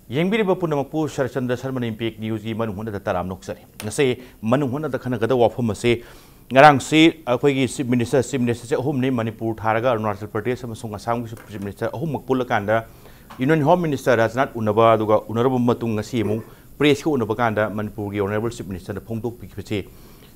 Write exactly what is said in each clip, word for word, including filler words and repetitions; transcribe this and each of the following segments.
ꯌꯦꯡꯕꯤꯔꯤꯕ ꯄꯨꯝꯅꯃꯛꯄꯨ ꯁꯔꯠꯆꯟꯗ꯭ꯔ ꯁꯔꯃꯅ ꯏꯝꯄꯦꯛ ꯅ꯭ꯌꯨꯁꯀꯤ ꯃꯅꯨꯡ ꯍꯨꯠꯅꯗ ꯇꯔꯥꯝꯅ ꯑꯣꯛꯆꯔꯤ꯫ ꯉꯁꯤ ꯃꯅꯨꯡ ꯍꯨꯠꯅꯗ ꯈꯟꯅꯒꯗꯕ ꯋꯥꯐꯝ ꯑꯁꯤ, ꯉꯔꯥꯡꯁꯤ ꯑꯩꯈꯣꯏꯒꯤ ꯆꯤꯐ ꯃꯤꯅꯤꯁꯇꯔ, ꯆꯤꯐ ꯃꯤꯅꯤꯁꯇꯔꯁꯦ ꯑꯍꯨꯝꯅꯤ, ꯃꯅꯤꯄꯨꯔ ꯊꯥꯔꯒ ꯑꯔꯨꯅꯥꯆꯜ ꯄ꯭ꯔꯗꯦꯁ ꯑꯃꯁꯨꯡ ꯑꯁꯥꯝꯒꯤꯁꯨ ꯆꯤꯐ ꯃꯤꯅꯤꯁꯇꯔ ꯑꯍꯨꯝꯃꯛ ꯄꯨꯜꯂꯀꯥꯟꯗ ꯌꯨꯅꯤꯌꯟ ꯍꯣꯝ ꯃꯤꯅꯤꯁꯇꯔ ꯔꯥꯖꯅꯥꯊ ꯎꯅꯕ, ꯑꯗꯨꯒ ꯎꯅꯔꯕ ꯃꯇꯨꯡ ꯉꯁꯤ ꯑꯃꯨꯛ ꯄ꯭ꯔꯦꯁꯀ ꯎꯅꯕ ꯀꯥꯟꯗ ꯃꯅꯤꯄꯨꯔꯒꯤ ꯑꯣꯅꯔꯦꯕꯜ ꯆꯤꯐ ꯃꯤꯅꯤꯁꯇꯔꯅ ꯐꯣꯡꯗꯣꯛꯄꯤꯈꯤꯕꯁꯤ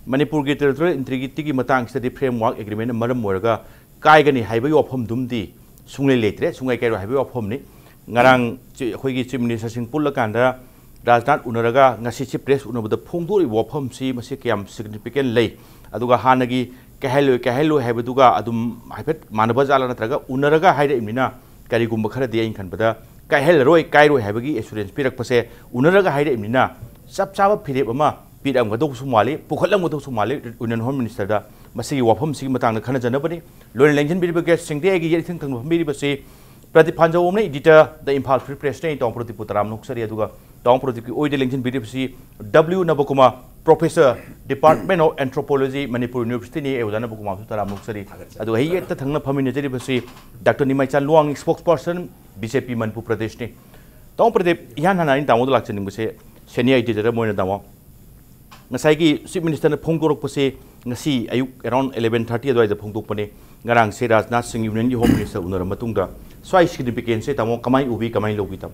ꯃꯅꯤꯄꯨꯔꯒꯤ ꯇꯦꯔꯤꯇꯣꯔꯤꯌꯦꯜ ꯏꯟꯇꯤꯒ꯭ꯔꯤꯇꯤꯒꯤ ꯃꯇꯥꯡꯁꯤꯗꯗꯤ ꯐ꯭ꯔꯦꯝꯋꯥꯔꯛ ꯑꯦꯒ꯭ꯔꯤꯃꯦꯟꯅ ꯃꯔꯝ ꯑꯣꯏꯔꯒ ꯀꯥꯏꯒꯅꯤ ꯍꯥꯏꯕꯒꯤ ꯋꯥꯐꯝꯗꯨꯝꯗꯤ ꯁꯨꯡꯂꯩ ꯂꯩꯇ꯭ꯔꯦ, ꯁꯨꯡꯀꯥꯏ ꯀꯥꯏꯔꯣꯏ ꯍꯥꯏꯕꯒꯤ ꯋꯥꯐꯝꯅꯤ꯫ ꯉꯔꯥꯡ ꯆꯤ-, ꯑꯩꯈꯣꯏꯒꯤ ꯆꯤꯐ ꯃꯤꯅꯤꯁꯇꯔꯁꯤꯡ ꯄꯨꯜꯂꯀꯥꯟꯗ ꯔꯥꯖꯅꯥꯊ ꯎꯅꯔꯒ ꯉꯁꯤ ꯆꯤꯐ ꯄ꯭ꯔꯦꯁ ꯎꯅꯕꯗ ꯐꯣꯡꯗꯣꯛꯂꯤꯕ ꯋꯥꯐꯝꯁꯤ ꯃꯁꯤ ꯀꯌꯥꯝ ꯁꯤꯒꯅꯤꯐꯤꯀꯦꯟ ꯂꯩ? ꯑꯗꯨꯒ ꯍꯥꯟꯅꯒꯤ ꯀꯥꯏꯍꯜꯂꯣꯏ, ꯀꯥꯏꯍꯜꯂꯣꯏ ꯍꯥꯏꯕꯗꯨꯒ ꯑꯗꯨꯝ ꯍꯥꯏꯐꯦꯠ ꯃꯥꯟꯅꯕ ꯖꯥꯠꯂꯥ, ꯅꯠꯇ꯭ꯔꯒ ꯎꯅꯔꯒ ꯍꯥꯏꯔꯛꯏꯕꯅꯤꯅ ꯀꯔꯤꯒꯨꯝꯕ ꯈꯔꯗꯤ ꯑꯩꯅ ꯈꯟꯕꯗ ꯀꯥꯏꯍꯜꯂꯔꯣꯏ, ꯀꯥꯏꯔꯣꯏ ꯍꯥꯏꯕꯒꯤ ꯑꯦꯁꯨꯔꯦꯟꯁ ꯄꯤꯔꯛꯄꯁꯦ ꯎꯅꯔꯒ ꯍꯥꯏꯔꯛꯏꯕꯅꯤꯅ ꯆꯞ ꯆꯥꯕ ꯐꯤꯔꯦꯞ ꯑꯃ ꯄꯤꯔꯛꯑꯝꯒꯗꯧꯕꯁꯨ ꯃꯥꯜꯂꯤ, ꯄꯨꯈꯠꯂꯝꯒꯗꯧꯕꯁꯨ ꯃꯥꯜꯂꯤ ꯌꯨꯅꯤꯌꯟ ꯍꯣꯝ ꯃꯤꯅꯤꯁꯇꯔꯗ꯫ ꯃꯁꯤꯒꯤ ꯋꯥꯐꯝꯁꯤꯒꯤ ꯃꯇꯥꯡꯗ ꯈꯟꯅꯖꯅꯕꯅꯤ꯫ ꯂꯣꯏꯅ ꯂꯦꯡꯁꯤꯟꯕꯤꯔꯤꯕ ꯒꯦꯁꯁꯤꯡꯗꯤ ꯑꯩꯒꯤ ꯌꯦꯠ ꯊꯪ ꯊꯪꯕ ꯐꯝꯕꯤꯔꯤꯕꯁꯤ ꯄ꯭ꯔꯗꯤꯞ ꯐꯥꯟꯖꯧꯕꯝꯅ, ꯏꯗꯤꯇꯔ, ꯗ ꯏꯝꯐꯥꯜ ꯐ꯭ꯔꯤ ꯄ꯭ꯔꯦꯁꯅ꯫ ꯑꯩ ꯇꯥꯎꯟ ꯄ꯭ꯔꯗꯤꯞꯄꯨ ꯇꯔꯥꯝꯅ ꯑꯣꯛꯆꯔꯤ꯫ ꯑꯗꯨꯒ ꯇꯥꯎꯟ ꯄ꯭ꯔꯗꯤꯞꯀꯤ ꯑꯣꯏꯗ ꯂꯦꯡꯁꯤꯟꯕꯤꯔꯤꯕꯁꯤ W Nabakumar, professor, department of anthropology, Manipur ꯌꯨꯅꯤꯚꯔꯁꯤꯇꯤꯅꯤ꯫ ꯑꯩ ꯑꯣꯖꯥ ꯅꯕꯀꯨꯃꯥꯔꯁꯨ ꯇꯔꯥꯝꯅ ꯑꯣꯛꯆꯔꯤ꯫ ꯊꯥꯒꯠꯆꯔꯤ꯫ ꯑꯗꯨꯒ ꯑꯩ ꯌꯦꯠꯇ ꯊꯪꯅ ꯐꯝꯃꯤꯟꯅꯖꯔꯤꯕꯁꯤ Doctor Nimaichand Luwang, spokesperson, B J P Manipur ꯄ꯭ꯔꯗꯦꯁꯅꯤ꯫ ꯇꯥꯃꯣ ꯄ꯭ꯔꯗꯤꯞ, ꯏꯍꯥꯟ ꯍꯥꯟꯅ ꯑꯩꯅ ꯇꯥꯃꯣꯗ ꯂꯥꯛꯆꯅꯤꯡꯕꯁꯦ ꯁꯦꯅꯤꯌꯔ ꯏꯗꯤꯇꯔ ꯑꯃ ꯑꯣꯏꯅ ꯇꯥꯃꯣ, ꯉꯁꯥꯏꯒꯤ ꯆꯤꯐ ꯃꯤꯅꯤꯁꯇꯔꯅ ꯐꯣꯡꯗꯣꯔꯛꯄꯁꯦ ꯉꯁꯤ ꯑꯌꯨꯛ ꯑꯦꯔꯥꯎꯟ ꯑꯦꯂꯦꯚꯦꯟ ꯊꯥꯔꯇꯤ ꯑꯗꯨꯋꯥꯏꯗ ꯐꯣꯡꯗꯣꯛꯄꯅꯦ꯫ ꯉꯔꯥꯡꯁꯦ ꯔꯥꯖꯅꯥꯊ ꯁꯤꯡ ꯌꯨꯅꯤꯌꯟꯒꯤ ꯍꯣꯝ ꯃꯤꯅꯤꯁꯇꯔ ꯎꯅꯔꯕ ꯃꯇꯨꯡꯗ ꯁ꯭ꯋꯥꯏ ꯁꯤꯒꯅꯤꯐꯤꯀꯦꯟꯁꯁꯦ ꯇꯥꯃꯣ ꯀꯃꯥꯏꯅ ꯎꯕꯤ, ꯀꯃꯥꯏꯅ ꯂꯧꯕꯤ ꯇꯥꯃꯣ?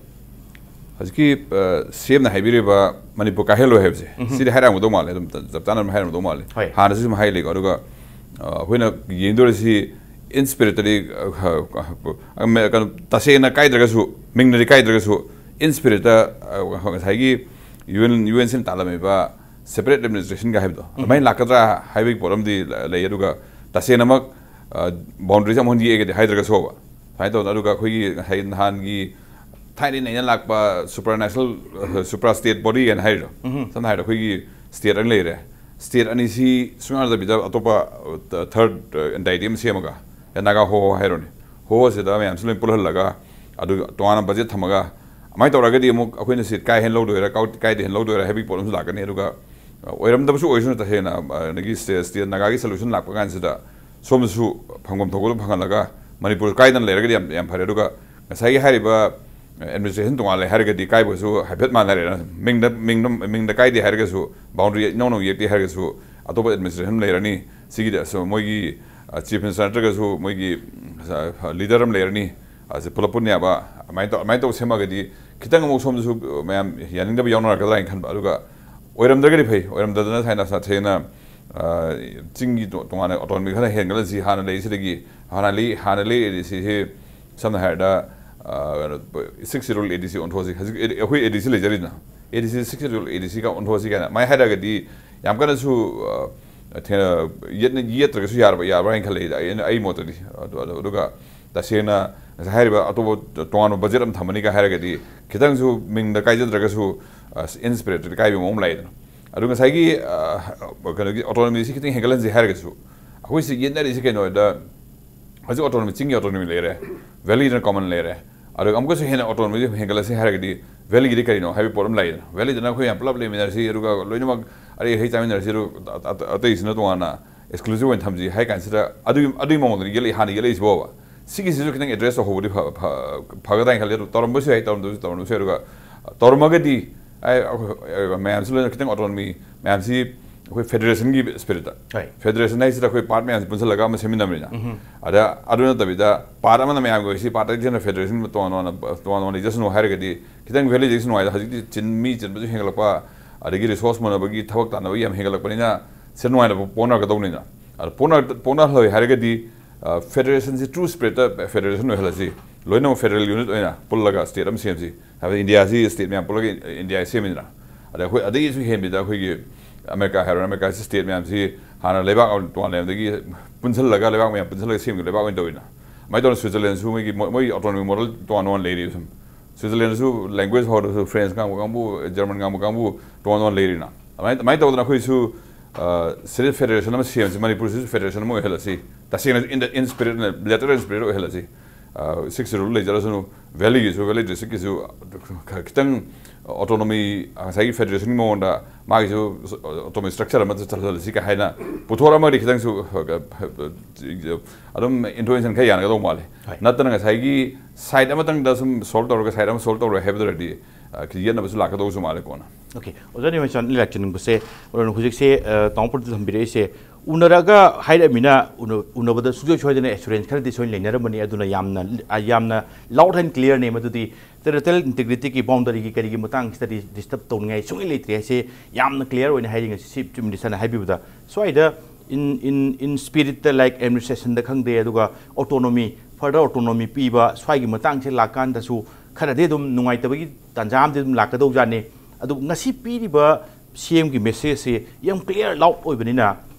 ꯍꯧꯖꯤꯛꯀꯤ, ꯑ, ꯁꯤ ꯑꯦꯝꯅ ꯍꯥꯏꯕꯤꯔꯤꯕ ꯃꯅꯤꯄꯨꯔ ꯀꯥꯏꯍꯜꯂꯣꯏ ꯍꯥꯏꯕꯁꯦ, ꯎꯝ꯫ ꯁꯤꯗꯤ ꯍꯥꯏꯔꯛꯑꯝꯒꯗꯧ ꯃꯥꯜꯂꯦ, ꯑꯗꯨꯝ ꯆꯞ ꯆꯥꯅ ꯑꯗꯨꯝ ꯍꯥꯏꯔꯝꯒꯗꯧ ꯃꯥꯜꯂꯦ꯫ ꯍꯣꯏ꯫ ꯍꯥꯟꯅꯁꯨ ꯁꯨꯝ ꯍꯥꯏ ꯂꯩꯀꯣ꯫ ꯑꯗꯨꯒ, ꯑ, ꯑꯩꯈꯣꯏꯅ ꯌꯦꯡꯗꯣꯔꯤꯁꯤ in spiritꯇꯗꯤ, ꯑ, ꯑ, ꯀꯩꯅꯣ, ꯇꯁꯦꯡꯅ ꯀꯥꯏꯗ꯭ꯔꯒꯁꯨ, ꯃꯤꯡꯅꯗꯤ ꯀꯥꯏꯗ꯭ꯔꯒꯁꯨ, in spiritꯇ, ꯑ, ꯉꯁꯥꯏꯒꯤ ꯌꯨ ꯑꯦꯟ, ꯌꯨ ꯑꯦꯟ ꯁꯤꯅ ꯇꯥꯜꯂꯝꯃꯤꯕ separate administrationꯒ ꯍꯥꯏꯕꯗꯣ, ꯎꯝ꯫ ꯑꯗꯨꯃꯥꯏꯅ ꯂꯥꯛꯀꯗ꯭ꯔꯥ ꯍꯥꯏꯕꯒꯤ ꯄꯣꯠ ꯑꯃꯗꯤ ꯂꯩ꯫ ꯑꯗꯨꯒ ꯇꯁꯦꯡꯅꯃꯛ, ꯑ, boundaryꯁꯦ ꯑꯃꯨꯛ ꯍꯟꯅ ꯌꯦꯛꯑꯒꯗꯤ ꯍꯥꯏꯗ꯭ꯔꯒꯁꯨꯕ, ꯁꯨꯃꯥꯏꯅ ꯇꯧꯗꯅ꯫ ꯑꯗꯨꯒ ꯑꯩꯈꯣꯏꯒꯤ ꯉꯁꯥꯏ ꯅꯍꯥꯟꯒꯤ ꯊꯥꯏꯅ ꯅꯩꯅ ꯂꯥꯛꯄ supranational, supra state body ꯍꯥꯏꯅ ꯍꯥꯏꯔꯤꯗꯣ, ꯎꯝ꯫ ꯁꯝꯅ ꯍꯥꯏꯔꯕꯗ ꯑꯩꯈꯣꯏꯒꯤ state ꯑꯅꯤ ꯂꯩꯔꯦ꯫ State ꯑꯅꯤꯁꯤ ꯁꯨꯡꯌꯥ ꯌꯥꯗꯕꯤꯗ ꯑꯇꯣꯞꯄ, ꯑ, third, ꯑ, entity ꯑꯃ ꯁꯦꯝꯃꯒ, ꯑꯦ, ꯅꯥꯒꯥ ꯍꯣ ꯍꯥꯏꯔꯣꯅꯦ, ꯍꯣ ꯑꯁꯤꯗ ꯃꯌꯥꯝꯁꯤ ꯂꯣꯏ ꯄꯨꯜꯍꯜꯂꯒ, ꯑꯗꯨꯒ ꯇꯣꯉꯥꯟꯅ budget ꯊꯝꯃꯒ, ꯑꯗꯨꯃꯥꯏꯅ ꯇꯧꯔꯒꯗꯤ ꯑꯃꯨꯛ ꯑꯩꯈꯣꯏꯅ seat ꯀꯥꯏ ꯍꯦꯟꯅ ꯂꯧꯗꯣꯏꯔꯥ, ꯀꯥꯎ-, ꯀꯥꯏꯗ ꯍꯦꯟꯅ ꯂꯧꯗꯣꯏꯔꯥ ꯍꯥꯏꯕꯒꯤ ꯄꯣꯠ ꯑꯃꯁꯨ ꯂꯥꯛꯀꯅꯤ꯫ ꯑꯗꯨꯒ, ꯑ, ꯑꯣꯏꯔꯝꯗꯕꯁꯨ ꯑꯣꯏꯁꯅꯨ, ꯇꯁꯦꯡꯅ, ꯑ, ꯑꯗꯒꯤ state, state ꯅꯥꯒꯥꯒꯤ solution ꯂꯥꯛꯄ ꯀꯥꯟꯁꯤꯗ ꯁꯣꯝꯗꯁꯨ ꯐꯪꯐꯝ ꯊꯣꯛꯄꯗꯣ ꯐꯪꯍꯜꯂꯒ ꯃꯅꯤꯄꯨꯔ ꯀꯥꯏꯗꯅ ꯂꯩꯔꯒꯗꯤ ꯌꯥꯝ, ꯌꯥꯝ ꯐꯔꯦ꯫ ꯑꯗꯨꯒ ꯉꯁꯥꯏꯒꯤ ꯍꯥꯏꯔꯤꯕ, ꯑꯦꯗꯃꯤꯅꯤꯁꯇ꯭ꯔꯦꯁꯟ ꯇꯣꯉꯥꯟꯅ ꯂꯩ ꯍꯥꯏꯔꯒꯗꯤ ꯀꯥꯏꯕꯁꯨ ꯍꯥꯏꯐꯦꯠ ꯃꯥꯟꯅꯔꯦꯅ, ꯃꯤꯡꯗ ꯃꯤꯡꯗ ꯃꯤꯡꯗ ꯀꯥꯏꯗꯦ ꯍꯥꯏꯔꯒꯁꯨ, ꯕꯥꯎꯟꯗꯔꯤ ꯏꯅꯧ ꯅꯧ ꯌꯦꯛꯇꯦ ꯍꯥꯏꯔꯒꯁꯨ, ꯑꯇꯣꯞꯄ ꯑꯦꯗꯃꯤꯅꯤꯁꯇ꯭ꯔꯦꯁꯟ ꯂꯩꯔꯅꯤ꯫ ꯁꯤꯒꯤꯗꯤ ꯑꯁ ꯃꯣꯏꯒꯤ ꯆꯤꯐ ꯃꯤꯅꯤꯁꯇꯔ ꯅꯠꯇ꯭ꯔꯒꯁꯨ ꯃꯣꯏꯒꯤ ꯂꯤꯗꯔ ꯑꯃ ꯂꯩꯔꯅꯤ, ꯑꯁꯤ ꯄꯨꯂꯞ ꯄꯨꯟꯅ ꯌꯥꯕ꯫ ꯑꯗꯨꯃꯥꯏꯅ ꯇꯧ ꯑꯗꯨꯃꯥꯏꯅ ꯇꯧꯕ ꯁꯦꯝꯃꯒꯗꯤ ꯈꯤꯇꯪ ꯑꯃꯨꯛ ꯁꯣꯝꯗꯁꯨ ꯃꯌꯥꯝ ꯌꯥꯅꯤꯡꯗꯕ ꯌꯥꯎꯅꯔꯛꯀꯗ꯭ꯔꯥ ꯍꯥꯏꯅ ꯈꯟꯕ꯫ ꯑꯗꯨꯒ ꯑꯣꯏꯔꯝꯗ꯭ꯔꯒꯗꯤ ꯐꯩ, ꯑꯣꯏꯔꯝꯗꯗꯅ ꯁꯥꯏꯅ ꯁꯥꯊꯦꯅ ꯆꯤꯡꯒꯤ ꯇꯣ- ꯇꯣꯉꯥꯟꯅ ꯑꯣꯇꯣꯅꯣꯃꯤ ꯈꯔ ꯍꯦꯟꯒꯠꯂꯁꯤ, ꯍꯥꯟꯅ ꯂꯩꯔꯤꯁꯤꯗꯒꯤ, ꯍꯥꯟꯅ ꯂꯩ ꯍꯥꯟꯅ ꯂꯩꯔꯤꯁꯤꯁꯤ ꯁꯝꯅ ꯍꯥꯏꯔꯕꯗ ꯁꯤꯛꯁ ꯁꯦꯗꯨꯜ ꯑꯦ ꯗꯤ ꯁꯤ ꯑꯣꯟꯊꯣꯛꯑꯁꯤ꯫ ꯍꯧꯖꯤꯛ ꯑꯩꯈꯣꯏ ꯑꯦ ꯗꯤ ꯁꯤ ꯂꯩꯖꯔꯤꯗꯅ, ꯑꯦ ꯗꯤ ꯁꯤ ꯁꯤꯛꯁ ꯁꯦꯗꯨꯜ ꯑꯦ ꯗꯤ ꯁꯤꯒ ꯑꯣꯟꯊꯣꯛꯑꯁꯤ ꯀꯥꯏꯅ ꯑꯗꯨꯃꯥꯏꯅ ꯍꯥꯏꯔꯒꯗꯤ ꯌꯥꯝ ꯀꯟꯅꯁꯨ ꯊꯦꯡꯅ ꯌꯦꯠꯅ- ꯌꯦꯠꯇ꯭ꯔꯒꯁꯨ ꯌꯥꯔꯕ ꯌꯥꯕ꯭ꯔꯥ ꯍꯥꯏꯅ ꯈꯜꯂꯤ ꯑꯩꯅ, ꯑꯩ ꯃꯣꯠꯇꯗꯤ꯫ ꯑꯗꯨ- ꯑꯗꯨ- ꯑꯗꯨꯒ ꯇꯁꯦꯡꯅ ꯉꯁꯥꯏ ꯍꯥꯏꯔꯤꯕ ꯑꯇꯣꯞꯄ ꯇꯣꯉꯥꯟꯕ ꯕꯖꯦꯠ ꯑꯃ ꯊꯝꯃꯅꯤꯒ ꯍꯥꯏꯔꯒꯗꯤ ꯈꯤꯇꯪꯁꯨ ꯃꯤꯡꯗ ꯀꯥꯏꯖꯗ꯭ꯔꯒꯁꯨ ꯏꯟ ꯁ꯭ꯄꯤꯔꯤꯠꯇꯗꯤ ꯀꯥꯏꯕ ꯃꯑꯣꯡ ꯑꯃ ꯂꯥꯛꯏꯗꯅ꯫ ꯑꯗꯨ ꯉꯁꯥꯏꯒꯤ ꯀꯩꯅꯣꯒꯤ ꯑꯣꯇꯣꯅꯣꯃꯤꯁꯤ ꯈꯤꯇꯪ ꯍꯦꯟꯒꯠꯍꯟꯁꯤ ꯍꯥꯏꯔꯒꯁꯨ ꯑꯩꯈꯣꯏꯁꯤ ꯌꯦꯠꯅꯔꯤꯁꯤ ꯀꯩꯅꯣꯗ ꯍꯧꯖꯤꯛ ꯑꯣꯇꯣꯅꯣꯃꯤ, ꯆꯤꯡꯒꯤ ꯑꯣꯇꯣꯅꯣꯃꯤ ꯂꯩꯔꯦ, ꯚꯦꯂꯤꯗꯅ ꯀꯣꯃꯟ ꯂꯩꯔꯦ꯫ ꯑꯗꯨꯒ ꯑꯃꯨꯛꯀꯁꯨ ꯍꯦꯟꯅ ꯑꯣꯇꯣꯅꯣꯃꯤꯁꯦ ꯍꯦꯟꯒꯠꯂꯁꯤ ꯍꯥꯏꯔꯒꯗꯤ ꯚꯦꯂꯤꯒꯤꯗꯤ ꯀꯔꯤꯅꯣ ꯍꯥꯏꯕ ꯄꯣꯠ ꯑꯃ ꯂꯩꯗꯅ꯫ ꯚꯦꯂꯤꯗꯅ ꯑꯩꯈꯣꯏ ꯌꯥꯝ ꯄꯨꯂꯞ ꯂꯩꯃꯤꯟꯅꯔꯁꯤ, ꯑꯗꯨꯒ ꯂꯣꯏꯅꯃꯛ ꯑꯔꯩ ꯑꯍꯩ ꯆꯥꯃꯤꯟꯅꯔꯁꯤ, ꯑꯗꯨꯒ ꯑꯇꯩꯁꯤꯅ ꯇꯣꯉꯥꯟꯅ ꯑꯦꯛꯁꯀ꯭ꯂꯨꯁꯤꯞ ꯑꯣꯏꯅ ꯊꯝꯁꯤ ꯍꯥꯏ ꯀꯥꯟꯁꯤꯗ ꯑꯗꯨꯒꯤ ꯑꯗꯨꯒꯤ ꯃꯑꯣꯡꯗꯅꯤ ꯌꯦꯛꯂꯛꯏ, ꯍꯥꯟꯅ ꯌꯦꯛꯂꯛꯏꯁꯤꯕꯣꯕ꯫ ꯁꯤꯒꯤꯁꯤꯁꯨ ꯈꯤꯇꯪ ꯑꯦꯗ꯭ꯔꯦꯁ ꯇꯧꯍꯧꯕꯗꯤ ꯐ- ꯐ- ꯐꯒꯗ꯭ꯔꯥ ꯍꯥꯏꯅ ꯈꯜꯂꯤ꯫ ꯑꯗꯨ ꯇꯧꯔꯝꯕꯁꯨ ꯌꯥꯏ, ꯇꯧꯔꯝꯗꯕꯁꯨ ꯇꯧꯔꯝꯕꯁꯨ ꯌꯥꯏ꯫ ꯑꯗꯨꯒ ꯇꯧꯔꯝꯃꯒꯗꯤ ꯑꯩ- ꯑꯩꯈꯣꯏ- ꯃꯌꯥꯝꯁꯨ ꯂꯣꯏꯅ ꯈꯤꯇꯪ ꯑꯣꯇꯣꯅꯣꯃꯤ ꯃꯌꯥꯝꯁꯤ ꯑꯩꯈꯣꯏ ꯐꯦꯗꯔꯦꯁꯟꯒꯤ ꯁ꯭ꯄꯤꯔꯤꯠꯇ, ꯍꯣꯏ꯫ ꯐꯦꯗꯔꯦꯁꯟ ꯍꯥꯏꯁꯤꯗ ꯑꯩꯈꯣꯏ ꯄꯥꯔꯠ ꯃꯌꯥꯝꯁꯤ ꯄꯨꯟꯁꯤꯜꯂꯒ ꯑꯃ ꯁꯦꯝꯃꯤꯟꯅꯕꯅꯤꯅ꯫ ꯑꯗ ꯑꯗꯨ ꯅꯠꯇꯕꯤꯗ ꯄꯥꯔꯠ ꯑꯃꯅ ꯃꯌꯥꯝꯒꯤ ꯑꯣꯏꯁꯤ, ꯄꯥꯔꯠ ꯑꯇꯩꯁꯤꯅ ꯐꯦꯗꯔꯦꯁꯟ ꯇꯣꯉꯥꯟ ꯇꯣꯉꯥꯟꯅ ꯇꯣꯉꯥꯟ ꯇꯣꯉꯥꯟꯅ ꯂꯩꯖꯁꯅꯨ ꯍꯥꯏꯔꯒꯗꯤ ꯈꯤꯇꯪ ꯚꯦꯂꯤꯗꯦꯁꯟ ꯅꯨꯡꯉꯥꯏꯗ꯫ ꯍꯧꯖꯤꯛꯇꯤ ꯆꯤꯟ ꯃꯤ ꯆꯤꯟꯕꯁꯨ ꯍꯦꯟꯒꯠꯂꯛꯄ, ꯑꯗꯒꯤ ꯔꯤꯁꯣꯔꯁ ꯃꯨꯟꯅꯕꯒꯤ ꯊꯕꯛ ꯇꯥꯟꯅꯕ ꯌꯥꯝ ꯍꯦꯟꯒꯠꯂꯛꯄꯅꯤꯅ ꯁꯤ ꯅꯨꯡꯉꯥꯏꯅꯕ ꯄꯣꯛꯅꯔꯛꯀꯗꯧꯅꯤꯅ꯫ ꯑꯗ ꯄꯣꯛꯅ- ꯄꯣꯛꯅꯍꯜꯂꯣꯏ ꯍꯥꯏꯔꯒꯗꯤ ꯐꯦꯗꯔꯦꯁꯟꯁꯤ ꯇ꯭ꯔꯨ ꯁ꯭ꯄꯤꯔꯤꯠꯇ ꯐꯦꯗꯔꯦꯁꯟ ꯑꯣꯏꯍꯜꯂꯁꯤ, ꯂꯣꯏꯅꯃꯛ ꯐꯦꯗꯔꯦꯜ ꯌꯨꯅꯤꯠ ꯑꯣꯏꯅ ꯄꯨꯜꯂꯒ ꯁ꯭ꯇꯦꯠ ꯑꯃ ꯁꯦꯝꯁꯤ꯫ ꯍꯥꯏꯕꯗꯤ ꯏꯟꯗꯤꯌꯥꯁꯤ ꯁ꯭ꯇꯦꯠ ꯃꯌꯥꯝ ꯄꯨꯜꯂꯒ ꯏꯟꯗꯤꯌꯥ ꯁꯦꯝꯃꯤꯗꯅ꯫ ꯑꯗ ꯑꯩꯈꯣꯏ ꯑꯗꯒꯤꯁꯨ ꯍꯦꯟꯕꯤꯗ ꯑꯩꯈꯣꯏꯒꯤ ꯑꯃꯦꯔꯤꯀꯥ ꯍꯥꯏꯔꯣ, ꯑꯃꯦꯔꯤꯀꯥꯁꯤ ꯁ꯭ꯇꯦꯠ ꯃꯌꯥꯝꯁꯤ ꯍꯥꯟꯅ ꯂꯩꯕꯥꯛ ꯇꯣꯉꯥꯟ ꯂꯩꯔꯝꯗꯒꯤ ꯄꯨꯟꯁꯤꯜꯂꯒ ꯂꯩꯕꯥꯛ ꯃꯌꯥꯝ ꯄꯨꯟꯁꯤꯜꯂꯒ ꯁꯦꯝꯈꯤꯕ ꯂꯩꯕꯥꯛ ꯑꯣꯏꯅ ꯇꯧꯋꯤꯅ꯫ ꯑꯗꯨꯃꯥꯏꯅ ꯇꯧꯗꯅ ꯁ꯭ꯋꯤꯖꯔꯂꯦꯟꯁꯨ ꯃꯣꯏꯒꯤ ꯃꯣꯏ ꯑꯣꯇꯣꯅꯣꯃꯤ ꯃꯣꯗꯦꯜ ꯇꯣꯉꯥꯟ ꯇꯣꯉꯥꯟ ꯂꯩꯔꯤꯕ ꯁꯨꯝ꯫ ꯁ꯭ꯋꯤꯖꯔꯂꯦꯟꯗꯁꯨ ꯂꯦꯡꯒ꯭ꯋꯦꯖ ꯍꯧꯔꯁꯨ ꯐ꯭ꯔꯦꯟꯁ ꯉꯥꯡꯕ ꯀꯥꯡꯕꯨ, ꯖꯔꯃꯟ ꯉꯥꯡꯕ ꯀꯥꯡꯕꯨ ꯇꯣꯉꯥꯟ ꯇꯣꯉꯥꯟ ꯂꯩꯔꯤꯅ꯫ ꯑꯗꯨꯃꯥꯏꯅ ꯑꯗꯨꯃꯥꯏꯅ ꯇꯧꯗꯅ ꯑꯩꯈꯣꯏꯁꯨ ꯁꯤꯗ ꯐꯦꯗꯔꯦꯁꯟ ꯑꯃ ꯁꯦꯝꯁꯤ, ꯃꯅꯤꯄꯨꯔꯁꯤꯁꯨ ꯐꯦꯗꯔꯦꯁꯟ ꯑꯃ ꯑꯣꯏꯍꯜꯂꯁꯤ꯫ ꯇꯁꯦꯡꯅ ꯏꯟ ꯗ ꯏꯟ ꯁ꯭ꯄꯤꯔꯤꯠꯅ, ꯂꯦꯇꯔ ꯏꯟ ꯁ꯭ꯄꯤꯔꯤꯠ ꯑꯣꯏꯍꯜꯂꯁꯤ꯫ ꯁꯤꯛꯁ ꯁꯦꯗꯨꯜ ꯂꯩꯖꯔꯁꯅꯨ, ꯚꯦꯂꯤꯒꯤꯁꯨ, ꯚꯦꯂꯤ ꯗꯤꯁꯇ꯭ꯔꯤꯛꯀꯤꯁꯨ ꯈꯤꯇꯪ ꯑꯣꯇꯣꯅꯣꯃꯤ, ꯉꯁꯥꯏꯒꯤ ꯐꯦꯗꯔꯦꯁꯟꯒꯤ ꯃꯑꯣꯡꯗ ꯃꯥꯒꯤꯁꯨ ꯑꯣꯇꯣꯅꯣꯃꯤ ꯁ꯭ꯇ꯭ꯔꯛꯆꯔ ꯑꯃ ꯆꯠꯍꯜꯂꯁꯤ ꯀ ꯍꯥꯏꯅ ꯄꯨꯊꯣꯔꯛꯑꯃꯒꯗꯤ ꯈꯤꯇꯪꯁꯨ ꯑꯗꯨꯝ ꯏꯟꯇ꯭ꯔꯣꯒꯦꯟꯁꯟ ꯈꯔ ꯌꯥꯅꯒꯗꯧ ꯃꯥꯜꯂꯦ꯫ ꯍꯣꯏ꯫ ꯅꯠꯇꯅ ꯉꯁꯥꯏꯒꯤ ꯁꯥꯏꯠ ꯑꯃꯇꯪꯗ ꯁꯨꯝ ꯁꯣꯜꯕ ꯇꯧꯔꯒ ꯁꯥꯏꯠ ꯑꯃ ꯁꯣꯜꯕ ꯇꯧꯔꯣꯏ ꯍꯥꯏꯕꯗꯨꯗꯤ ꯌꯦꯠꯅꯕꯁꯨ ꯂꯥꯛꯀꯗꯧꯁꯨ ꯃꯥꯜꯂꯦ ꯀꯣꯟꯅ꯫ ꯑꯣꯀꯦ, ꯑꯣꯖꯥ ꯅꯤꯃꯆꯥꯟ, ꯑꯩꯅ ꯂꯥꯛꯆꯅꯤꯡꯕꯁꯦ, ꯑꯣꯖꯥꯅ ꯍꯧꯖꯤꯛꯁꯦ ꯇꯥꯃꯣꯄꯨꯔꯗ ꯊꯝꯕꯤꯔꯛꯏꯁꯦ ꯎꯅꯔꯒ ꯍꯥꯏꯔꯛꯑꯃꯤꯅ ꯎꯅꯕꯗ ꯁꯨꯡꯁꯣꯏ ꯁꯣꯏꯗꯅ ꯑꯦꯁꯨꯔꯦꯟꯁ ꯈꯔꯗꯤ ꯁꯣꯏꯅ ꯂꯩꯅꯔꯝꯃꯅꯤ꯫ ꯑꯗꯨꯅ ꯌꯥꯝꯅ ꯌꯥꯝꯅ ꯂꯥꯎꯗ ꯑꯦꯟ ꯀ꯭ꯂꯤꯌꯥꯔꯅꯦ ꯃꯗꯨꯗꯤ꯫ ꯇꯦꯔꯤꯇꯣꯔꯤꯌꯦꯜ ꯏꯟꯇꯤꯒ꯭ꯔꯤꯇꯤꯒꯤ ꯕꯥꯎꯟꯗꯔꯤꯒꯤ ꯀꯔꯤꯒꯤ ꯃꯇꯥꯡꯁꯤꯗꯗꯤ ꯗꯤꯁꯇꯔꯕ ꯇꯧꯅꯤꯡꯉꯥꯏ ꯁꯨꯡꯂꯩ ꯂꯩꯇ꯭ꯔꯦ ꯍꯥꯏꯁꯦ ꯌꯥꯝꯅ ꯀ꯭ꯂꯤꯌꯥꯔ ꯑꯣꯏꯅ ꯍꯥꯏꯔꯤ ꯉꯁꯤ ꯆꯤꯐ ꯃꯤꯅꯤꯁꯇꯔꯅ ꯍꯥꯏꯕꯤꯕꯗ꯫ ꯁ꯭ꯋꯥꯏꯗ ꯏꯟ ꯏꯟ ꯏꯟ ꯁ꯭ꯄꯤꯔꯤꯠꯇ, ꯂꯥꯏꯛ, ꯑꯦꯗꯃꯤꯅꯤꯁꯇ꯭ꯔꯦꯁꯟꯗ ꯈꯪꯗꯦ, ꯑꯗꯨꯒ ꯑꯣꯇꯣꯅꯣꯃꯤ, ꯐꯔꯗꯔ ꯑꯣꯇꯣꯅꯣꯃꯤ ꯄꯤꯕ ꯁ꯭ꯋꯥꯏꯒꯤ ꯃꯇꯥꯡꯁꯦ ꯂꯥꯛꯀꯥꯟꯗꯁꯨ ꯈꯔꯗꯤ ꯑꯗꯨꯝ ꯅꯨꯡꯉꯥꯏꯇꯕꯒꯤ ꯇꯥꯟꯖꯥ ꯑꯃꯗꯤ ꯑꯗꯨꯝ ꯂꯥꯛꯀꯗꯧꯖꯥꯠꯅꯤ꯫ ꯑꯗꯨ ꯉꯁꯤ ꯄꯤꯔꯤꯕ ꯁꯤ ꯑꯦꯝꯒꯤ ꯃꯦꯁꯦꯖꯁꯤ ꯌꯥꯝ ꯀ꯭ꯂꯤꯌꯥꯔ ꯂꯥꯎꯗ ꯑꯣꯏꯕꯅꯤꯅ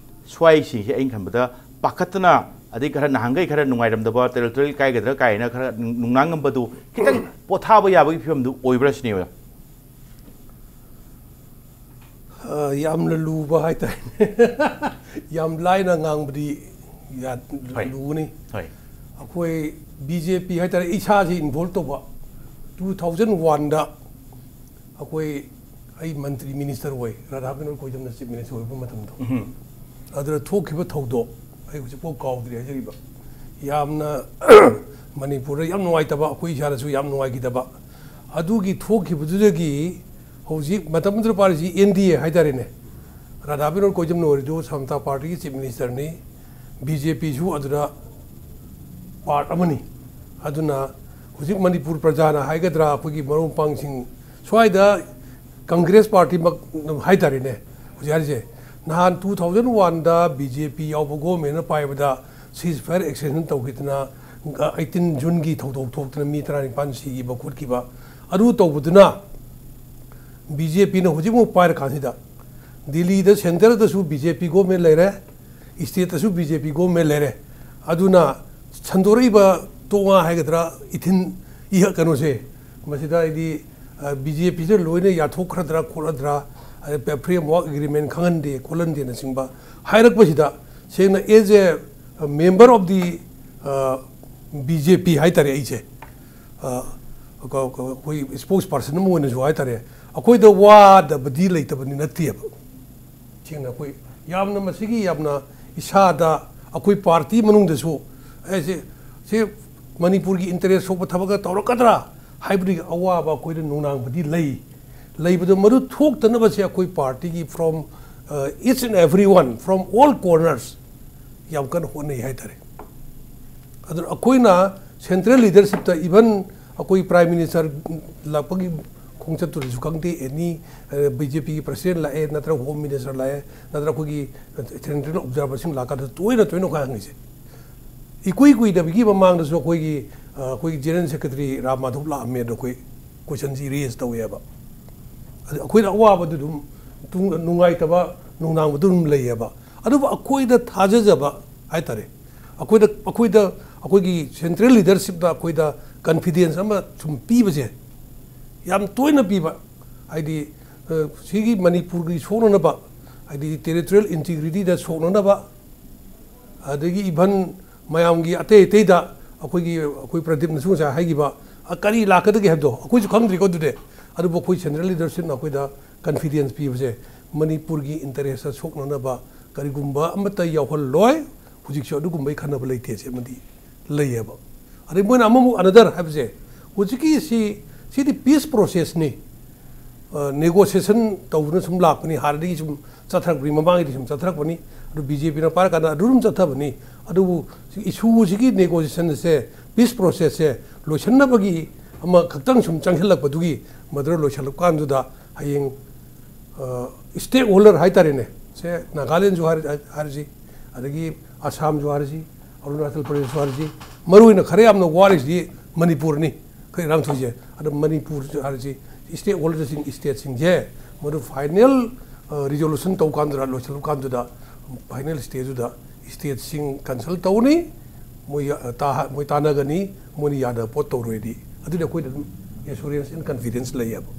ꯁ꯭ꯋꯥꯏꯁꯤꯡꯁꯦ ꯑꯩꯅ ꯈꯟꯕꯗ ꯄꯥꯈꯠꯇꯅ, ꯑꯗꯩ ꯈꯔ ꯅꯍꯥꯟꯈꯩ ꯈꯔ ꯅꯨꯡꯉꯥꯏꯔꯝꯗꯕ, ꯇꯦꯔꯤꯇꯣꯔꯤꯌꯦꯜ ꯀꯥꯏꯒꯗ꯭ꯔꯥ ꯀꯥꯏꯅ ꯈꯔ ꯅꯨꯡ- ꯅꯨꯡꯅꯥꯡꯉꯝꯕꯗꯨ ꯈꯤꯇꯪ ꯄꯣꯊꯥꯕ ꯌꯥꯕꯒꯤ ꯐꯤꯕꯝꯗꯨ ꯑꯣꯏꯕ꯭ꯔꯥ ꯁꯤꯅꯦꯕ꯫ ꯑ, ꯌꯥꯝꯅ ꯂꯨꯕ ꯍꯥꯏꯇꯥꯔꯦꯅꯦ꯫ ꯌꯥꯝ ꯂꯥꯏꯅ ꯉꯥꯡꯕꯗꯤ ꯌꯥ- ꯍꯣꯏ꯫ ꯂꯨꯒꯅꯤ꯫ ꯍꯣꯏ꯫ ꯑꯩꯈꯣꯏ ꯕꯤ ꯖꯦ ꯄꯤ ꯍꯥꯏꯇꯥꯔꯦ, ꯏꯁꯥꯁꯤ ꯏꯟꯚꯣꯜꯕ ꯇꯧꯕ꯫ ꯇꯨ ꯊꯥꯎꯖꯟ ꯋꯥꯟꯗ ꯑꯩꯈꯣꯏ, ꯑꯩ ꯃꯟꯇ꯭ꯔꯤ ꯃꯤꯅꯤꯁꯇꯔ ꯑꯣꯏ, ꯔꯥꯙꯥ ꯕꯤꯅꯣꯗ ꯀꯣꯏꯖꯝꯅ ꯆꯤꯐ ꯃꯤꯅꯤꯁꯇꯔ ꯑꯣꯏꯕ ꯃꯇꯝꯗꯣ꯫ ꯎꯝ꯫ ꯑꯗꯨꯗ ꯊꯣꯛꯈꯤꯕ ꯊꯧꯗꯣꯛ ꯑꯩ ꯍꯧꯖꯤꯛꯐꯥꯎ ꯀꯥꯎꯗ꯭ꯔꯤ ꯍꯥꯏꯖꯔꯤꯕ꯫ ꯌꯥꯝꯅ ꯃꯅꯤꯄꯨꯔꯗ ꯌꯥꯝ ꯅꯨꯡꯉꯥꯏꯇꯕ, ꯑꯩꯈꯣꯏ ꯏꯁꯥꯗꯁꯨ ꯌꯥꯝ ꯅꯨꯡꯉꯥꯏꯈꯤꯗꯕ꯫ ꯑꯗꯨꯒꯤ ꯊꯣꯛꯈꯤꯕꯗꯨꯗꯒꯤ ꯍꯧꯖꯤꯛ ꯃꯇꯝꯗꯨꯗ ꯄꯥꯜꯂꯤꯁꯤ ꯑꯦꯟ ꯗꯤ ꯑꯦ ꯍꯥꯏꯇꯥꯔꯦꯅꯦ꯫ ꯔꯥꯙꯥ ꯕꯤꯅꯣꯗ ꯀꯣꯏꯖꯝꯅ ꯑꯣꯏꯔꯤꯗꯨ ꯁꯃꯇꯥ ꯄꯥꯔꯇꯤꯒꯤ ꯆꯤꯐ ꯃꯤꯅꯤꯁꯇꯔꯅꯤ, ꯕꯤ ꯖꯦ ꯄꯤꯁꯨ ꯑꯗꯨꯗ ꯄꯥꯔꯠ ꯑꯃꯅꯤ꯫ ꯑꯗꯨꯅ ꯍꯧꯖꯤꯛ ꯃꯅꯤꯄꯨꯔ ꯄ꯭ꯔꯖꯥꯅ ꯍꯥꯏꯒꯗ꯭ꯔꯥ, ꯑꯩꯈꯣꯏꯒꯤ ꯃꯔꯨꯞ ꯃꯄꯥꯡꯁꯤꯡ ꯁ꯭ꯋꯥꯏꯗ ꯀꯪꯒ꯭ꯔꯦꯁ ꯄꯥꯔꯇꯤꯃꯛ ꯍꯥꯏꯇꯥꯔꯦꯅꯦ, ꯍꯧꯖꯤꯛ ꯍꯥꯏꯔꯤꯁꯦ꯫ ꯅꯍꯥꯟ ꯇꯨ ꯊꯥꯎꯖꯟ ꯋꯥꯟꯗ ꯕꯤ ꯖꯦ ꯄꯤ ꯌꯥꯎꯕ ꯒꯣꯔꯃꯦꯟꯅ ꯄꯥꯏꯕꯗ ꯁꯤꯖ ꯐꯥꯌꯔ ꯑꯦꯛꯁꯇꯦꯟꯁꯟ ꯇꯧꯈꯤꯗꯅ, ꯑꯩꯠꯇꯤꯟ ꯖꯨꯟꯒꯤ ꯊꯧꯗꯣꯛ ꯊꯣꯛꯇꯅ ꯃꯤ ꯇꯔꯥꯅꯤꯄꯥꯟ ꯁꯤꯈꯤꯕ ꯈꯣꯠꯈꯤꯕ, ꯑꯗꯨ ꯇꯧꯕꯗꯨꯅ ꯕꯤ ꯖꯦ ꯄꯤꯅ ꯍꯧꯖꯤꯛꯃꯨꯛ ꯄꯥꯏꯔꯀꯥꯟꯁꯤꯗ ꯗꯤꯜꯂꯤꯗ ꯁꯦꯟꯇꯔꯗꯁꯨ ꯕꯤ ꯖꯦ ꯄꯤ ꯒꯣꯔꯃꯦꯟ ꯂꯩꯔꯦ, ꯁ꯭ꯇꯦꯠꯇꯁꯨ ꯕꯤ ꯖꯦ ꯄꯤ ꯒꯣꯔꯃꯦꯟ ꯂꯩꯔꯦ꯫ ꯑꯗꯨꯅ ꯁꯟꯗꯣꯔꯛꯏꯕ ꯇꯣꯉꯥ ꯍꯥꯏꯒꯗ꯭ꯔꯥ, ꯏꯊꯤꯟ, ꯏꯍ-, ꯀꯩꯅꯣꯁꯦ, ꯃꯁꯤꯗ ꯍꯥꯏꯗꯤ, ꯑ, ꯕꯤ ꯖꯦ ꯄꯤꯁꯤꯅ ꯂꯣꯏꯅ ꯌꯥꯊꯣꯛꯈ꯭ꯔꯗ꯭ꯔꯥ ꯈꯣꯠꯂꯗ꯭ꯔꯥ, ꯑ, ꯐ꯭ꯔꯦꯝꯋꯥꯔꯛ ꯑꯦꯒ꯭ꯔꯤꯃꯦꯟ ꯈꯪꯍꯟꯗꯦ ꯈꯣꯠꯍꯟꯗꯦꯅꯆꯤꯡꯕ ꯍꯥꯏꯔꯛꯄꯁꯤꯗ, ꯁꯦꯡꯅ as a member of the, ꯑ, ꯕꯤ ꯖꯦ ꯄꯤ ꯍꯥꯏꯇꯥꯔꯦ ꯑꯩꯁꯦ, ꯑ, ꯑꯩꯈꯣꯏ ꯁ꯭ꯄꯣꯛꯁ ꯄꯥꯔꯁꯟ ꯑꯃ ꯑꯣꯏꯅꯁꯨ ꯍꯥꯏꯇꯥꯔꯦ, ꯑꯩꯈꯣꯏꯗ ꯋꯥꯗꯕꯗꯤ ꯂꯩꯇꯕꯗꯤ ꯅꯠꯇꯦꯕ꯫ ꯁꯦꯡꯅ ꯑꯩꯈꯣꯏ ꯌꯥꯝꯅ ꯃꯁꯤꯒꯤ ꯌꯥꯝꯅ ꯏꯁꯥꯗ ꯑꯩꯈꯣꯏ ꯄꯥꯔꯇꯤ ꯃꯅꯨꯡꯗꯁꯨ ꯑꯦ ꯁꯤ ꯁꯤ ꯃꯅꯤꯄꯨꯔꯒꯤ ꯏꯟꯇꯔꯦꯁ ꯁꯣꯛꯄ ꯊꯕꯛꯀ ꯇꯧꯔꯛꯀꯗ꯭ꯔꯥ ꯍꯥꯏꯕꯗꯨꯒꯤ ꯑꯋꯥꯕ ꯑꯩꯈꯣꯏꯗ ꯅꯨꯡꯅꯥꯡꯕꯗꯤ ꯂꯩ꯫ ꯂꯩꯕꯗꯣ ꯃꯗꯨ ꯊꯣꯛꯇꯅꯕꯁꯦ ꯑꯩꯈꯣꯏ ꯄꯥꯔꯇꯤꯒꯤ from each and everyone from all corners ꯌꯥꯝ ꯀꯟꯅ ꯍꯣꯠꯅꯩ ꯍꯥꯏꯇꯥꯔꯦ꯫ ꯑꯗꯨꯅ ꯑꯩꯈꯣꯏꯅ ꯁꯦꯟꯇ꯭ꯔꯦꯜ ꯂꯤꯗꯔꯁꯤꯞꯇ, ꯏꯚꯟ ꯑꯩꯈꯣꯏ ꯄ꯭ꯔꯥꯏꯝ ꯃꯤꯅꯤꯁꯇꯔ ꯂꯥꯛꯄꯒꯤ ꯈꯣꯡꯆꯠꯇꯨꯗꯁꯨ ꯈꯪꯗꯦ, ꯑꯦꯅꯤ ꯕꯤ ꯖꯦ ꯄꯤꯒꯤ ꯄ꯭ꯔꯁꯤꯗꯦꯟ ꯂꯥꯛꯑꯦ, ꯅꯠꯇ꯭ꯔꯒ ꯍꯣꯝ ꯃꯤꯅꯤꯁꯇꯔ ꯂꯥꯛꯑꯦ, ꯅꯠꯇ꯭ꯔꯒ ꯑꯩꯈꯣꯏꯒꯤ ꯁꯦꯟꯇ꯭ꯔꯦꯜ ꯑꯣꯕꯖꯥꯔꯚꯔꯁꯤꯡ ꯂꯥꯛꯀꯥꯟꯗ ꯇꯣꯏꯅ ꯇꯣꯏꯅ ꯑꯩꯈꯣꯏ ꯍꯪꯉꯤꯁꯦ꯫ ꯏꯀꯨꯏ ꯀꯨꯏꯗꯕꯒꯤ ꯃꯃꯥꯡꯗꯁꯨ ꯑꯩꯈꯣꯏꯒꯤ ꯑꯩꯈꯣꯏꯒꯤ ꯖꯦꯅꯔꯦꯜ ꯁꯦꯀ꯭ꯔꯦꯇꯔꯤ ꯔꯥꯝ ꯃꯥꯙꯕ ꯂꯥꯛꯑꯝꯃꯦ, ꯑꯗꯣ ꯑꯩꯈꯣꯏ ꯀꯣꯏꯁꯟꯁꯤ ꯔꯦꯖ ꯇꯧꯋꯦꯕ꯫ ꯑꯗꯨ ꯑꯩꯈꯣꯏꯅ ꯑꯋꯥꯕꯗꯨ ꯑꯗꯨꯝ ꯅꯨꯡꯉꯥꯏꯇꯕ ꯅꯨꯡꯅꯥꯡꯕꯗꯨ ꯑꯗꯨꯝ ꯂꯩꯌꯦꯕ꯫ ꯑꯗꯨꯕꯨ ꯑꯩꯈꯣꯏꯗ ꯊꯥꯖꯖꯕ ꯍꯥꯏꯇꯥꯔꯦ, ꯑꯩꯈꯣꯏꯗ ꯑꯩꯈꯣꯏꯗ ꯑꯩꯈꯣꯏꯒꯤ ꯁꯦꯟꯇ꯭ꯔꯦꯜ ꯂꯤꯗꯔꯁꯤꯞꯇ ꯑꯩꯈꯣꯏꯗ ꯀꯟꯐꯤꯗꯦꯟꯁ ꯑꯃ ꯁꯨꯝ ꯄꯤꯕꯁꯦ ꯌꯥꯝ ꯇꯣꯏꯅ ꯄꯤꯕ꯫ ꯍꯥꯏꯗꯤ ꯁꯤꯒꯤ ꯃꯅꯤꯄꯨꯔꯒꯤ ꯁꯣꯛꯅꯅꯕ, ꯍꯥꯏꯗꯤ ꯇꯦꯔꯤꯇꯣꯔꯤꯌꯦꯜ ꯏꯟꯇꯤꯒ꯭ꯔꯤꯇꯤꯗ ꯁꯣꯛꯅꯅꯕ, ꯑꯗꯒꯤ ꯏꯚꯟ ꯃꯌꯥꯝꯒꯤ ꯑꯇꯩ ꯑꯇꯩꯗ ꯑꯩꯈꯣꯏꯒꯤ ꯑꯩꯈꯣꯏ ꯄ꯭ꯔꯗꯤꯞꯅꯁꯨ ꯉꯁꯥꯏ ꯍꯥꯏꯈꯤꯕ ꯀꯔꯤ ꯂꯥꯛꯀꯗꯒꯦ ꯍꯥꯏꯕꯗꯣ ꯑꯩꯈꯣꯏꯁꯨ ꯈꯪꯗ꯭ꯔꯤꯀꯣ꯫ ꯑꯗꯨꯗꯤ ꯑꯗꯨꯕꯨ ꯑꯩꯈꯣꯏ ꯁꯦꯟꯇ꯭ꯔꯦꯜ ꯂꯤꯗꯔꯁꯤꯞꯅ ꯑꯩꯈꯣꯏꯗ ꯀꯟꯐꯤꯗꯦꯟꯁ ꯄꯤꯕꯁꯦ ꯃꯅꯤꯄꯨꯔꯒꯤ ꯏꯟꯇꯔꯦꯁꯇ ꯁꯣꯛꯅꯅꯕ ꯀꯔꯤꯒꯨꯝꯕ ꯑꯃꯠꯇ ꯌꯥꯎꯍꯜꯂꯣꯏ꯫ ꯍꯧꯖꯤꯛꯁꯨ ꯑꯗꯨꯒꯨꯝꯕꯒꯤ ꯈꯟꯅꯕ ꯂꯩꯇꯦ ꯁꯤ ꯑꯃꯗꯤ ꯂꯩꯌꯦꯕ꯫ ꯑꯗꯩ ꯃꯣꯏꯅ ꯑꯃꯃꯨꯛ ꯑꯅꯗꯔ ꯍꯥꯏꯕꯁꯦ, ꯍꯧꯖꯤꯛꯀꯤ ꯁꯤ ꯁꯤꯗꯤ ꯄꯤꯁ ꯄ꯭ꯔꯣꯁꯦꯁꯅꯤ꯫ ꯅꯦꯒꯣꯁꯤꯌꯦꯁꯟ ꯇꯧꯗꯨꯅ ꯁꯨꯝ ꯂꯥꯛꯄꯅꯤ, ꯍꯥꯟꯅꯗꯒꯤ ꯁꯨꯝ ꯆꯠꯊꯔꯛꯄꯅꯤ, ꯃꯃꯥꯡꯒꯤꯗꯤ ꯁꯨꯝ ꯆꯠꯊꯔꯛꯄꯅꯤ꯫ ꯑꯗꯨ ꯕꯤ ꯖꯦ ꯄꯤꯅ ꯄꯥꯏꯔꯀꯥꯟꯗ ꯑꯗꯨ ꯑꯗꯨꯝ ꯆꯠꯊꯕꯅꯤ꯫ ꯑꯗꯨꯕꯨ ꯏꯁꯨꯁꯤꯒꯤ ꯅꯦꯒꯣꯁꯤꯌꯦꯁꯟꯁꯦ, ꯄꯤꯁ ꯄ꯭ꯔꯣꯁꯦꯁꯁꯦ ꯂꯣꯏꯁꯤꯟꯅꯕꯒꯤ ꯑꯃꯈꯛꯇꯪ ꯁꯨꯝ ꯆꯪꯁꯤꯜꯂꯛꯄꯗꯨꯒꯤ ꯃꯗꯨꯗ ꯂꯣꯏꯁꯤꯜꯂꯛꯄ ꯀꯥꯟꯗꯨꯗ ꯍꯌꯦꯡ ꯁ꯭ꯇꯦꯛ ꯍꯣꯜꯗꯔ ꯍꯥꯏꯇꯥꯔꯦꯅꯦ, ꯁꯦ ꯅꯥꯒꯥꯂꯦꯟꯁꯨ ꯍꯥꯏꯔ- ꯍꯥꯏꯔꯁꯤ, ꯑꯗꯒꯤ ꯑꯁꯥꯝꯁꯨ ꯍꯥꯏꯔꯁꯤ, ꯑꯔꯨꯅꯥꯆꯜ ꯄ꯭ꯔꯗꯦꯁꯁꯨ ꯍꯥꯏꯔꯁꯤ, ꯃꯔꯨꯑꯣꯏꯅ ꯈꯔ ꯌꯥꯝꯅ ꯋꯥꯔꯤꯁꯤꯗꯤ ꯃꯅꯤꯄꯨꯔꯅꯤ꯫ ꯑꯩꯈꯣꯏ ꯏꯔꯥꯡ ꯊꯣꯛꯏꯁꯦ꯫ ꯑꯗꯣ ꯃꯅꯤꯄꯨꯔꯁꯨ ꯍꯥꯏꯔꯁꯤ, ꯁ꯭ꯇꯦꯛ ꯍꯣꯜꯗꯔꯁꯤꯡ, ꯁ꯭ꯇꯦꯠꯁꯤꯡꯁꯦ ꯃꯗꯨ ꯐꯥꯏꯅꯦꯜ ꯔꯤꯖꯣꯂꯨꯁꯟ ꯇꯧꯀꯥꯟꯗꯨꯗ, ꯂꯣꯏꯁꯤꯜꯂꯨ ꯀꯥꯟꯗꯨꯗ, ꯐꯥꯏꯅꯦꯜ ꯁ꯭ꯇꯦꯖꯇꯨꯗ ꯁ꯭ꯇꯦꯠꯁꯤꯡ ꯀꯟꯁꯜ ꯇꯧꯅꯤ, ꯃꯣꯏ ꯌꯥ- ꯇꯥ- ꯃꯣꯏ ꯇꯥꯟꯅꯒꯅꯤ, ꯃꯣꯏꯅ ꯌꯥꯗꯕ ꯄꯣꯠ ꯇꯧꯔꯣꯏꯗꯤ ꯑꯗꯨꯗꯤ ꯑꯩꯈꯣꯏꯗ ꯑꯗꯨꯝ ꯑꯦꯁꯨꯔꯦꯟꯁ ꯑꯦꯟ ꯀꯟꯐꯤꯗꯦꯟꯁ ꯂꯩꯌꯦꯕ꯫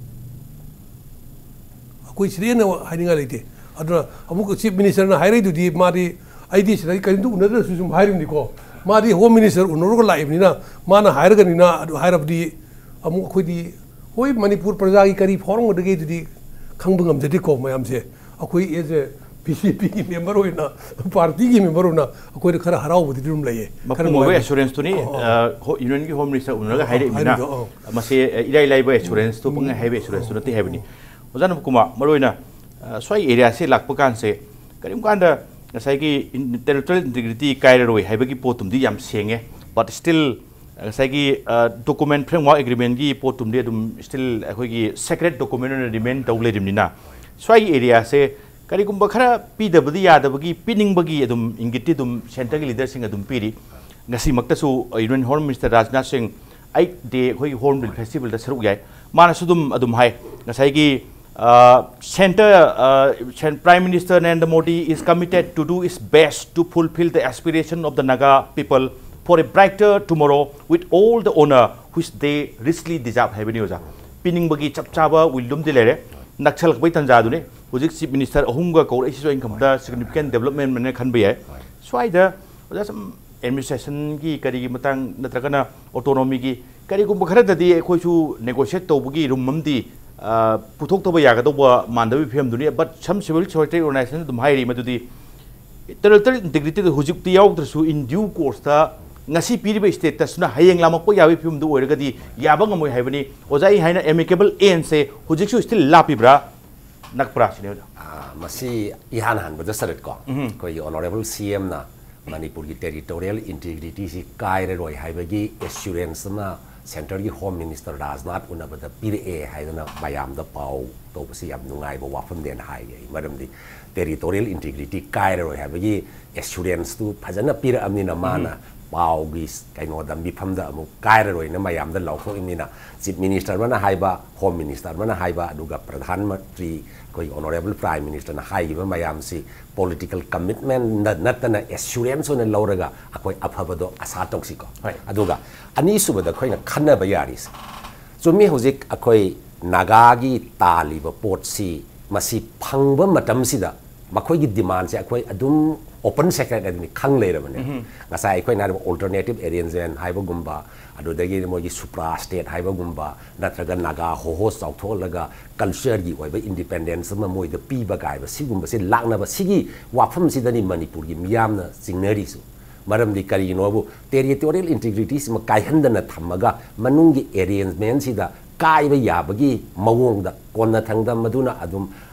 ꯑꯩꯈꯣꯏ ꯁꯤꯗ ꯍꯦꯟꯅ ꯍꯥꯏꯅꯤꯡꯉꯥꯏ ꯂꯩꯇꯦ꯫ ꯑꯗꯨꯅ ꯑꯃꯨꯛ ꯆꯤꯐ ꯃꯤꯅꯤꯁꯇꯔꯅ ꯍꯥꯏꯔꯛꯏꯗꯨꯗꯤ ꯃꯥꯗꯤ ꯑꯩꯗꯤ ꯁꯤꯗ ꯑꯩ ꯀꯔꯤꯝꯇ ꯎꯅꯗ꯭ꯔꯁꯨ ꯁꯨꯝ ꯍꯥꯏꯔꯤꯕꯅꯤꯀꯣ꯫ ꯃꯥꯗꯤ ꯍꯣꯝ ꯃꯤꯅꯤꯁꯇꯔ ꯎꯅꯔꯒ ꯂꯥꯛꯏꯕꯅꯤꯅ ꯃꯥꯅ ꯍꯥꯏꯔꯒꯅꯤꯅ ꯑꯗꯨ ꯍꯥꯏꯔꯕꯗꯤ ꯑꯃꯨꯛ ꯑꯩꯈꯣꯏꯗꯤ, ꯍꯣꯏ, ꯃꯅꯤꯄꯨꯔ ꯄ꯭ꯔꯖꯥꯒꯤ ꯀꯔꯤ ꯐꯥꯎꯔꯝꯒꯗꯒꯦ ꯑꯗꯨꯗꯤ ꯈꯪꯕ ꯉꯝꯖꯗꯦꯀꯣ ꯃꯌꯥꯝꯁꯦ꯫ ꯑꯩꯈꯣꯏ as a B J Pꯒꯤ member ꯑꯣꯏꯅ, partyꯒꯤ member ꯑꯣꯏꯅ ꯑꯩꯈꯣꯏꯗ ꯈꯔ ꯍꯔꯥꯎꯕꯗꯤ ꯑꯗꯨꯝ ꯂꯩꯌꯦ꯫ ꯈꯔ ꯃꯄꯨꯡ ꯑꯣꯏꯕ ꯅꯨꯡꯉꯥꯏꯕ꯫ Assuranceꯇꯨꯅꯤ, ꯑꯣ, ꯑꯣ꯫ ꯑ, ꯍꯣ-, unionꯒꯤ Home Minister ꯎꯅꯔꯒ ꯑꯣ, ꯍꯥꯏꯔꯛꯏꯕꯅꯤꯅ꯫ ꯍꯥꯏꯔꯤꯕꯗꯣ, ꯑꯣ꯫ ꯃꯁꯤ, ꯑ, ꯏꯔꯥꯏ ꯂꯥꯏꯕ assuranceꯇꯨ ꯄꯪꯍꯥꯏ ꯍꯥꯏꯕ assuranceꯇꯨ ꯅꯠꯇꯦ ꯍꯥꯏꯕꯅꯤ꯫ ꯑꯣꯖꯥ ꯅꯕꯀꯨꯃꯥꯔ, ꯃꯔꯨꯑꯣꯏꯅ, ꯑ, ꯁ꯭ꯋꯥꯏ areaꯁꯦ ꯂꯥꯛꯄ ꯀꯥꯟꯁꯦ ꯀꯔꯤꯒꯨꯝꯕ ꯀꯥꯟꯗ ꯉꯁꯥꯏꯒꯤ in-, territorial integrity ꯀꯥꯏꯔꯔꯣꯏ ꯍꯥꯏꯕꯒꯤ ꯄꯣꯠꯇꯨꯝꯗꯤ ꯌꯥꯝ ꯁꯦꯡꯉꯦ, but still ꯉꯁꯥꯏꯒꯤ, ꯑ, document, framework agreementꯀꯤ ꯄꯣꯠꯇꯨꯝꯗꯤ ꯑꯗꯨꯝ still ꯑꯩꯈꯣꯏꯒꯤ secret document ꯑꯣꯏꯅ remain ꯇꯧ ꯂꯩꯔꯤꯕꯅꯤꯅ, ꯁ꯭ꯋꯥꯏꯒꯤ areaꯁꯦ ꯀꯔꯤꯒꯨꯝꯕ ꯈꯔ ꯄꯤꯗꯕꯗꯤ ꯌꯥꯗꯕꯒꯤ, ꯄꯤꯅꯤꯡꯕꯒꯤ ꯑꯗꯨꯝ ꯏꯪꯒꯤꯠꯇꯤ ꯑꯗꯨꯝ centreꯒꯤ leaderꯁꯤꯡ ꯑꯗꯨꯝ ꯄꯤꯔꯤ꯫ ꯉꯁꯤꯃꯛꯇꯁꯨ Union Home Minister ꯔꯥꯖꯅꯥꯊ ꯁꯤꯡ eight day ꯑꯩꯈꯣꯏꯒꯤ Hornbill Festivalꯗ ꯁꯔꯨꯛ ꯌꯥꯏ꯫ ꯃꯥꯅꯁꯨ ꯑꯗꯨꯝ, ꯑꯗꯨꯝ ꯍꯥꯏ, ꯉꯁꯥꯏꯒꯤ, ꯑ, center, ꯑ, Sen-, Prime Minister Narendra Modi is committed to do its best to fulfill the aspiration of the Naga people for a brighter tomorrow with all the honor which they richly deserve ꯍꯥꯏꯕꯅꯤ ꯑꯣꯖꯥ꯫ ꯄꯤꯅꯤꯡꯕꯒꯤ ꯆꯞ ꯆꯥꯕ ꯋꯤꯜꯗꯨꯝꯗꯤ ꯂꯩꯔꯦ꯫ ꯅꯛꯁꯜꯂꯛꯄꯒꯤ ꯇꯥꯟꯖꯥꯗꯨꯅꯤ꯫ ꯍꯧꯖꯤꯛ Chief Minister ꯑꯍꯨꯝꯒ ꯀꯧꯔꯛꯏꯁꯤꯁꯨ ꯑꯩꯅ ꯈꯟꯕꯗ significant development ꯑꯃꯅꯦ ꯈꯟꯕ ꯌꯥꯏ꯫ ꯁ꯭ꯋꯥꯏꯗ ꯑꯣꯖꯥ ꯁꯨꯝ administrationꯒꯤ ꯀꯔꯤꯒꯤ ꯃꯇꯥꯡ ꯅꯠꯇ꯭ꯔꯒꯅ autonomyꯒꯤ ꯀꯔꯤꯒꯨꯝꯕ ꯈꯔꯗꯗꯤ ꯑꯩꯈꯣꯏꯁꯨ negotiate ꯇꯧꯕꯒꯤ room ꯑꯃꯗꯤ, ꯑ, ꯄꯨꯊꯣꯛꯇꯕ ꯌꯥꯒꯗꯧꯕ ꯃꯥꯟꯗꯕꯒꯤ ꯐꯤꯕꯝꯗꯨꯅꯤ꯫ But some civil society organization ꯑꯗꯨꯝ ꯍꯥꯏꯔꯤ ꯃꯗꯨꯗꯤ territorial integrityꯗ ꯍꯧꯖꯤꯛꯇꯤ ꯌꯥꯎꯗ꯭ꯔꯁꯨ in due courseꯇ ꯉꯁꯤ ꯄꯤꯔꯤꯕ statusꯇꯨꯅ ꯍꯌꯦꯡ ꯂꯥꯝꯃꯛꯄ ꯌꯥꯕꯒꯤ ꯐꯤꯕꯝꯗꯨ ꯑꯣꯏꯔꯒꯗꯤ ꯌꯥꯕ ꯉꯝꯃꯣꯏ ꯍꯥꯏꯕꯅꯤ꯫ ꯑꯣꯖꯥ, ꯑꯩ ꯍꯥꯏꯅ amicable endꯁꯦ ꯍꯧꯖꯤꯛꯁꯨ still ꯂꯥꯞꯄꯤꯕ꯭ꯔꯥ? ꯅꯛꯄ꯭ꯔꯥ ꯁꯤꯅꯦ ꯑꯣꯖꯥ꯫ ꯑꯥ, ꯃꯁꯤ ꯏꯍꯥꯟ ꯍꯥꯟꯕꯗ ꯁꯔꯠꯀꯣ, ꯎꯝ꯫ ꯑꯩꯈꯣꯏꯒꯤ Honourable C Mꯅ ꯃꯅꯤꯄꯨꯔꯒꯤ territorial integrityꯁꯤ ꯀꯥꯏꯔꯔꯣꯏ ꯍꯥꯏꯕꯒꯤ assurance ꯑꯃ centreꯒꯤ Home Minister ꯔꯥꯖꯅꯥꯊ ꯎꯅꯕꯗ ꯄꯤꯔꯛꯑꯦ ꯍꯥꯏꯗꯅ ꯃꯌꯥꯝꯗ ꯄꯥꯎ ꯇꯧꯕꯁꯤ ꯌꯥꯝ ꯅꯨꯡꯉꯥꯏꯕ ꯋꯥꯐꯝꯅꯦꯅ ꯍꯥꯏꯒꯦ ꯑꯩ꯫ ꯃꯔꯝꯗꯤ territorial integrity ꯀꯥꯏꯔꯔꯣꯏ ꯍꯥꯏꯕꯒꯤ assuranceꯇꯨ ꯐꯖꯅ ꯄꯤꯔꯛꯑꯕꯅꯤꯅ ꯃꯥꯅ ꯎꯝ꯫ ꯄꯥꯎꯒꯤ ꯀꯩꯅꯣꯗ ꯃꯤꯐꯝꯗ ꯑꯃꯨꯛ ꯀꯥꯏꯔꯔꯣꯏꯅ ꯃꯌꯥꯝꯗ ꯂꯥꯎꯊꯣꯛꯏꯕꯅꯤꯅ Chief Minister ꯑꯃꯅ ꯍꯥꯏꯕ, Home Minister ꯑꯃꯅ ꯍꯥꯏꯕ, ꯑꯗꯨꯒ ꯄ꯭ꯔꯙꯥꯟ ꯃꯟꯇ꯭ꯔꯤ, ꯑꯩꯈꯣꯏꯒꯤ Honourable Prime Ministerꯅ ꯍꯥꯏꯈꯤꯕ ꯃꯌꯥꯝꯁꯤ political commitment ꯅ-, ꯅꯠꯇꯅ assurance ꯑꯣꯏꯅ ꯂꯧꯔꯒ ꯑꯩꯈꯣꯏ ꯑꯐꯕꯗꯣ ꯑꯁꯥ ꯇꯧꯁꯤꯀꯣ꯫ ꯍꯣꯏ꯫ ꯑꯗꯨꯒ ꯑꯅꯤꯁꯨꯕꯗ ꯑꯩꯈꯣꯏꯅ ꯈꯟꯅꯕ ꯌꯥꯔꯤꯁꯦ, ꯆꯨꯝꯃꯤ, ꯍꯧꯖꯤꯛ ꯑꯩꯈꯣꯏ ꯅꯥꯒꯥꯒꯤ ꯇꯥꯜꯂꯤꯕ ꯄꯣꯠꯁꯤ ꯃꯁꯤ ꯐꯪꯕ ꯃꯇꯝꯁꯤꯗ ꯃꯈꯣꯏꯒꯤ ꯗꯤꯃꯥꯟꯁꯦ ꯑꯩꯈꯣꯏ ꯑꯗꯨꯝ open secret ꯑꯗꯨꯅꯤ, ꯈꯪ ꯂꯩꯔꯕꯅꯦ꯫ ꯉꯁꯥꯏ ꯑꯩꯈꯣꯏꯅ ꯍꯥꯏꯔꯤꯕ alternative arrangement ꯍꯥꯏꯕꯒꯨꯝꯕ, ꯑꯗꯨꯗꯒꯤ ꯃꯣꯏꯒꯤ supra state ꯍꯥꯏꯕꯒꯨꯝꯕ, ꯅꯠꯇ꯭ꯔꯒ ꯅꯥꯒꯥ ꯍꯣꯍꯣ ꯆꯥꯎꯊꯣꯛꯍꯜꯂꯒ cultureꯒꯤ ꯑꯣꯏꯕ independence ꯑꯃ ꯃꯣꯏꯗ ꯄꯤꯕ ꯀꯥꯏꯕ, ꯁꯤꯒꯨꯝꯕꯁꯦ ꯂꯥꯛꯅꯕ, ꯁꯤꯒꯤ ꯋꯥꯐꯝꯁꯤꯗꯅꯤ ꯃꯅꯤꯄꯨꯔꯒꯤ ꯃꯤꯌꯥꯝꯅ ꯆꯤꯡꯅꯔꯤꯁꯨ꯫ ꯃꯔꯝꯗꯤ ꯀꯔꯤꯒꯤꯅꯣꯕꯨ, territorial integrityꯁꯤꯃ ꯀꯥꯏꯍꯟꯗꯅ ꯊꯝꯃꯒ ꯃꯅꯨꯡꯒꯤ arrangementꯁꯤꯗ ꯀꯥꯏꯕ ꯌꯥꯕꯒꯤ ꯃꯑꯣꯡꯗ ꯀꯣꯟꯅꯊꯪꯗ ꯃꯗꯨꯅ ꯑꯗꯨꯝ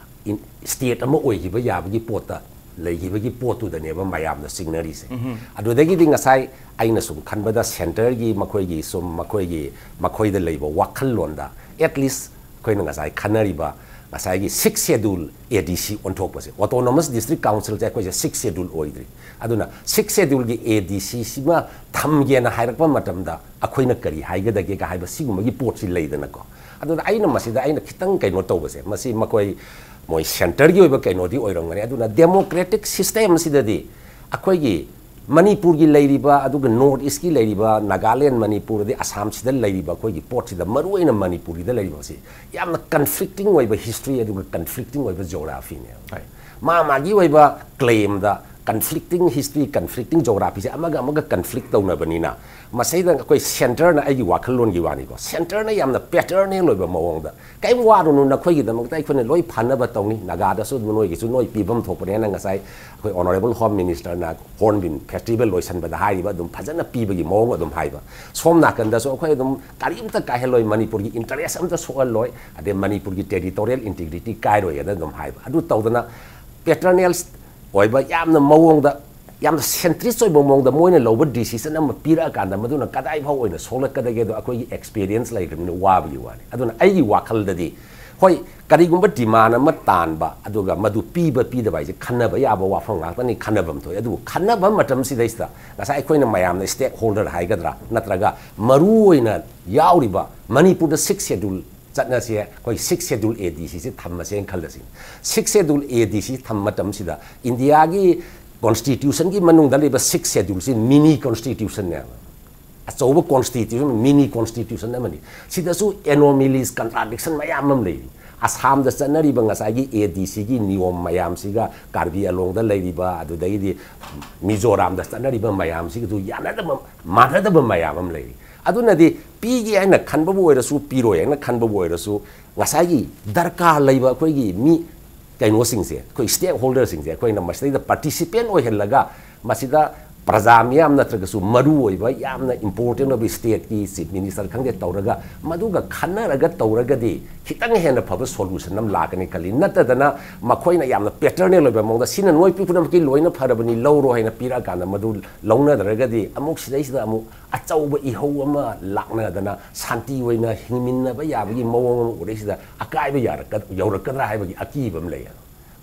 ꯏꯟ-, state ꯑꯃ ꯑꯣꯏꯈꯤꯕ ꯌꯥꯕꯒꯤ ꯄꯣꯠꯇ ꯂꯩꯈꯤꯕꯒꯤ ꯄꯣꯠꯇꯨꯗꯅꯦꯕ ꯃꯌꯥꯝꯅ ꯆꯤꯡꯅꯔꯤꯁꯦ꯫ ꯑꯗꯨꯗꯒꯤꯗꯤ ꯉꯁꯥꯏ ꯑꯩꯅ ꯁꯨꯝ ꯈꯟꯕꯗ centreꯒꯤ ꯃꯈꯣꯏꯒꯤ ꯁꯨꯝ ꯃꯈꯣꯏꯒꯤ, ꯃꯈꯣꯏꯗ ꯂꯩꯕ ꯋꯥꯈꯜꯂꯣꯟꯗ, at least ꯑꯩꯈꯣꯏꯅ ꯉꯁꯥꯏ ꯈꯟꯅꯔꯤꯕ ꯉꯁꯥꯏꯒꯤ sixth schedule ADC ꯑꯣꯟꯊꯣꯛꯄꯁꯦ, autonomous district councilꯁꯦ ꯑꯩꯈꯣꯏꯁꯦ sixth schedule ꯑꯣꯏꯗ꯭ꯔꯤ꯫ ꯑꯗꯨꯅ sixth scheduleꯒꯤ ADCꯁꯤꯃ ꯊꯝꯒꯦꯅ ꯍꯥꯏꯔꯛꯄ ꯃꯇꯝꯗ ꯑꯩꯈꯣꯏꯅ ꯀꯔꯤ ꯍꯥꯏꯒꯗꯒꯦꯒ ꯍꯥꯏꯕ ꯁꯤꯒꯨꯝꯕꯒꯤ ꯄꯣꯠꯁꯤ ꯂꯩꯗꯅꯀꯣ꯫ ꯑꯗꯨꯅ ꯑꯩꯅ ꯃꯁꯤꯗ ꯑꯩꯅ ꯈꯤꯇꯪ ꯀꯩꯅꯣ ꯇꯧꯕꯁꯦ, ꯃꯁꯤ ꯃꯈꯣꯏ, ꯃꯣꯏ centreꯒꯤ ꯑꯣꯏꯕ ꯀꯩꯅꯣꯗꯤ ꯑꯣꯏꯔꯝꯒꯅꯤ, ꯑꯗꯨꯅ democratic systemꯁꯤꯗꯗꯤ ꯑꯩꯈꯣꯏꯒꯤ ꯃꯅꯤꯄꯨꯔꯒꯤ ꯂꯩꯔꯤꯕ, ꯑꯗꯨꯒ North Eastꯀꯤ ꯂꯩꯔꯤꯕ, ꯅꯥꯒꯥꯂꯦꯟ, ꯃꯅꯤꯄꯨꯔ, ꯑꯗꯩ ꯑꯁꯥꯝꯁꯤꯗ ꯂꯩꯔꯤꯕ ꯑꯩꯈꯣꯏꯒꯤ ꯄꯣꯠꯁꯤꯗ, ꯃꯔꯨꯑꯣꯏꯅ ꯃꯅꯤꯄꯨꯔꯒꯤꯗ ꯂꯩꯔꯤꯕꯁꯤ, ꯌꯥꯝꯅ conflicting ꯑꯣꯏꯕ history ꯑꯗꯨꯒ conflicting ꯑꯣꯏꯕ geographyꯅꯦꯕ꯫ ꯃꯥ ꯃꯥꯒꯤ ꯑꯣꯏꯕ claimꯗ conflicting history, conflicting geographyꯁꯦ ꯑꯃꯒ ꯑꯃꯒ conflict ꯇꯧꯅꯕꯅꯤꯅ, ꯃꯁꯤꯗ ꯑꯩꯈꯣꯏ centreꯅ, ꯑꯩꯒꯤ ꯋꯥꯈꯜꯂꯣꯟꯒꯤ ꯋꯥꯅꯤꯀꯣ, centreꯅ ꯌꯥꯝꯅ paternal ꯑꯣꯏꯕ ꯃꯑꯣꯡꯗ, "ꯀꯔꯤꯝ ꯋꯥꯔꯨꯅꯨ, ꯅꯈꯣꯏꯒꯤꯗꯃꯛꯇ ꯑꯩꯈꯣꯏꯅ ꯂꯣꯏ ꯐꯅꯕ ꯇꯧꯅꯤ, ꯅꯥꯒꯥꯗꯁꯨ ꯅꯣꯏꯒꯤꯁꯨ ꯅꯣꯏ ꯄꯤꯐꯝ ꯊꯣꯛꯄꯅꯦꯅ" ꯉꯁꯥꯏ ꯑꯩꯈꯣꯏ Honourable Home Ministerꯅ Hornbill Festival ꯂꯣꯏꯁꯟꯕꯗ ꯍꯥꯏꯔꯤꯕ ꯑꯗꯨꯝ ꯐꯖꯅ ꯄꯤꯕꯒꯤ ꯃꯑꯣꯡ ꯑꯗꯨꯝ ꯍꯥꯏꯕ꯫ ꯁꯣꯝ ꯅꯥꯀꯟꯗꯁꯨ ꯑꯩꯈꯣꯏ ꯑꯗꯨꯝ ꯀꯔꯤꯝꯇ ꯀꯥꯏꯍꯜꯂꯣꯏ, ꯃꯅꯤꯄꯨꯔꯒꯤ interest ꯑꯝꯇ ꯁꯣꯛꯍꯜꯂꯣꯏ, ꯑꯗꯩ ꯃꯅꯤꯄꯨꯔꯒꯤ territorial integrity ꯀꯥꯏꯔꯣꯏꯅ ꯑꯗꯨꯝ ꯍꯥꯏꯕ꯫ ꯑꯗꯨ ꯇꯧꯗꯅ paternal ꯑꯣꯏꯕ ꯌꯥꯝꯅ ꯃꯑꯣꯡꯗ, ꯌꯥꯝꯅ centrist ꯑꯣꯏꯕ ꯃꯑꯣꯡꯗ ꯃꯣꯏꯅ ꯂꯧꯕ decision ꯑꯃ ꯄꯤꯔꯛꯑꯀꯥꯟꯗ ꯃꯗꯨꯅ ꯀꯗꯥꯏ ꯐꯥꯎ ꯑꯣꯏꯅ ꯁꯣꯛꯂꯛꯀꯗꯒꯦꯗꯣ ꯑꯩꯈꯣꯏꯒꯤ experience ꯂꯩꯇ꯭ꯔꯕꯅꯤꯅ ꯋꯥꯕꯒꯤ ꯋꯥꯅꯤ꯫ ꯑꯗꯨꯅ ꯑꯩꯒꯤ ꯋꯥꯈꯜꯗꯗꯤ, ꯍꯣꯏ, ꯀꯔꯤꯒꯨꯝꯕ demand ꯑꯃ ꯇꯥꯟꯕ, ꯑꯗꯨꯒ ꯃꯗꯨ ꯄꯤꯕ ꯄꯤꯗꯕ ꯍꯥꯏꯁꯦ ꯈꯟꯅꯕ ꯌꯥꯕ ꯋꯥꯐꯝ ꯉꯥꯛꯇꯅꯤ, ꯈꯟꯅꯐꯝ ꯊꯣꯛꯏ꯫ ꯑꯗꯨꯕꯨ ꯈꯟꯅꯕ ꯃꯇꯝꯁꯤꯗꯩꯁꯤꯗ ꯉꯁꯥꯏ ꯑꯩꯈꯣꯏꯅ ꯃꯌꯥꯝꯅ stakeholder ꯍꯥꯏꯒꯗ꯭ꯔꯥ, ꯅꯠꯇ꯭ꯔꯒ ꯃꯔꯨꯑꯣꯏꯅ ꯌꯥꯎꯔꯤꯕ ꯃꯅꯤꯄꯨꯔꯗ sixth schedule ꯆꯠꯅꯁꯦ, ꯑꯩꯈꯣꯏ sixth schedule ADCꯁꯤ ꯊꯝꯃꯁꯦꯅ ꯈꯜꯂꯁꯤ꯫ Sixth schedule ADC ꯊꯝꯕ ꯃꯇꯝꯁꯤꯗ ꯏꯟꯗꯤꯌꯥꯒꯤ constitutionꯒꯤ ꯃꯅꯨꯡꯗ ꯂꯩꯕ sixth scheduleꯁꯤ mini constitutionꯅꯦꯕ꯫ ꯑꯆꯧꯕ constitution, mini constitution ꯑꯃꯅꯤ꯫ ꯁꯤꯗꯁꯨ anomalies, contradiction ꯃꯌꯥꯝ ꯑꯃ ꯂꯩꯔꯤ꯫ ꯑꯁꯥꯝꯗ ꯆꯠꯅꯔꯤꯕ ꯉꯁꯥꯏꯒꯤ ꯑꯦ ꯗꯤ ꯁꯤꯒꯤ ꯅꯤꯌꯣꯝ ꯃꯌꯥꯝꯁꯤꯒ ꯀꯥꯔꯕꯤ ꯑꯂꯣꯡꯗ ꯂꯩꯔꯤꯕ, ꯑꯗꯨꯗꯒꯤꯗꯤ ꯃꯤꯖꯣꯔꯥꯝꯗ ꯆꯠꯅꯔꯤꯕ ꯃꯌꯥꯝꯁꯤꯒꯁꯨ ꯌꯥꯅꯗꯕ, ꯃꯥꯟꯅꯗꯕ ꯃꯌꯥꯝ ꯑꯃ ꯂꯩꯔꯤ꯫ ꯑꯗꯨꯅꯗꯤ ꯄꯤꯒꯦ ꯍꯥꯏꯅ ꯈꯟꯕꯕꯨ ꯑꯣꯏꯔꯁꯨ, ꯄꯤꯔꯣꯏ ꯍꯥꯏꯅ ꯈꯟꯕꯕꯨ ꯑꯣꯏꯔꯁꯨ, ꯉꯁꯥꯏꯒꯤ ꯗꯔꯀꯥꯔ ꯂꯩꯕ ꯑꯩꯈꯣꯏꯒꯤ ꯃꯤ ꯀꯩꯅꯣꯁꯤꯡꯁꯦ, ꯑꯩꯈꯣꯏ ꯁ꯭ꯇꯦꯛ ꯍꯣꯜꯗꯔꯁꯤꯡꯁꯦ, ꯑꯩꯈꯣꯏꯅ ꯃꯁꯤꯗꯩꯗ ꯄꯥꯔꯇꯤꯁꯤꯄꯦꯟ ꯑꯣꯏꯍꯜꯂꯒ, ꯃꯁꯤꯗ ꯄ꯭ꯔꯖꯥ ꯃꯤꯌꯥꯝ ꯅꯠꯇ꯭ꯔꯒꯁꯨ ꯃꯔꯨ ꯑꯣꯏꯕ, ꯌꯥꯝꯅ ꯏꯝꯄꯣꯔꯇꯦꯟ ꯑꯣꯏꯕ ꯁ꯭ꯇꯦꯠꯀꯤ ꯆꯤꯐ ꯃꯤꯅꯤꯁꯇꯔ ꯈꯪꯗꯦ ꯇꯧꯔꯒ, ꯃꯗꯨꯒ ꯈꯟꯅꯔꯒ ꯇꯧꯔꯒꯗꯤ ꯈꯤꯇꯪ ꯍꯦꯟꯅ ꯐꯕ ꯁꯣꯂꯨꯁꯟ ꯑꯃ ꯂꯥꯛꯀꯅꯤ ꯈꯜꯂꯤ꯫ ꯅꯠꯇꯗꯅ ꯃꯈꯣꯏꯅ ꯌꯥꯝꯅ ꯄꯦꯇꯔꯅꯦꯜ ꯑꯣꯏꯕ ꯃꯑꯣꯡꯗ, "ꯁꯤꯅ ꯅꯣꯏ ꯄꯨꯝꯅꯃꯛꯀꯤ ꯂꯣꯏꯅ ꯐꯔꯕꯅꯤ, ꯂꯧꯔꯣ" ꯍꯥꯏꯅ ꯄꯤꯔꯛꯑꯀꯥꯟꯗ ꯃꯗꯨ ꯂꯧꯅꯗ꯭ꯔꯒꯗꯤ ꯑꯃꯨꯛ ꯁꯤꯗꯩꯁꯤꯗ ꯑꯃꯨꯛ ꯑꯆꯧꯕ ꯏꯍꯧ ꯑꯃ ꯂꯥꯛꯅꯗꯅ ꯁꯥꯟꯇꯤ ꯑꯣꯏꯅ ꯍꯤꯡꯃꯤꯟꯅꯕ ꯌꯥꯕꯒꯤ ꯃꯑꯣꯡ ꯑꯃ ꯎꯔꯛꯏꯁꯤꯗ ꯑꯀꯥꯏꯕ ꯌꯥꯔꯛꯀ-, ꯌꯧꯔꯛꯀꯗ꯭ꯔꯥ ꯍꯥꯏꯕꯒꯤ ꯑꯀꯤꯕ ꯑꯃ ꯂꯩ꯫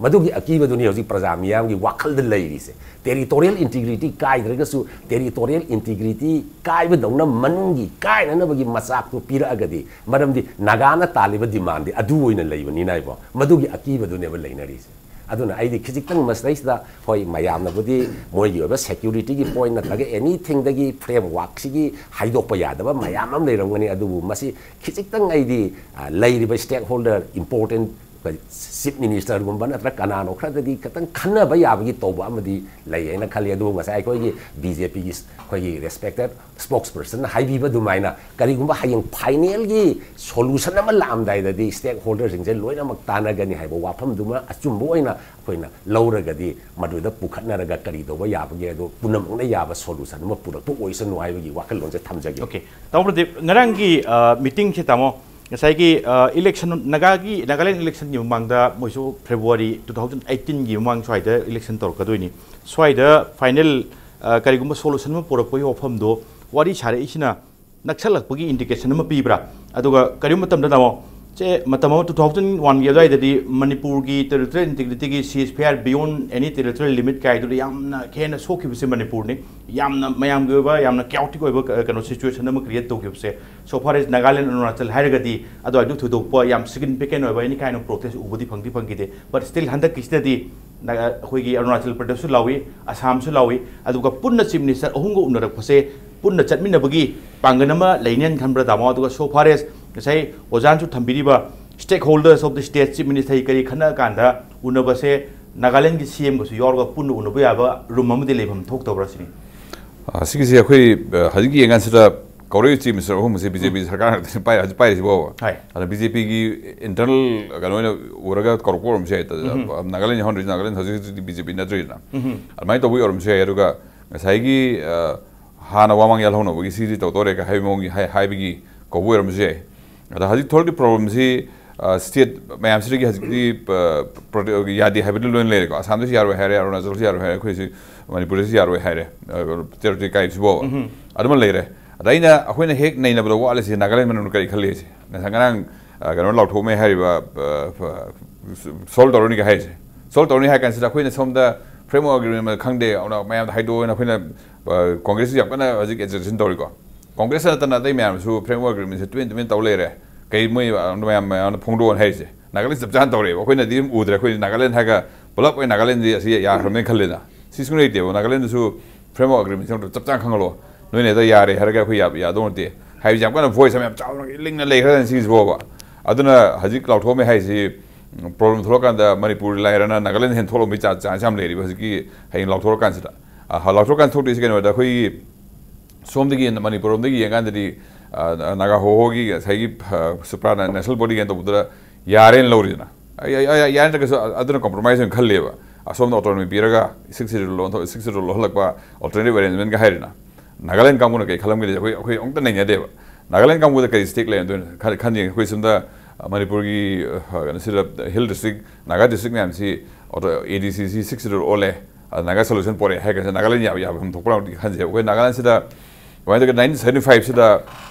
ꯃꯗꯨꯒꯤ ꯑꯀꯤꯕꯗꯨꯅꯤ ꯍꯧꯖꯤꯛ ꯄ꯭ꯔꯖꯥ ꯃꯤꯌꯥꯝꯒꯤ ꯋꯥꯈꯜꯗ ꯂꯩꯔꯤꯁꯦ꯫ ꯇꯦꯔꯤꯇꯣꯔꯤꯌꯦꯜ ꯏꯟꯇꯤꯒ꯭ꯔꯤꯇꯤ ꯀꯥꯏꯗ꯭ꯔꯒꯁꯨ, ꯇꯦꯔꯤꯇꯣꯔꯤꯌꯦꯜ ꯏꯟꯇꯤꯒ꯭ꯔꯤꯇꯤ ꯀꯥꯏꯕꯗꯧꯅ ꯃꯅꯨꯡꯒꯤ ꯀꯥꯏꯅꯅꯕꯒꯤ ꯃꯆꯥꯛꯇꯨ ꯄꯤꯔꯛꯑꯒꯗꯤ, ꯃꯔꯝꯗꯤ ꯅꯥꯒꯥꯅ ꯇꯥꯜꯂꯤꯕ ꯗꯤꯃꯥꯟꯗꯤ ꯑꯗꯨ ꯑꯣꯏꯅ ꯂꯩꯕꯅꯤꯅ ꯏꯕꯣ, ꯃꯗꯨꯒꯤ ꯑꯀꯤꯕꯗꯨꯅꯦꯕ ꯂꯩꯅꯔꯤꯁꯦ꯫ ꯑꯗꯨꯅ ꯑꯩꯗꯤ ꯈꯖꯤꯛꯇꯪ ꯃꯁꯤꯗꯩꯁꯤꯗ, ꯍꯣꯏ, ꯃꯌꯥꯝꯅꯕꯨꯗꯤ ꯃꯣꯏꯒꯤ ꯑꯣꯏꯕ ꯁꯦꯀ꯭ꯌꯨꯔꯤꯇꯤꯒꯤ ꯄꯣꯏꯟ ꯅꯠꯇ꯭ꯔꯒ ꯑꯦꯅꯤꯊꯤꯡꯗꯒꯤ ꯐ꯭ꯔꯦꯝꯋꯥꯔꯛꯁꯤꯒꯤ ꯍꯥꯏꯗꯣꯛꯄ ꯌꯥꯗꯕ ꯃꯌꯥꯝ ꯑꯃ ꯂꯩꯔꯝꯒꯅꯤ, ꯑꯗꯨꯕꯨ ꯃꯁꯤ ꯈꯖꯤꯛꯇꯪ ꯑꯩꯗꯤ, ꯑ, ꯂꯩꯔꯤꯕ ꯁ꯭ꯇꯦꯛ ꯍꯣꯜꯗꯔ, ꯏꯝꯄꯣꯔꯇꯦꯟ ꯆꯤꯐ ꯃꯤꯅꯤꯁꯇꯔꯒꯨꯝꯕ ꯅꯠꯇ꯭ꯔꯒ ꯀꯅꯥꯅꯣ ꯈꯔꯗꯒꯤ ꯈꯤꯇꯪ ꯈꯟꯅꯕ ꯌꯥꯕꯒꯤ ꯇꯧꯕ ꯑꯃꯗꯤ ꯂꯩ ꯍꯥꯏꯅ ꯈꯜꯂꯤ꯫ ꯑꯗꯨꯕꯨ ꯉꯁꯥꯏ ꯑꯩꯈꯣꯏꯒꯤ ꯕꯤ ꯖꯦ ꯄꯤꯒꯤ ꯑꯩꯈꯣꯏꯒꯤ ꯔꯦꯁꯄꯦꯛꯇꯦꯠ ꯁ꯭ꯄꯣꯛꯁ ꯄꯔꯁꯟꯅ ꯍꯥꯏꯕꯤꯕ ꯑꯗꯨꯃꯥꯏꯅ, ꯀꯔꯤꯒꯨꯝꯕ ꯍꯌꯦꯡ ꯐꯥꯏꯅꯦꯜꯒꯤ ꯁꯣꯂꯨꯁꯟ ꯑꯃ ꯂꯥꯛꯑꯝꯗꯥꯏꯗꯗꯤ ꯁ꯭ꯇꯦꯛ ꯍꯣꯜꯗꯔꯁꯤꯡꯁꯦ ꯂꯣꯏꯅꯃꯛ ꯇꯥꯟꯅꯒꯅꯤ ꯍꯥꯏꯕ ꯋꯥꯐꯝꯗꯨꯃ ꯑꯆꯨꯝꯕ ꯑꯣꯏꯅ ꯑꯩꯈꯣꯏꯅ ꯂꯧꯔꯒꯗꯤ, ꯃꯗꯨꯗ ꯄꯨꯈꯠꯅꯔꯒ ꯀꯔꯤ ꯇꯧꯕ ꯌꯥꯕꯒꯦ, ꯑꯗꯣ ꯄꯨꯝꯅꯃꯛꯅ ꯌꯥꯕ ꯁꯣꯂꯨꯁꯟ ꯑꯃ ꯄꯨꯔꯛꯄ ꯑꯣꯏꯁꯅꯨ ꯍꯥꯏꯕꯒꯤ ꯋꯥꯈꯜꯂꯣꯟꯁꯦ ꯊꯝꯖꯒꯦ꯫ ꯑꯣꯀꯦ, ꯇꯥꯃꯣ ꯄ꯭ꯔꯗꯤꯞ, ꯉꯔꯥꯡꯒꯤ, ꯑ, ꯃꯤꯇꯤꯡꯁꯦ, ꯇꯥꯃꯣ, ꯉꯁꯥꯏꯒꯤ, ꯑ, ꯏꯂꯦꯛꯁꯟ, ꯅꯥꯒꯥꯒꯤ, ꯅꯥꯒꯥꯂꯦꯟ ꯏꯂꯦꯛꯁꯟꯒꯤ ꯃꯃꯥꯡꯗ ꯃꯣꯏꯁꯨ ꯐꯦꯕ꯭ꯔꯨꯋꯥꯔꯤ two thousand eighteenꯒꯤ ꯃꯃꯥꯡ ꯁ꯭ꯋꯥꯏꯗ ꯏꯂꯦꯛꯁꯟ ꯇꯧꯔꯛꯀꯗꯣꯏꯅꯤ꯫ ꯁ꯭ꯋꯥꯏꯗ ꯐꯥꯏꯅꯦꯜ, ꯑ, ꯀꯔꯤꯒꯨꯝꯕ ꯁꯣꯂꯨꯁꯟ ꯑꯃ ꯄꯨꯔꯛꯄꯒꯤ ꯋꯥꯐꯝꯗꯣ ꯋꯥꯔꯤ ꯁꯥꯔꯛꯏꯁꯤꯅ ꯅꯛꯁꯜꯂꯛꯄꯒꯤ ꯏꯟꯗꯤꯀꯦꯁꯟ ꯑꯃ ꯄꯤꯕ꯭ꯔꯥ? ꯑꯗꯨꯒ ꯀꯔꯤꯒꯨꯝꯕ ꯃꯇꯝꯗ, ꯇꯥꯃꯣ, ꯁꯦ, ꯃꯇꯝ ꯑꯃ two thousand oneꯒꯤ ꯑꯗꯨꯋꯥꯏꯗꯗꯤ ꯃꯅꯤꯄꯨꯔꯒꯤ territorial integrityꯒꯤ ceasefire beyond any territorial limit ꯀꯥꯏꯗꯨꯗ ꯌꯥꯝꯅ ꯍꯦꯟꯅ ꯁꯣꯛꯈꯤꯕꯁꯦ ꯃꯅꯤꯄꯨꯔꯅꯤ꯫ ꯌꯥꯝꯅ ꯃꯌꯥꯝꯒꯤ ꯑꯣꯏꯕ, ꯌꯥꯝꯅ chaotic ꯑꯣꯏꯕ ꯀ-, ꯀꯩꯅꯣ, situation ꯑꯃ create ꯇꯧꯈꯤꯕꯁꯦ꯫ So far as Nagaland, Arunachal ꯍꯥꯏꯔꯒꯗꯤ ꯑꯗꯨꯋꯥꯏꯗꯨ ꯊꯣꯏꯗꯣꯛꯄ ꯌꯥꯝ significant ꯑꯣꯏꯕ any kind of protest ꯎꯕꯗꯤ ꯐꯪꯗꯤ ꯐꯪꯈꯤꯗꯦ꯫ But still ꯍꯟꯗꯛꯀꯤꯁꯤꯗꯗꯤ ꯅꯥꯒꯥ-, ꯑꯩꯈꯣꯏꯒꯤ ꯑꯔꯨꯅꯥꯆꯜ ꯄ꯭ꯔꯗꯦꯁꯁꯨ ꯂꯥꯎꯏ, ꯑꯁꯥꯝꯁꯨ ꯂꯥꯎꯏ, ꯑꯗꯨꯒ ꯄꯨꯟꯅ ꯆꯤꯐ ꯃꯤꯅꯤꯁꯇꯔ ꯑꯍꯨꯝꯒ ꯎꯅꯔꯛꯄꯁꯦ ꯄꯨꯟꯅ ꯆꯠꯃꯤꯟꯅꯕꯒꯤ ꯄꯥꯡꯒꯜ ꯑꯃ ꯂꯩꯅꯦꯅ ꯈꯟꯕ꯭ꯔꯥ, ꯇꯥꯃꯣ? ꯑꯗꯨꯒ so far as ꯉꯁꯥꯏ ꯑꯣꯖꯥꯅꯁꯨ ꯊꯝꯕꯤꯔꯤꯕ stakeholders of the state, chief minister ꯀꯔꯤ ꯈꯟꯅ ꯀꯥꯟꯗ ꯎꯅꯕꯁꯦ ꯅꯥꯒꯥꯂꯦꯟꯒꯤ ꯁꯤ ꯑꯦꯝꯒꯁꯨ ꯌꯥꯎꯔꯒ ꯄꯨꯟꯅ ꯎꯅꯕ ꯌꯥꯕ ꯔꯨꯝ ꯑꯃꯗꯤ ꯂꯩꯐꯝ ꯊꯣꯛꯇꯕ꯭ꯔꯥ ꯁꯤꯅꯤ? ꯑ, ꯁꯤꯒꯤꯁꯦ ꯑꯩꯈꯣꯏ, ꯑ, ꯍꯧꯖꯤꯛꯀꯤ ꯌꯦꯡꯀꯥꯟꯁꯤꯗ ꯀꯧꯔꯛꯏ ꯆꯤꯐ ꯃꯤꯅꯤꯁꯇꯔ ꯑꯍꯨꯝꯁꯦ ꯕꯤ ꯖꯦ ꯄꯤ ꯁꯔꯀꯥꯔ ꯉꯥꯛꯇꯅꯤ ꯄꯥꯏ-, ꯍꯧꯖꯤꯛ ꯄꯥꯏꯔꯤꯁꯤꯕꯣ꯫ ꯍꯣꯏ꯫ ꯑꯗ ꯕꯤ ꯖꯦ ꯄꯤꯒꯤ ꯏꯟꯇꯔꯅꯦꯜ ꯀꯩꯅꯣ ꯑꯣꯏꯅ ꯎꯔꯒ ꯀꯧꯔꯛꯄ ꯑꯣꯏꯔꯝꯕꯁꯨ ꯌꯥꯏ꯫ ꯅꯥꯒꯥꯂꯦꯟ ꯌꯥꯎꯍꯟꯗ꯭ꯔꯤꯁꯤ ꯅꯥꯒꯥꯂꯦꯟ ꯍꯧꯖꯤꯛ ꯍꯧꯖꯤꯛꯇꯤ ꯕꯤ ꯖꯦ ꯄꯤ ꯅꯠꯇ꯭ꯔꯤꯗꯅ꯫ ꯑꯗꯨꯃꯥꯏꯅ ꯇꯧꯕꯒꯤ ꯑꯣꯏꯔꯝꯕꯁꯨ ꯌꯥꯏ꯫ ꯑꯗꯨꯒ ꯉꯁꯥꯏꯒꯤ, ꯑ, ꯍꯥꯟꯅ ꯋꯥꯃꯥꯡ ꯌꯥꯜꯍꯧꯅꯕꯒꯤ ꯁꯤꯗꯤ ꯇꯧꯗꯣꯔꯦ ꯀ ꯍꯥꯏꯕ ꯃꯑꯣꯡꯒꯤ ꯍꯥꯏ-, ꯍꯥꯏꯕꯒꯤ ꯀꯧꯕ ꯑꯣꯏꯔꯝꯕꯁꯨ ꯌꯥꯏ꯫ ꯑꯗ ꯍꯧꯖꯤꯛ ꯊꯣꯛꯂꯛꯇꯤ ꯄ꯭ꯔꯣꯕ꯭ꯂꯦꯝꯁꯤ, ꯑ, ꯁ꯭ꯇꯦꯠ ꯃꯌꯥꯝꯁꯤꯗꯒꯤ ꯍꯧꯖꯤꯛꯇꯤ, ꯑ, ꯄ꯭ꯔꯣꯇꯦ-, ꯌꯥꯗꯦ ꯍꯥꯏꯕꯗꯤ ꯂꯣꯏꯅ ꯂꯩꯔꯦꯀꯣ꯫ ꯑꯁꯥꯝꯗꯁꯨ ꯌꯥꯔꯣꯏ ꯍꯥꯏꯔꯦ, ꯑꯔꯨꯅꯥꯆꯜꯁꯨ ꯌꯥꯔꯣꯏ ꯍꯥꯏꯔꯦ, ꯑꯩꯈꯣꯏꯁꯤ ꯃꯅꯤꯄꯨꯔꯗꯁꯨ ꯌꯥꯔꯣꯏ ꯍꯥꯏꯔꯦ, ꯑ, ꯇꯦꯔꯤꯇꯣꯔꯤ ꯀꯥꯏꯕꯁꯤꯐꯥꯎꯕ꯫ ꯑꯗꯨꯃ ꯂꯩꯔꯦ꯫ ꯑꯗ ꯑꯩꯅ, ꯑꯩꯈꯣꯏꯅ ꯍꯦꯛ ꯅꯩꯅꯕꯗ ꯋꯥꯠꯂꯤꯁꯤ ꯅꯥꯒꯥꯂꯦꯟ ꯃꯅꯨꯡꯗ ꯀꯔꯤ ꯈꯜꯂꯤ ꯁꯤ꯫ ꯉꯁꯥꯏ ꯉꯔꯥꯡ, ꯑ, ꯀꯩꯅꯣ ꯂꯥꯎꯊꯣꯛꯑꯝꯃꯦ ꯍꯥꯏꯔꯤꯕ, ꯑ, ꯐ-, ꯁꯣꯜꯕ ꯇꯧꯔꯅꯤꯒ ꯍꯥꯏꯔꯤꯁꯦ꯫ ꯁꯣꯜꯕ ꯇꯧꯔꯅꯤ ꯍꯥꯏ ꯀꯥꯟꯁꯤꯗ ꯑꯩꯈꯣꯏꯅ ꯁꯣꯝꯗ ꯐ꯭ꯔꯦꯝꯋꯥꯔꯛ ꯑꯦꯒ꯭ꯔꯤꯃꯦꯟ ꯈꯪꯗꯦ, ꯑꯗꯨꯅ ꯃꯌꯥꯝꯗ ꯍꯥꯏꯗꯣꯛꯑꯣꯅ ꯑꯩꯈꯣꯏꯅ, ꯑ, ꯀꯣꯡꯒ꯭ꯔꯦꯁꯁꯤ ꯌꯥꯝ ꯀꯟꯅ ꯍꯧꯖꯤꯛ ꯑꯦꯖꯤꯇꯦꯁꯟ ꯇꯧꯔꯤꯀꯣ꯫ ꯀꯣꯡꯒ꯭ꯔꯦꯁꯇ ꯅꯠꯇꯅ ꯑꯇꯩ ꯃꯌꯥꯝꯁꯨ ꯐ꯭ꯔꯦꯝꯋꯥꯔꯛ ꯑꯦꯒ꯭ꯔꯤꯃꯦꯟꯁꯦ ꯇꯨꯃꯤꯟ ꯇꯨꯃꯤꯟ ꯇꯧ ꯂꯩꯔꯦ꯫ ꯀꯩ ꯃꯣꯏ ꯃꯌꯥꯝ, ꯃꯌꯥꯝꯅ ꯐꯣꯡꯗꯣꯛꯑꯣꯅ ꯍꯥꯏꯔꯤꯁꯦ꯫ ꯅꯥꯒꯥꯂꯦꯟ ꯆꯞ ꯆꯥꯅ ꯇꯧꯔꯦꯕ꯫ ꯑꯩꯈꯣꯏꯅꯗꯤ ꯑꯗꯨꯝ ꯎꯗ꯭ꯔꯦ꯫ ꯑꯩꯈꯣꯏꯗꯤ ꯅꯥꯒꯥꯂꯦꯟ ꯍꯥꯏꯔꯒ ꯄꯨꯂꯞ ꯑꯣꯏꯅ ꯅꯥꯒꯥꯂꯦꯟꯗꯤ ꯑꯁꯤ ꯌꯥꯈ꯭ꯔꯕꯅꯦꯅ ꯈꯜꯂꯦꯗ꯫ ꯁꯤ ꯁꯨꯡꯂꯩ ꯂꯩꯇꯦꯕ꯫ ꯅꯥꯒꯥꯂꯦꯟꯗꯁꯨ ꯐ꯭ꯔꯦꯝꯋꯥꯔꯛ ꯑꯦꯒ꯭ꯔꯤꯃꯦꯟꯁꯦ ꯑꯝꯇ ꯆꯞ ꯆꯥꯅ ꯈꯪꯍꯜꯂꯣ꯫ ꯅꯣꯏꯅ ꯍꯦꯛꯇ ꯌꯥꯔꯦ ꯍꯥꯏꯔꯒ ꯑꯩꯈꯣꯏ ꯌꯥ-, ꯌꯥꯗꯧ ꯅꯠꯇꯦ ꯍꯥꯏꯕꯁꯤ ꯌꯥꯝ ꯀꯟꯅ ꯚꯣꯏꯁ ꯑꯃ ꯌꯥꯝ ꯆꯥꯎꯅ ꯂꯤꯡꯅ ꯂꯩꯈ꯭ꯔꯦ ꯁꯤꯒꯤꯁꯤꯐꯥꯎꯕ꯫ ꯑꯗꯨꯅ ꯍꯧꯖꯤꯛ ꯂꯥꯎꯊꯣꯛꯑꯝꯃꯦ ꯍꯥꯏꯁꯤ, ꯎꯝ, ꯄ꯭ꯔꯣꯕ꯭ꯂꯦꯝ ꯊꯣꯛꯂꯛꯀꯥꯟꯗ ꯃꯅꯤꯄꯨꯔ ꯂꯥꯏꯔꯅ ꯅꯥꯒꯥꯂꯦꯟ ꯍꯦꯟꯅ ꯊꯣꯛꯂꯛꯄꯒꯤ ꯆꯥ-, ꯆꯥꯟꯁ ꯌꯥꯝ ꯂꯩꯔꯤꯕ ꯍꯧꯖꯤꯛꯀꯤ ꯍꯌꯦꯡ ꯂꯥꯎꯊꯣꯔꯛꯀꯥꯟꯁꯤꯗ꯫ ꯑ, ꯂꯥꯎꯊꯣꯔꯛꯀꯥꯟꯗ ꯊꯣꯛꯇꯣꯏꯁꯤ ꯀꯩꯅꯣꯗ ꯑꯩꯈꯣꯏꯒꯤ ꯁꯣꯝꯗꯒꯤ ꯃꯅꯤꯄꯨꯔ ꯂꯣꯝꯗꯒꯤ ꯌꯦꯡꯀꯥꯟꯗꯗꯤ, ꯑ, ꯅꯥꯒꯥ ꯍꯣꯍꯣꯒꯤ ꯉꯁꯥꯏꯒꯤ, ꯑ, ꯁꯨꯄ꯭ꯔꯥ ꯅꯦꯁꯅꯦꯜ ꯕꯣꯗꯤ ꯀꯩꯅꯣ ꯇꯧꯕꯗꯨꯗ ꯌꯥꯔꯦꯅ ꯂꯧꯔꯤꯗꯅ꯫ ꯑꯩ, ꯑꯩ, ꯑꯩ, ꯌꯥꯔꯦ ꯅꯠꯇ꯭ꯔꯒꯁꯨ ꯑ-, ꯑꯗꯨꯅ ꯀꯣꯝꯄ꯭ꯔꯣꯃꯥꯏꯁ ꯑꯣꯏꯅ ꯈꯜꯂꯦꯕ꯫ ꯑꯁꯣꯝꯗ ꯑꯣꯇꯣꯅꯣꯃꯤ ꯄꯤꯔꯒ ꯁꯤꯛꯁ ꯁꯦꯗꯨꯜ ꯂꯣꯟꯊꯣꯛ-, ꯁꯤꯛꯁ ꯁꯦꯗꯨꯜ ꯂꯣꯜꯍꯜꯂꯛꯄ ꯑꯜꯇꯔꯅꯦꯇꯤꯚ ꯑꯦꯔꯦꯟꯖꯃꯦꯟꯒ ꯍꯥꯏꯔꯤꯅ꯫ ꯅꯥꯒꯥꯂꯦꯟ ꯀꯥꯡꯕꯨꯅ ꯀꯩ ꯈꯜꯂꯝꯒꯅꯤ? ꯑꯩꯈꯣꯏ, ꯑꯩꯈꯣꯏ ꯑꯃꯨꯛꯇ ꯅꯩꯅꯗꯦꯕ꯫ ꯅꯥꯒꯥꯂꯦꯟ ꯀꯥꯡꯕꯨꯗ ꯀꯔꯤ ꯁ꯭ꯇꯦꯛ ꯂꯩꯔꯝꯗꯣꯏꯅꯣ ꯈꯟ-, ꯈꯟ ꯌꯦꯡꯉꯦ꯫ ꯑꯩꯈꯣꯏ ꯁꯣꯝꯗ, ꯑ, ꯃꯅꯤꯄꯨꯔꯒꯤ, ꯑ, ꯀꯩꯅꯣꯁꯤꯗ ꯍꯤꯜ ꯗꯤꯁꯇ꯭ꯔꯤꯛ, ꯅꯥꯒꯥ ꯗꯤꯁꯇ꯭ꯔꯤꯛ ꯃꯌꯥꯝꯁꯤ ꯑꯣꯇꯣ-, ꯑꯦ ꯗꯤ ꯁꯤ ꯁꯤ ꯁꯤꯛꯁ ꯁꯦꯗꯨꯜ ꯑꯣꯜꯂꯦ꯫ ꯑ, ꯅꯥꯒꯥ ꯁꯣꯂꯨꯁꯟ ꯄꯣꯔꯛꯑꯦ ꯍꯥꯏꯔ ꯀꯥꯟꯁꯤꯗ ꯅꯥꯒꯥꯂꯦꯟ ꯌꯥꯕ, ꯌꯥꯕ ꯊꯣꯛꯄ꯭ꯔꯥ ꯈꯟꯖꯩ꯫ ꯑꯩꯈꯣꯏ ꯅꯥꯒꯥꯂꯦꯟꯁꯤꯗ ꯀꯃꯥꯏꯅ ꯇꯧꯒꯦ, ꯅꯥꯏꯟꯇꯤꯟ ꯁꯚꯦꯟꯇꯤ ꯐꯥꯏꯚꯁꯤꯗ,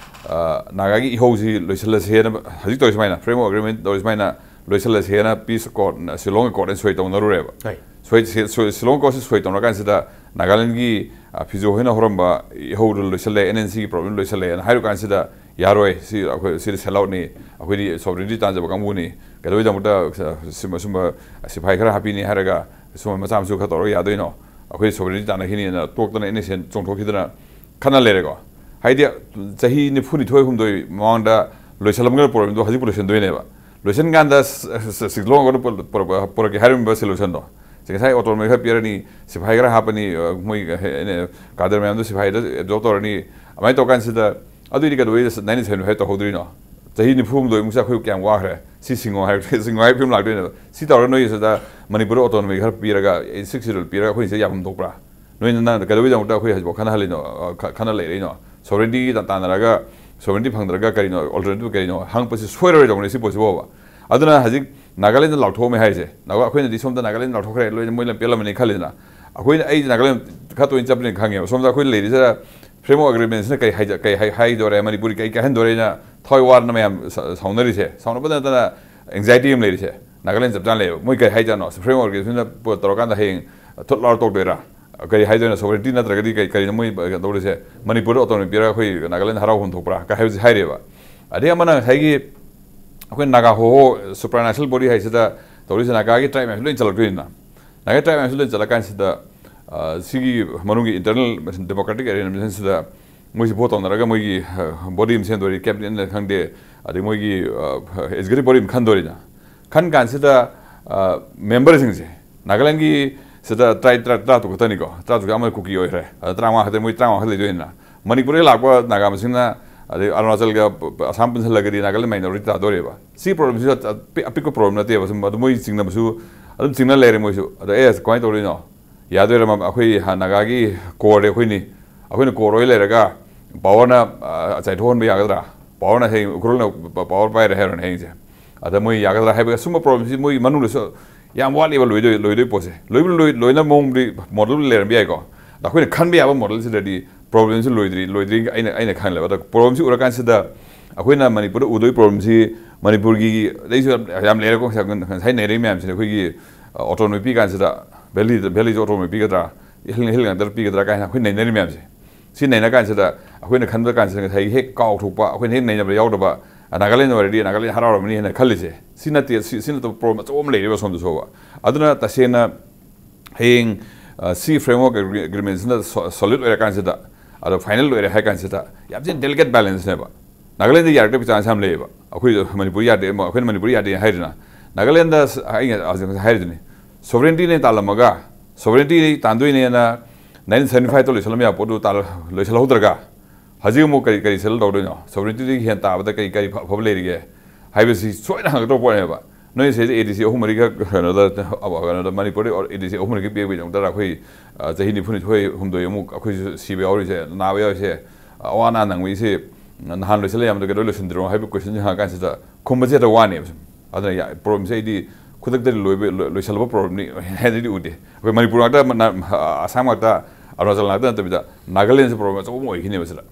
ꯑ, ꯅꯥꯒꯥꯒꯤ ꯏꯍꯧꯁꯤ ꯂꯣꯏꯁꯤꯜꯂꯁꯦꯅ ꯍꯧꯖꯤꯛ ꯇꯧꯔꯤꯁꯦ ꯁꯨꯃꯥꯏꯅ, ꯐ꯭ꯔꯦꯝꯋꯥꯔꯛ ꯑꯦꯒ꯭ꯔꯤꯃꯦꯟ ꯇꯧꯔꯤꯁꯦ ꯁꯨꯃꯥꯏꯅ ꯂꯣꯏꯁꯤꯜꯂꯁꯦꯅ ꯄꯤꯁ ꯑꯦꯀꯣꯔꯗ, ꯁꯤꯂꯣꯡ ꯑꯦꯀꯣꯔꯗ ꯁꯣꯏ ꯇꯧꯅꯔꯨꯔꯦꯕ꯫ ꯍꯣꯏ꯫ ꯁꯣꯏ-, ꯁꯤ-, ꯁꯣꯏ-, ꯁꯤꯂꯣꯡ ꯑꯦꯀꯣꯔꯗꯁꯤ ꯁꯣꯏ ꯇꯧꯅꯔꯀꯥꯟꯁꯤꯗ ꯅꯥꯒꯥꯂꯦꯟꯒꯤ, ꯑ, ꯐꯤꯖꯣ ꯍꯣꯏꯅ ꯍꯧꯔꯝꯕ ꯏꯍꯧꯗꯨ ꯂꯣꯏꯁꯤꯜꯂꯦ, ꯑꯦꯟ ꯑꯦꯟ ꯁꯤꯒꯤ ꯄ꯭ꯔꯣꯕ꯭ꯂꯦꯝ ꯂꯣꯏꯁꯤꯜꯂꯦꯅ ꯍꯥꯏꯔ ꯀꯥꯟꯁꯤꯗ, "ꯌꯥꯔꯣꯏ, ꯁꯤ ꯑꯩꯈꯣꯏ, ꯁꯤꯗꯤ ꯁꯦꯜ ꯑꯥꯎꯠꯅꯤ, ꯑꯩꯈꯣꯏꯗꯤ ꯁꯣꯕꯔꯦꯟꯇꯤ ꯇꯥꯟꯖꯕ ꯀꯥꯡꯕꯨꯅꯤ, ꯀꯩꯗꯧꯕꯩꯗꯃꯛꯇ ꯁꯨꯝꯕ, ꯁꯨꯝꯕ ꯁꯤꯐꯥꯏ ꯈꯔ ꯍꯥꯞꯄꯤꯅꯤ?" ꯍꯥꯏꯔꯒ ꯁꯨꯝꯕ ꯃꯆꯥ ꯃꯁꯨ ꯈꯔ ꯇꯧꯔꯒ ꯌꯥꯗꯣꯏꯅꯣ? ꯑꯩꯈꯣꯏ ꯁꯣꯕꯔꯦꯟꯇꯤ ꯇꯥꯟꯅꯈꯤꯅꯤꯅ ꯇꯣꯛꯇꯅ ꯑꯦꯟ ꯑꯦꯟ ꯁꯤ ꯆꯣꯡꯊꯣꯛꯈꯤꯗꯅ ꯈꯠꯅ ꯂꯩꯔꯦꯀꯣ꯫ ꯍꯥꯏꯗꯤ ꯆꯍꯤ ꯅꯤꯐꯨ ꯅꯤꯊꯣꯏ ꯍꯨꯝꯗꯣꯏ ꯃꯃꯥꯡꯗ ꯂꯣꯏꯁꯤꯜꯂꯝꯒꯗꯕ ꯄ꯭ꯔꯣꯕ꯭ꯂꯦꯝꯗꯣ ꯍꯧꯖꯤꯛꯄꯨ ꯂꯣꯏꯁꯤꯟꯗꯣꯏꯅꯦꯕ꯫ ꯂꯣꯏꯁꯤꯟ ꯀꯥꯟꯗ ꯁꯤꯂꯣꯡ ꯄꯨꯔꯛꯀꯦ ꯍꯥꯏꯔꯝꯃꯤꯕ ꯁꯣꯂꯨꯁꯟꯗꯣ, ꯁꯤ ꯉꯁꯥꯏ ꯑꯣꯇꯣꯅꯣꯃꯤ ꯈꯔ ꯄꯤꯔꯅꯤ, ꯁꯤꯐꯥꯏ ꯈꯔ ꯍꯥꯞꯄꯅꯤ, ꯃꯣꯏ ꯀꯥꯗꯔ ꯃꯌꯥꯝꯗꯣ ꯁꯤꯐꯥꯏꯗ ꯑꯦꯕꯖꯣꯔꯕ ꯇꯧꯔꯅꯤ, ꯑꯗꯨꯃꯥꯏꯅ ꯇꯧꯔꯀꯥꯟꯁꯤꯗ ꯑꯗꯨꯏꯗꯤ ꯀꯩꯗꯧꯕꯩ ꯅꯥꯏꯟꯇꯤꯟ ꯁꯚꯦꯟꯇꯤ ꯐꯥꯏꯚ ꯇꯧꯍꯧꯗ꯭ꯔꯤꯅꯣ? ꯆꯍꯤ ꯅꯤꯐꯨ ꯍꯨꯝꯗꯣꯏꯃꯨꯛꯁꯦ ꯑꯩꯈꯣꯏ ꯀꯌꯥꯝ ꯋꯥꯈ꯭ꯔꯦ? ꯁꯤ ꯁꯤꯡꯉꯣ ꯍꯥꯏꯔ ꯁꯤꯡꯉꯣ ꯍꯥꯏꯕ ꯐꯤꯕꯝ ꯂꯥꯛꯇꯣꯏꯅꯦꯕ꯫ ꯁꯤ ꯇꯧꯔꯒ ꯅꯣꯏꯒꯤꯁꯤꯗ ꯃꯅꯤꯄꯨꯔꯗ ꯑꯣꯇꯣꯅꯣꯃꯤ ꯈꯔ ꯄꯤꯔꯒ, ꯁꯤꯛꯁ ꯁꯤꯗꯨꯜ ꯄꯤꯔꯒ ꯑꯩꯈꯣꯏꯁꯦ ꯌꯥꯐꯝ ꯊꯣꯛꯄ꯭ꯔꯥ? ꯅꯣꯏꯅ ꯅꯪ ꯀꯩꯗꯧꯕꯩꯗꯃꯛꯇ ꯑꯩꯈꯣꯏ ꯍꯧꯖꯤꯛꯐꯥꯎ ꯈꯟꯅꯍꯜꯂꯤꯅꯣ? ꯈ-, ꯈꯟꯅ ꯂꯩꯔꯛꯏꯅꯣ? ꯁꯣꯕꯔꯦꯟꯇꯤ ꯇꯥꯟꯅꯔꯒ ꯁꯣꯕꯔꯦꯟꯇꯤ ꯐꯪꯗ꯭ꯔꯒ ꯀꯔꯤꯅꯣ, ꯑꯜꯇꯔꯅꯦꯇꯤꯚ ꯀꯔꯤꯅꯣ ꯍꯪꯉꯛꯄꯁꯤ ꯁꯣꯏꯔꯔꯣꯏꯗꯧꯕꯅꯤ ꯁꯤ ꯄꯣꯠꯁꯤ ꯐꯥꯎꯕ꯫ ꯑꯗꯨꯅ ꯍꯧꯖꯤꯛ ꯅꯥꯒꯥꯂꯦꯟꯗ ꯂꯥꯎꯊꯣꯛꯑꯝꯃꯦ ꯍꯥꯏꯁꯦ, ꯅꯥꯒꯥ-, ꯑꯩꯈꯣꯏꯅꯗꯤ ꯁꯣꯝꯗ ꯅꯥꯒꯥꯂꯦꯟꯗ ꯂꯥꯎꯊꯣꯛꯈ꯭ꯔꯦ, ꯂꯣꯏꯅ ꯃꯣꯏ ꯂꯣꯏꯅ ꯄꯦꯜꯂꯝꯃꯅꯤ ꯈꯜꯂꯤꯗꯅ꯫ ꯑꯩꯈꯣꯏꯅ, ꯑꯩ ꯅꯥꯒꯥꯂꯦꯟ ꯈꯔ ꯇꯣꯏꯅ ꯆꯠꯄꯅꯤꯅ ꯈꯪꯉꯦꯕ꯫ ꯁꯣꯝꯗ ꯑꯩꯈꯣꯏ ꯂꯩꯔꯤꯁꯤꯗ ꯐ꯭ꯔꯦꯝꯋꯥꯔꯛ ꯑꯦꯒ꯭ꯔꯤꯃꯦꯟꯁꯤꯅ ꯀꯩ ꯍꯥꯏꯗ-, ꯀꯩ ꯍꯥꯏ-, ꯍꯥꯏꯗꯣꯔꯦ, ꯃꯅꯤꯄꯨꯔꯒꯤ ꯀꯩ ꯀꯥꯏꯍꯟꯗꯣꯔꯦꯅ ꯊꯋꯥꯏ ꯋꯥꯗꯅ ꯃꯌꯥꯝ ꯁ-, ꯁꯥꯎꯅꯔꯤꯁꯦ, ꯁꯥꯎꯅꯕꯗ ꯅꯠꯇꯅ ꯑꯦꯡꯖꯥꯏꯇꯤ ꯑꯃ ꯂꯩꯔꯤꯁꯦ꯫ ꯅꯥꯒꯥꯂꯦꯟ ꯆꯞ ꯆꯥꯅ ꯂꯩꯌꯦꯕ꯫ ꯃꯣꯏ ꯀꯩ ꯍꯥꯏꯖꯥꯠꯅꯣ? ꯐ꯭ꯔꯦꯝꯋꯥꯔꯛ ꯑꯦꯒ꯭ꯔꯤꯃꯦꯟꯁꯤꯅ ꯄꯣꯠ ꯇꯧꯔꯀꯥꯟꯗ ꯍꯌꯦꯡ ꯊꯨꯠ ꯂꯥꯎꯔ ꯇꯣꯛꯇꯣꯏꯔꯥ? ꯀꯔꯤ ꯍꯥꯏꯗꯣꯏꯅꯣ? ꯁꯣꯕꯔꯦꯟꯇꯤ ꯅꯠꯇ꯭ꯔꯒꯗꯤ ꯀꯩ, ꯀꯔꯤꯅꯣ ꯃꯣꯏ ꯇꯧꯔꯤꯁꯦ? ꯃꯅꯤꯄꯨꯔꯗ ꯑꯣꯇꯣꯅꯣꯃꯤ ꯄꯤꯔꯒ ꯑꯩꯈꯣꯏ ꯅꯥꯒꯥꯂꯦꯟ ꯍꯔꯥꯎꯐꯝ ꯊꯣꯛꯄ꯭ꯔꯥ ꯀꯥꯏ ꯍꯥꯏꯕꯁꯤ ꯍꯥꯏꯔꯤꯕ꯫ ꯑꯗꯩ ꯑꯃꯅ ꯉꯁꯥꯏꯒꯤ ꯑꯩꯈꯣꯏ ꯅꯥꯒꯥ ꯍꯣꯍꯣ ꯁꯨꯄ꯭ꯔꯥꯅꯦꯁꯅꯦꯜ ꯕꯣꯗꯤ ꯍꯥꯏꯁꯤꯗ ꯇꯧꯔꯤꯁꯦ, ꯅꯥꯒꯥꯒꯤ ꯇ꯭ꯔꯥꯏꯕ ꯃꯌꯥꯝꯁꯤ ꯂꯣꯏ ꯆꯜꯂꯛꯇꯣꯏꯅꯤꯅ꯫ ꯅꯥꯒꯥ ꯇ꯭ꯔꯥꯏꯕ ꯃꯌꯥꯝꯁꯤ ꯂꯣꯏ ꯆꯜꯂꯀꯥꯟꯁꯤꯗ, ꯑ, ꯁꯤꯒꯤ ꯃꯅꯨꯡꯒꯤ ꯏꯟꯇꯔꯅꯦꯜ ꯗꯦꯃꯣꯀ꯭ꯔꯦꯇꯤꯛ ꯑꯦꯔꯦꯟꯖꯃꯦꯟꯁꯤꯗ ꯃꯣꯏꯁꯤ ꯚꯣꯠ ꯇꯧꯅꯔꯒ ꯃꯣꯏꯒꯤ, ꯑ, ꯕꯣꯗꯤ ꯑꯃ ꯁꯦꯝꯗꯣꯔꯤ, ꯀꯦꯕꯤꯅꯦꯠꯅ ꯈꯪꯗꯦ, ꯑꯗꯩ ꯃꯣꯏꯒꯤ, ꯑ, ꯑꯦꯛꯖꯤꯀ꯭ꯌꯨꯇꯤꯚ ꯕꯣꯗꯤ ꯑꯃ ꯈꯟꯗꯣꯔꯤꯅ꯫ ꯈꯟ ꯀꯥꯟꯁꯤꯗ, ꯑ, ꯃꯦꯝꯕꯔꯁꯤꯡꯁꯦ, ꯅꯥꯒꯥꯂꯦꯟꯒꯤ ꯁꯤꯗ ꯇꯔꯥ-, ꯇꯔꯥ-, ꯇꯔꯥꯇꯔꯨꯛ ꯈꯛꯇꯅꯤꯀꯣ, ꯇꯔꯥꯇꯔꯨꯛꯀꯤ ꯑꯃ ꯀꯨꯀꯤ ꯑꯣꯏꯈ꯭ꯔꯦ, ꯑꯗ ꯇꯔꯥꯃꯉꯥ ꯈꯛꯇ, ꯃꯣꯏ ꯇꯔꯥꯃꯉꯥ ꯈꯛꯇ ꯂꯩꯗꯣꯏꯅꯤꯅ꯫ ꯃꯅꯤꯄꯨꯔꯗꯒꯤ ꯂꯥꯛꯄ ꯅꯥꯒꯥ ꯃꯁꯤꯡꯅ, ꯑꯗꯩ ꯑꯔꯨꯅꯥꯆꯜꯒ ꯑꯁꯥꯝ ꯄꯨꯟꯁꯤꯜꯂꯒꯗꯤ ꯅꯥꯒꯥꯂꯦꯟ ꯃꯥꯏꯅꯣꯔꯤꯇꯤ ꯇꯥꯗꯣꯔꯦꯕ꯫ ꯁꯤ ꯄ꯭ꯔꯣꯕ꯭ꯂꯦꯝꯁꯤꯁꯨ ꯑꯄꯤ-, ꯑꯄꯤꯛꯄ ꯄ꯭ꯔꯣꯕ꯭ꯂꯦꯝ ꯅꯠꯇꯦꯕ, ꯁꯨꯝ ꯑꯗꯨ ꯃꯣꯏ ꯆꯤꯡꯅꯕꯁꯨ ꯑꯗꯨꯝ ꯆꯤꯡꯅ ꯂꯩꯔꯦ ꯃꯣꯏꯁꯨ꯫ ꯑꯗꯣ ꯑꯦ ꯀꯃꯥꯏꯅ ꯇꯧꯗꯣꯏꯅꯣ? ꯌꯥꯗꯣꯏꯔ? ꯃ-, ꯑꯩꯈꯣꯏ ꯍꯥꯟꯅ ꯅꯥꯒꯥꯒꯤ ꯀꯣꯔꯗꯤ ꯑꯩꯈꯣꯏꯅꯤ, ꯑꯩꯈꯣꯏꯅ ꯀꯣꯔ ꯑꯣꯏ ꯂꯩꯔꯒ ꯄꯥꯋꯔꯅ, ꯑ, ꯆꯥꯏꯊꯣꯛꯍꯟꯕ ꯌꯥꯒꯗ꯭ꯔꯥ? ꯄꯥꯋꯔꯅ ꯍꯌꯦꯡ ꯎꯈ꯭ꯔꯨꯜꯅ ꯄ-, ꯄꯥꯋꯔ ꯄꯥꯏꯔꯦ ꯍꯥꯏꯔꯣꯅꯦ ꯍꯌꯦꯡꯁꯦ, ꯑꯗ ꯃꯣꯏ ꯌꯥꯒꯗ꯭ꯔꯥ ꯍꯥꯏꯕ ꯁꯨꯝꯕ ꯄ꯭ꯔꯣꯕ꯭ꯂꯦꯝꯁꯤ ꯃꯣꯏꯒꯤ ꯃꯅꯨꯡꯗꯁꯨ ꯌꯥꯝ ꯋꯥꯠꯂꯤꯕ ꯂꯣꯏꯗꯣꯏ-, ꯂꯣꯏꯗꯣꯏ ꯄꯣꯠꯁꯦ꯫ ꯂꯣꯏꯕ ꯂꯣꯏ-, ꯂꯣꯏꯅ ꯃꯑꯣꯡꯗꯤ ꯃꯣꯗꯦꯜ ꯂꯩꯔꯝꯕ ꯌꯥꯏꯀꯣ, ꯑꯗ ꯑꯩꯈꯣꯏꯅ ꯈꯟꯕ ꯌꯥꯕ ꯃꯣꯗꯦꯜꯁꯤꯗꯗꯤ ꯄ꯭ꯔꯣꯕ꯭ꯂꯦꯝꯁꯤ ꯂꯣꯏꯗ꯭ꯔꯤ, ꯂꯣꯏꯗ꯭ꯔꯤ ꯑꯩꯅ, ꯑꯩꯅ ꯈꯜꯂꯦꯕ꯫ ꯑꯗ ꯄ꯭ꯔꯣꯕ꯭ꯂꯦꯝꯁꯤ ꯎꯔꯀꯥꯟꯁꯤꯗ ꯑꯩꯈꯣꯏꯅ ꯃꯅꯤꯄꯨꯔꯗ ꯎꯗꯣꯏ ꯄ꯭ꯔꯣꯕ꯭ꯂꯦꯝꯁꯤ ꯃꯅꯤꯄꯨꯔꯒꯤ ꯑꯩꯁꯨ ꯌꯥꯝ, ꯌꯥꯝ ꯂꯩꯔꯦꯀꯣ, ꯉꯁꯥꯏ ꯅꯩꯅꯔꯤ ꯃꯌꯥꯝꯁꯤꯅ ꯑꯩꯈꯣꯏꯒꯤ ꯑꯣꯇꯣꯅꯣꯃꯤ ꯄꯤ ꯀꯥꯟꯁꯤꯗ ꯚꯦꯂꯤ, ꯚꯦꯂꯤꯁꯤ ꯑꯣꯇꯣꯅꯣꯃꯤ ꯄꯤꯒꯗ꯭ꯔꯥ, ꯍꯤꯜ, ꯍꯤꯜ ꯉꯥꯛꯇ ꯄꯤꯒꯗ꯭ꯔꯥ ꯀꯥꯏꯅ ꯑꯩꯈꯣꯏ ꯅꯩꯅꯔꯤ ꯃꯌꯥꯝꯁꯦ꯫ ꯁꯤ ꯅꯩꯅ ꯀꯥꯟꯁꯤꯗ ꯑꯩꯈꯣꯏꯅ ꯈꯟꯕ ꯀꯥꯟꯁꯤꯗ ꯉꯁꯥꯏꯒꯤ ꯍꯦꯛ ꯀꯥꯎꯊꯣꯛꯄ, ꯑꯩꯈꯣꯏꯅ ꯍꯦꯛ ꯅꯩꯅꯕꯗ ꯌꯥꯎꯗꯕ, ꯅꯥꯒꯥꯂꯦꯟ ꯑꯣꯏꯔꯗꯤ ꯅꯥꯒꯥꯂꯦꯟ ꯍꯔꯥꯎꯔꯝꯃꯅꯤ ꯍꯥꯏꯅ ꯈꯜꯂꯤꯁꯦ꯫ ꯁꯤ ꯅꯠꯇꯦ, ꯁꯤ, ꯁꯤ ꯅꯠꯇꯕ ꯄ꯭ꯔꯣꯕ꯭ꯂꯦꯝ ꯑꯆꯧꯕ ꯑꯃ ꯂꯩꯔꯤꯕ ꯁꯣꯝꯗꯁꯨꯕ꯫ ꯑꯗꯨꯅ ꯇꯁꯦꯡꯅ ꯍꯌꯦꯡ, ꯑ, ꯁꯤ ꯐ꯭ꯔꯦꯝꯋꯥꯔꯛ ꯑꯦꯒ꯭ꯔꯤꯃꯦꯟꯁꯤꯅ ꯁꯣ-, ꯁꯣꯂꯤꯗ ꯑꯣꯏꯔꯀꯥꯟꯁꯤꯗ, ꯑꯗꯣ ꯐꯥꯏꯅꯦꯜ ꯑꯣꯏꯔꯦ ꯍꯥꯏ ꯀꯥꯟꯁꯤꯗ ꯌꯥꯝ ꯊꯤꯅ ꯗꯦꯂꯤꯀꯦꯠ ꯕꯦꯂꯦꯟꯁꯅꯦꯕ꯫ ꯅꯥꯒꯥꯂꯦꯟꯗ ꯌꯥꯔꯛꯇꯕꯒꯤ ꯆꯥꯟꯁ ꯌꯥꯝ ꯂꯩꯌꯦꯕ꯫ ꯑꯩꯈꯣꯏ ꯃꯅꯤꯄꯨꯔ ꯌꯥꯗꯦ, ꯑꯩꯈꯣꯏꯅ ꯃꯅꯤꯄꯨꯔ ꯌꯥꯗꯦ ꯍꯥꯏꯔꯤꯗꯅ, ꯅꯥꯒꯥꯂꯦꯟꯗ ꯑꯩꯅ ꯍꯧꯖꯤꯛ ꯍꯥꯏꯔꯤꯗꯨꯅꯤ, ꯁꯣꯕꯔꯦꯟꯇꯤꯅꯦ ꯇꯥꯜꯂꯝꯃꯒ, ꯁꯣꯕꯔꯦꯟꯇꯤ ꯇꯥꯟꯗꯣꯏꯅꯦꯅ ꯅꯥꯏꯟꯇꯤꯟ ꯁꯕꯦꯟꯇꯤ ꯐꯥꯏꯚꯇ ꯂꯣꯏꯁꯤꯜꯂꯝ ꯌꯥꯕ ꯄꯣꯠꯇꯨ ꯇꯥꯜ-, ꯂꯣꯏꯁꯤꯜꯍꯧꯗ꯭ꯔꯒ, ꯍꯧꯖꯤꯛ ꯑꯃꯨꯛ ꯀꯔꯤ, ꯀꯔꯤ ꯁꯦꯇꯜ ꯇꯧꯗꯣꯏꯅꯣ? ꯁꯣꯕꯔꯦꯟꯇꯤꯗꯒꯤ ꯍꯦꯟꯅ ꯇꯥꯕꯗ ꯀꯔꯤ, ꯀꯔꯤ ꯐ-, ꯑꯐꯕ ꯂꯩꯔꯤꯒꯦ ꯍꯥꯏꯕꯁꯤ ꯁꯣꯏꯗꯅ ꯍꯪꯉꯛꯇꯧꯕ ꯄꯣꯠꯅꯦꯕ꯫ ꯅꯣꯏ ꯁꯤꯗ ꯑꯦ ꯗꯤ ꯁꯤ ꯑꯍꯨꯝ ꯃꯔꯤꯈꯛ ꯀꯩꯅꯣꯗ, ꯀꯩꯅꯣꯗ ꯃꯅꯤꯄꯨꯔꯗ ꯑꯦ ꯗꯤ ꯁꯤ ꯑꯍꯨꯝ ꯃꯔꯤꯈꯛ ꯄꯤꯔꯛꯄꯩꯗꯃꯛꯇ ꯑꯩꯈꯣꯏ, ꯑ, ꯆꯍꯤ ꯅꯤꯐꯨꯅꯤꯊꯣꯏ ꯍꯨꯝꯗꯣꯏ ꯑꯃꯨꯛ ꯑꯩꯈꯣꯏꯁꯨ ꯁꯤꯕ ꯌꯥꯎꯔꯤꯁꯦ, ꯅꯥꯕ ꯌꯥꯎꯔꯤꯁꯦ, ꯑꯋꯥ ꯑꯅꯥ ꯅꯪꯕꯒꯤꯁꯤ ꯅꯍꯥꯟ ꯂꯣꯏꯁꯤꯜꯂ ꯌꯥꯝꯗ ꯀꯩꯗꯧ ꯂꯣꯏꯁꯤꯟꯗ꯭ꯔꯣ ꯍꯥꯏꯕ ꯀꯣꯏꯁꯟꯁꯤ ꯍꯪꯉꯀꯥꯟꯁꯤꯗ ꯈꯨꯝꯕꯁꯦ ꯍꯦꯛꯇ ꯋꯥꯅꯦꯕ ꯁꯨꯝ꯫ ꯑꯗꯨꯅ ꯌꯥ-, ꯄ꯭ꯔꯣꯕ꯭ꯂꯦꯝꯁꯦ ꯑꯩꯗꯤ ꯈꯨꯗꯛꯇꯗꯤ ꯂꯣꯏꯕ, ꯂꯣꯏ-, ꯂꯣꯏꯁꯤꯜꯂꯕ ꯄ꯭ꯔꯣꯕ꯭ꯂꯦꯝꯅꯤ ꯍꯥꯏꯅꯗꯤ ꯎꯗꯦ꯫ ꯑꯩꯈꯣꯏ ꯃꯅꯤꯄꯨꯔ ꯉꯥꯛꯇ, ꯃ-, ꯅ-, ꯑꯁꯥꯝ ꯉꯥꯛꯇ, ꯑꯔꯨꯅꯥꯆꯜ ꯉꯥꯛꯇ ꯅꯠꯇꯕꯤꯗ ꯅꯥꯒꯥꯂꯦꯟꯁꯦ ꯄ꯭ꯔꯣꯕ꯭ꯂꯦꯝ ꯑꯆꯧꯕ ꯑꯃ ꯑꯣꯏꯈꯤꯅꯦꯕ ꯁꯤꯗ꯫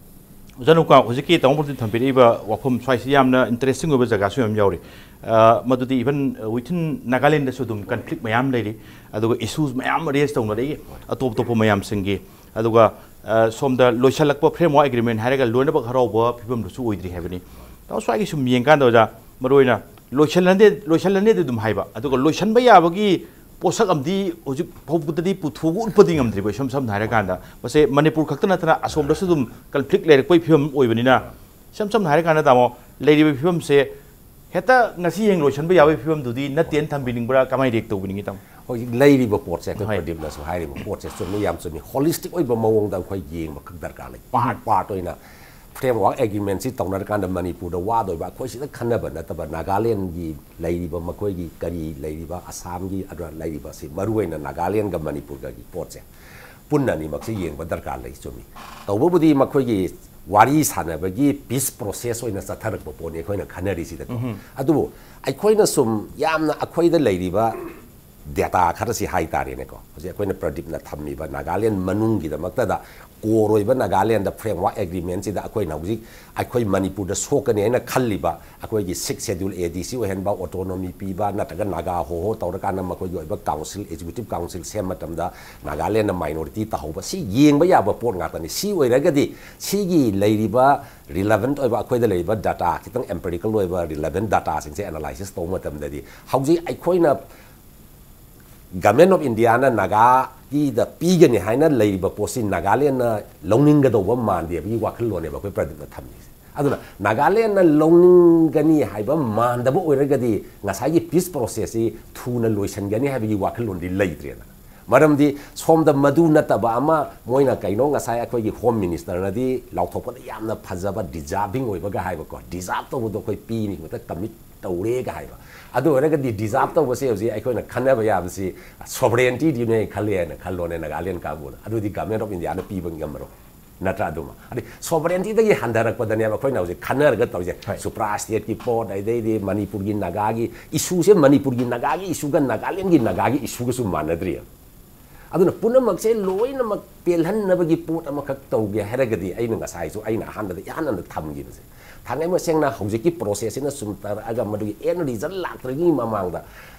ꯑꯣꯖꯥ ꯅꯨꯀꯥ, ꯍꯧꯖꯤꯛꯀꯤ ꯇꯥꯃꯣ ꯄ꯭ꯔꯗꯤꯞ ꯊꯝꯕꯤꯔꯛꯏꯕ ꯋꯥꯐꯝ ꯁ꯭ꯋꯥꯏꯁꯤ ꯌꯥꯝꯅ ꯏꯟꯇꯔꯦꯁꯇꯤꯡ ꯑꯣꯏꯕ ꯖꯒꯥꯁꯨ ꯌꯥꯝ ꯌꯥꯎꯔꯤ꯫ ꯑ, ꯃꯗꯨꯗꯤ even within ꯅꯥꯒꯥꯂꯦꯟꯗꯁꯨ ꯑꯗꯨꯝ ꯀꯟꯐ꯭ꯂꯤꯛ ꯃꯌꯥꯝ ꯂꯩꯔꯤ, ꯑꯗꯨꯒ ꯏꯁꯨꯁ ꯃꯌꯥꯝ ꯔꯦꯁ ꯇꯧꯅꯔꯛꯏ ꯑꯇꯣꯞ ꯑꯇꯣꯞꯄ ꯃꯌꯥꯝꯁꯤꯡꯒꯤ꯫ ꯑꯗꯨꯒ, ꯑ, ꯁꯣꯝꯗ ꯂꯣꯏꯁꯤꯜꯂꯛꯄ ꯐ꯭ꯔꯦꯝꯋꯥꯔꯛ ꯑꯦꯒ꯭ꯔꯤꯃꯦꯟ ꯍꯥꯏꯔꯒ ꯂꯣꯏꯅꯃꯛ ꯍꯔꯥꯎꯕ ꯐꯤꯕꯝꯗꯁꯨ ꯑꯣꯏꯗ꯭ꯔꯤ ꯍꯥꯏꯕꯅꯤ꯫ ꯇꯥꯃꯣ, ꯁ꯭ꯋꯥꯏꯒꯤ ꯁꯨꯝ ꯌꯦꯡꯀꯥꯟꯗ ꯑꯣꯖꯥ, ꯃꯔꯨꯑꯣꯏꯅ ꯂꯣꯏꯁꯤꯜꯂꯅꯤ, ꯂꯣꯏꯁꯤꯜꯂꯅꯤꯗꯤ ꯑꯗꯨꯝ ꯍꯥꯏꯕ, ꯑꯗꯨꯒ ꯂꯣꯏꯁꯤꯟꯕ ꯌꯥꯕꯒꯤ ꯄꯣꯠꯁꯛ ꯑꯃꯗꯤ ꯍꯧꯖꯤꯛ ꯐꯥꯎꯕꯗꯗꯤ ꯄꯨꯊꯣꯛꯄ ꯎꯠꯄꯗꯤ ꯉꯝꯗ꯭ꯔꯤꯕ, ꯏꯁꯝ ꯁꯝꯅ ꯍꯥꯏꯔꯀꯥꯟꯗ꯫ ꯃꯁꯦ ꯃꯅꯤꯄꯨꯔ ꯈꯛꯇ ꯅꯠꯇꯅ ꯑꯁꯣꯝꯗꯁꯨ ꯑꯗꯨꯝ ꯀꯟꯐ꯭ꯂꯤꯛ ꯂꯩꯔꯛꯄꯒꯤ ꯐꯤꯕꯝ ꯑꯣꯏꯕꯅꯤꯅ, ꯏꯁꯝ ꯁꯝꯅ ꯍꯥꯏꯔꯀꯥꯟꯗ, ꯇꯥꯃꯣ, ꯂꯩꯔꯤꯕ ꯐꯤꯕꯝꯁꯦ ꯍꯦꯛꯇ ꯉꯁꯤ ꯍꯌꯦꯡ ꯂꯣꯏꯁꯤꯟꯕ ꯌꯥꯕꯒꯤ ꯐꯤꯕꯝꯗꯨꯗꯤ ꯅꯠꯇꯦꯅ ꯊꯝꯕꯤꯅꯤꯡꯕ꯭ꯔꯥ? ꯀꯃꯥꯏꯅ ꯔꯤꯌꯦꯛ ꯇꯧꯕꯤꯅꯤꯡꯉꯤ, ꯇꯥꯃꯣ? ꯍꯧꯖꯤꯛ ꯂꯩꯔꯤꯕ ꯄꯣꯠꯁꯦ, ꯑꯩꯈꯣꯏ ꯍꯣꯏ꯫ ꯄ꯭ꯔꯗꯤꯞꯅꯁꯨ ꯍꯥꯏꯔꯤꯕ ꯄꯣꯠꯁꯦ ꯆꯨꯝꯃꯤ, ꯌꯥꯝ ꯆꯨꯝꯃꯤ꯫ ꯍꯣꯂꯤꯁꯇꯤꯛ ꯑꯣꯏꯕ ꯃꯑꯣꯡꯗ ꯑꯩꯈꯣꯏ ꯌꯦꯡꯕ ꯈꯛ ꯗꯔꯀꯥꯔ ꯂꯩ꯫ ꯄꯥꯔꯠ ꯄꯥꯔꯠ ꯑꯣꯏꯅ ꯐ꯭ꯔꯦꯝꯋꯥꯔꯛ ꯑꯦꯒ꯭ꯔꯤꯃꯦꯟꯁꯤ ꯇꯧꯅꯔꯀꯥꯟꯗ ꯃꯅꯤꯄꯨꯔꯗ ꯋꯥꯗꯣꯏꯕ ꯑꯩꯈꯣꯏ ꯁꯤꯗ ꯈꯟꯅꯕ ꯅꯠꯇꯕ, ꯅꯥꯒꯥꯂꯦꯟꯒꯤ ꯂꯩꯔꯤꯕ, ꯃꯈꯣꯏꯒꯤ ꯀꯔꯤ ꯂꯩꯔꯤꯕ, ꯑꯁꯥꯝꯒꯤ ꯑꯗꯨꯒ ꯂꯩꯔꯤꯕꯁꯤ, ꯃꯔꯨꯑꯣꯏꯅ ꯅꯥꯒꯥꯂꯦꯟꯒ ꯃꯅꯤꯄꯨꯔꯒꯒꯤ ꯄꯣꯠꯁꯦ ꯄꯨꯟꯅ ꯑꯅꯤꯃꯛꯁꯦ ꯌꯦꯡꯕ ꯗꯔꯀꯥꯔ ꯂꯩ꯫ ꯆꯨꯝꯃꯤ, ꯇꯧꯕꯕꯨꯗꯤ ꯃꯈꯣꯏꯒꯤ ꯋꯥꯔꯤ ꯁꯥꯟꯅꯕꯒꯤ ꯄꯤꯁ ꯄ꯭ꯔꯣꯁꯦꯁ ꯑꯣꯏꯅ ꯆꯠꯊꯔꯛꯄ ꯄꯣꯠꯅꯤ ꯑꯩꯈꯣꯏꯅ ꯈꯟꯅꯔꯤꯁꯤꯗꯀꯣ꯫ ꯎꯝ꯫ ꯑꯗꯨꯕꯨ ꯑꯩꯈꯣꯏꯅ ꯁꯨꯝ ꯌꯥꯝꯅ ꯑꯩꯈꯣꯏꯗ ꯂꯩꯔꯤꯕ ꯗꯦꯇꯥ ꯈꯔꯁꯤ ꯍꯥꯏ ꯇꯥꯔꯦꯅꯦꯀꯣ, ꯍꯧꯖꯤꯛ ꯑꯩꯈꯣꯏꯅ ꯄ꯭ꯔꯗꯤꯞꯅ ꯊꯝꯃꯤꯕ ꯅꯥꯒꯥꯂꯦꯟ ꯃꯅꯨꯡꯒꯤꯗꯃꯛꯇꯗ ꯀꯣꯔ ꯑꯣꯏꯕ ꯅꯥꯒꯥꯂꯦꯟꯗ ꯐ꯭ꯔꯦꯝꯋꯥꯔꯛ ꯑꯦꯒ꯭ꯔꯤꯃꯦꯟꯁꯤꯗ ꯑꯩꯈꯣꯏꯅ ꯍꯧꯖꯤꯛ ꯑꯩꯈꯣꯏ ꯃꯅꯤꯄꯨꯔꯗ ꯁꯣꯛꯀꯅꯤ ꯍꯥꯏꯅ ꯈꯜꯂꯤꯕ ꯑꯩꯈꯣꯏꯒꯤ ꯁꯤꯛꯁ ꯁꯦꯗ꯭ꯌꯨꯜ ꯑꯦ ꯗꯤ ꯁꯤ ꯑꯣꯏꯍꯟꯕ, ꯑꯣꯇꯣꯅꯣꯃꯤ ꯄꯤꯕ, ꯅꯠꯇ꯭ꯔꯒ ꯅꯥꯒꯥ ꯍꯣ ꯍꯣ ꯇꯧꯔꯀꯥꯟꯗ ꯃꯈꯣꯏꯒꯤ ꯑꯣꯏꯕ ꯀꯥꯎꯟꯁꯤꯜ, ꯑꯦꯛꯖꯤꯀ꯭ꯌꯨꯇꯤꯞ ꯀꯥꯎꯟꯁꯤꯜ ꯁꯦꯝꯕ ꯃꯇꯝꯗ ꯅꯥꯒꯥꯂꯦꯟꯗ ꯃꯥꯏꯅꯣꯔꯤꯇꯤ ꯇꯥꯍꯧꯕ, ꯁꯤ ꯌꯦꯡꯕ ꯌꯥꯕ ꯄꯣꯠ ꯉꯥꯛꯇꯅꯤ꯫ ꯁꯤ ꯑꯣꯏꯔꯒꯗꯤ ꯁꯤꯒꯤ ꯂꯩꯔꯤꯕ ꯔꯤꯂꯦꯚꯦꯟꯠ ꯑꯣꯏꯕ, ꯑꯩꯈꯣꯏꯗ ꯂꯩꯔꯤꯕ ꯗꯥꯇꯥ, ꯈꯤꯇꯪ ꯑꯦꯝꯄꯤꯔꯤꯀꯦꯜ ꯑꯣꯏꯕ ꯔꯤꯂꯦꯚꯦꯟꯠ ꯗꯥꯇꯥꯁꯤꯡꯁꯦ ꯑꯦꯅꯥꯂꯥꯏꯁꯤꯁ ꯇꯧꯕ ꯃꯇꯝꯗꯗꯤ, ꯍꯧꯖꯤꯛ ꯑꯩꯈꯣꯏꯅ ꯒꯃꯦꯟ ꯑꯣꯐ ꯏꯟꯗꯤꯌꯥꯅ ꯅꯥꯒꯥꯒꯤꯗ ꯄꯤꯒꯅꯤ ꯍꯥꯏꯅ ꯂꯩꯔꯤꯕ ꯄꯣꯠꯁꯤ ꯅꯥꯒꯥꯂꯦꯟꯅ ꯂꯧꯅꯤꯡꯒꯗꯧꯕ ꯃꯥꯟꯗꯦꯕꯒꯤ ꯋꯥꯈꯜꯂꯣꯟꯅꯦꯕ ꯑꯩꯈꯣꯏ ꯄ꯭ꯔꯗꯤꯞꯅ ꯊꯝꯃꯤꯁꯦ꯫ ꯑꯗꯨꯅ ꯅꯥꯒꯥꯂꯦꯟꯅ ꯂꯧꯅꯤꯡꯒꯅꯤ ꯍꯥꯏꯕ ꯃꯥꯟꯗꯕ ꯑꯣꯏꯔꯒꯗꯤ ꯉꯁꯥꯏꯒꯤ ꯄꯤꯁ ꯄ꯭ꯔꯣꯁꯦꯁꯁꯤ ꯊꯨꯅ ꯂꯣꯏꯁꯤꯟꯒꯅꯤ ꯍꯥꯏꯕꯒꯤ ꯋꯥꯈꯜꯂꯣꯟꯗꯤ ꯂꯩꯇ꯭ꯔꯦꯅ꯫ ꯃꯔꯝꯗꯤ ꯁꯣꯝꯗ ꯃꯗꯨ ꯅꯠꯇꯕ ꯑꯃ ꯃꯣꯏꯅ ꯀꯩꯅꯣ ꯉꯁꯥꯏ ꯑꯩꯈꯣꯏꯒꯤ ꯍꯣꯝ ꯃꯤꯅꯤꯁꯇꯔꯅꯗꯤ ꯂꯥꯎꯊꯣꯛꯄꯗ ꯌꯥꯝꯅ ꯐꯖꯕ ꯗꯤꯖꯥꯔꯚꯤꯡ ꯑꯣꯏꯕꯒ ꯍꯥꯏꯕꯀꯣ, ꯗꯤꯖꯥꯔꯚ ꯇꯧꯕꯗꯣ ꯑꯩꯈꯣꯏ ꯄꯤꯅꯤ, ꯍꯦꯛꯇ ꯀꯃꯤꯠ ꯇꯧꯔꯦꯒ ꯍꯥꯏꯕ꯫ ꯑꯗꯨ ꯑꯣꯏꯔꯒꯗꯤ ꯗꯤꯖꯥꯔꯚ ꯇꯧꯕꯁꯦ ꯍꯧꯖꯤꯛ ꯑꯩꯈꯣꯏꯅ ꯈꯟꯅꯕ ꯌꯥꯕꯁꯤ ꯁꯣꯚꯔꯦꯟꯇꯤꯗꯨꯅꯦ ꯈꯜꯂꯦ ꯍꯥꯏꯅ ꯈꯜꯂꯣꯅꯦ ꯅꯥꯒꯥꯂꯦꯟ ꯀꯥꯡꯕꯨꯅ꯫ ꯑꯗꯨꯗꯤ ꯒꯃꯦꯟ ꯑꯣꯐ ꯏꯟꯗꯤꯌꯥꯅ ꯄꯤꯕ ꯉꯝꯃꯔꯣꯏ꯫ ꯅꯠꯇ꯭ꯔꯥ? ꯑꯗꯨꯃ ꯑꯗꯩ ꯁꯣꯚꯔꯦꯟꯇꯤꯗꯒꯤ ꯍꯟꯊꯔꯛꯄꯗꯅꯦꯕ ꯑꯩꯈꯣꯏꯅ ꯍꯧꯖꯤꯛ ꯈꯟꯅꯔꯒ ꯇꯧꯔꯤꯁꯦ꯫ ꯍꯣꯏ꯫ ꯁꯨꯄ꯭ꯔꯥ ꯁ꯭ꯇꯦꯠꯀꯤ ꯄꯣꯠ, ꯑꯗꯩꯗꯤ ꯃꯅꯤꯄꯨꯔꯒꯤ ꯅꯥꯒꯥꯒꯤ ꯏꯁꯨꯁꯦ, ꯃꯅꯤꯄꯨꯔꯒꯤ ꯅꯥꯒꯥꯒꯤ ꯏꯁꯨꯒ ꯅꯥꯒꯥꯂꯦꯟꯒꯤ ꯅꯥꯒꯥꯒꯤ ꯏꯁꯨꯒꯁꯨ ꯃꯥꯟꯅꯗ꯭ꯔꯤ꯫ ꯑꯗꯨꯅ ꯄꯨꯝꯅꯃꯛꯁꯦ ꯂꯣꯏꯅꯃꯛ ꯄꯦꯜꯍꯟꯅꯕꯒꯤ ꯄꯣꯠ ꯑꯃꯈꯛ ꯇꯧꯒꯦ ꯍꯥꯔꯒꯗꯤ, ꯑꯩꯅ ꯉꯁꯥꯏꯁꯨ ꯑꯩꯅ ꯑꯍꯥꯟꯕꯗ ꯏꯍꯥꯟ ꯍꯥꯟꯅ ꯊꯝꯈꯤꯕꯁꯦ, ꯊꯥꯡꯉꯩ ꯁꯦꯡꯅ ꯍꯧꯖꯤꯛꯀꯤ ꯄ꯭ꯔꯣꯁꯦꯁꯁꯤꯅ ꯁꯨꯝ ꯇꯥꯔꯛꯑꯒ ꯃꯗꯨꯒꯤ ꯑꯦꯟ ꯔꯤꯖꯜ ꯂꯥꯛꯇ꯭ꯔꯤꯉꯩ ꯃꯃꯥꯡꯗ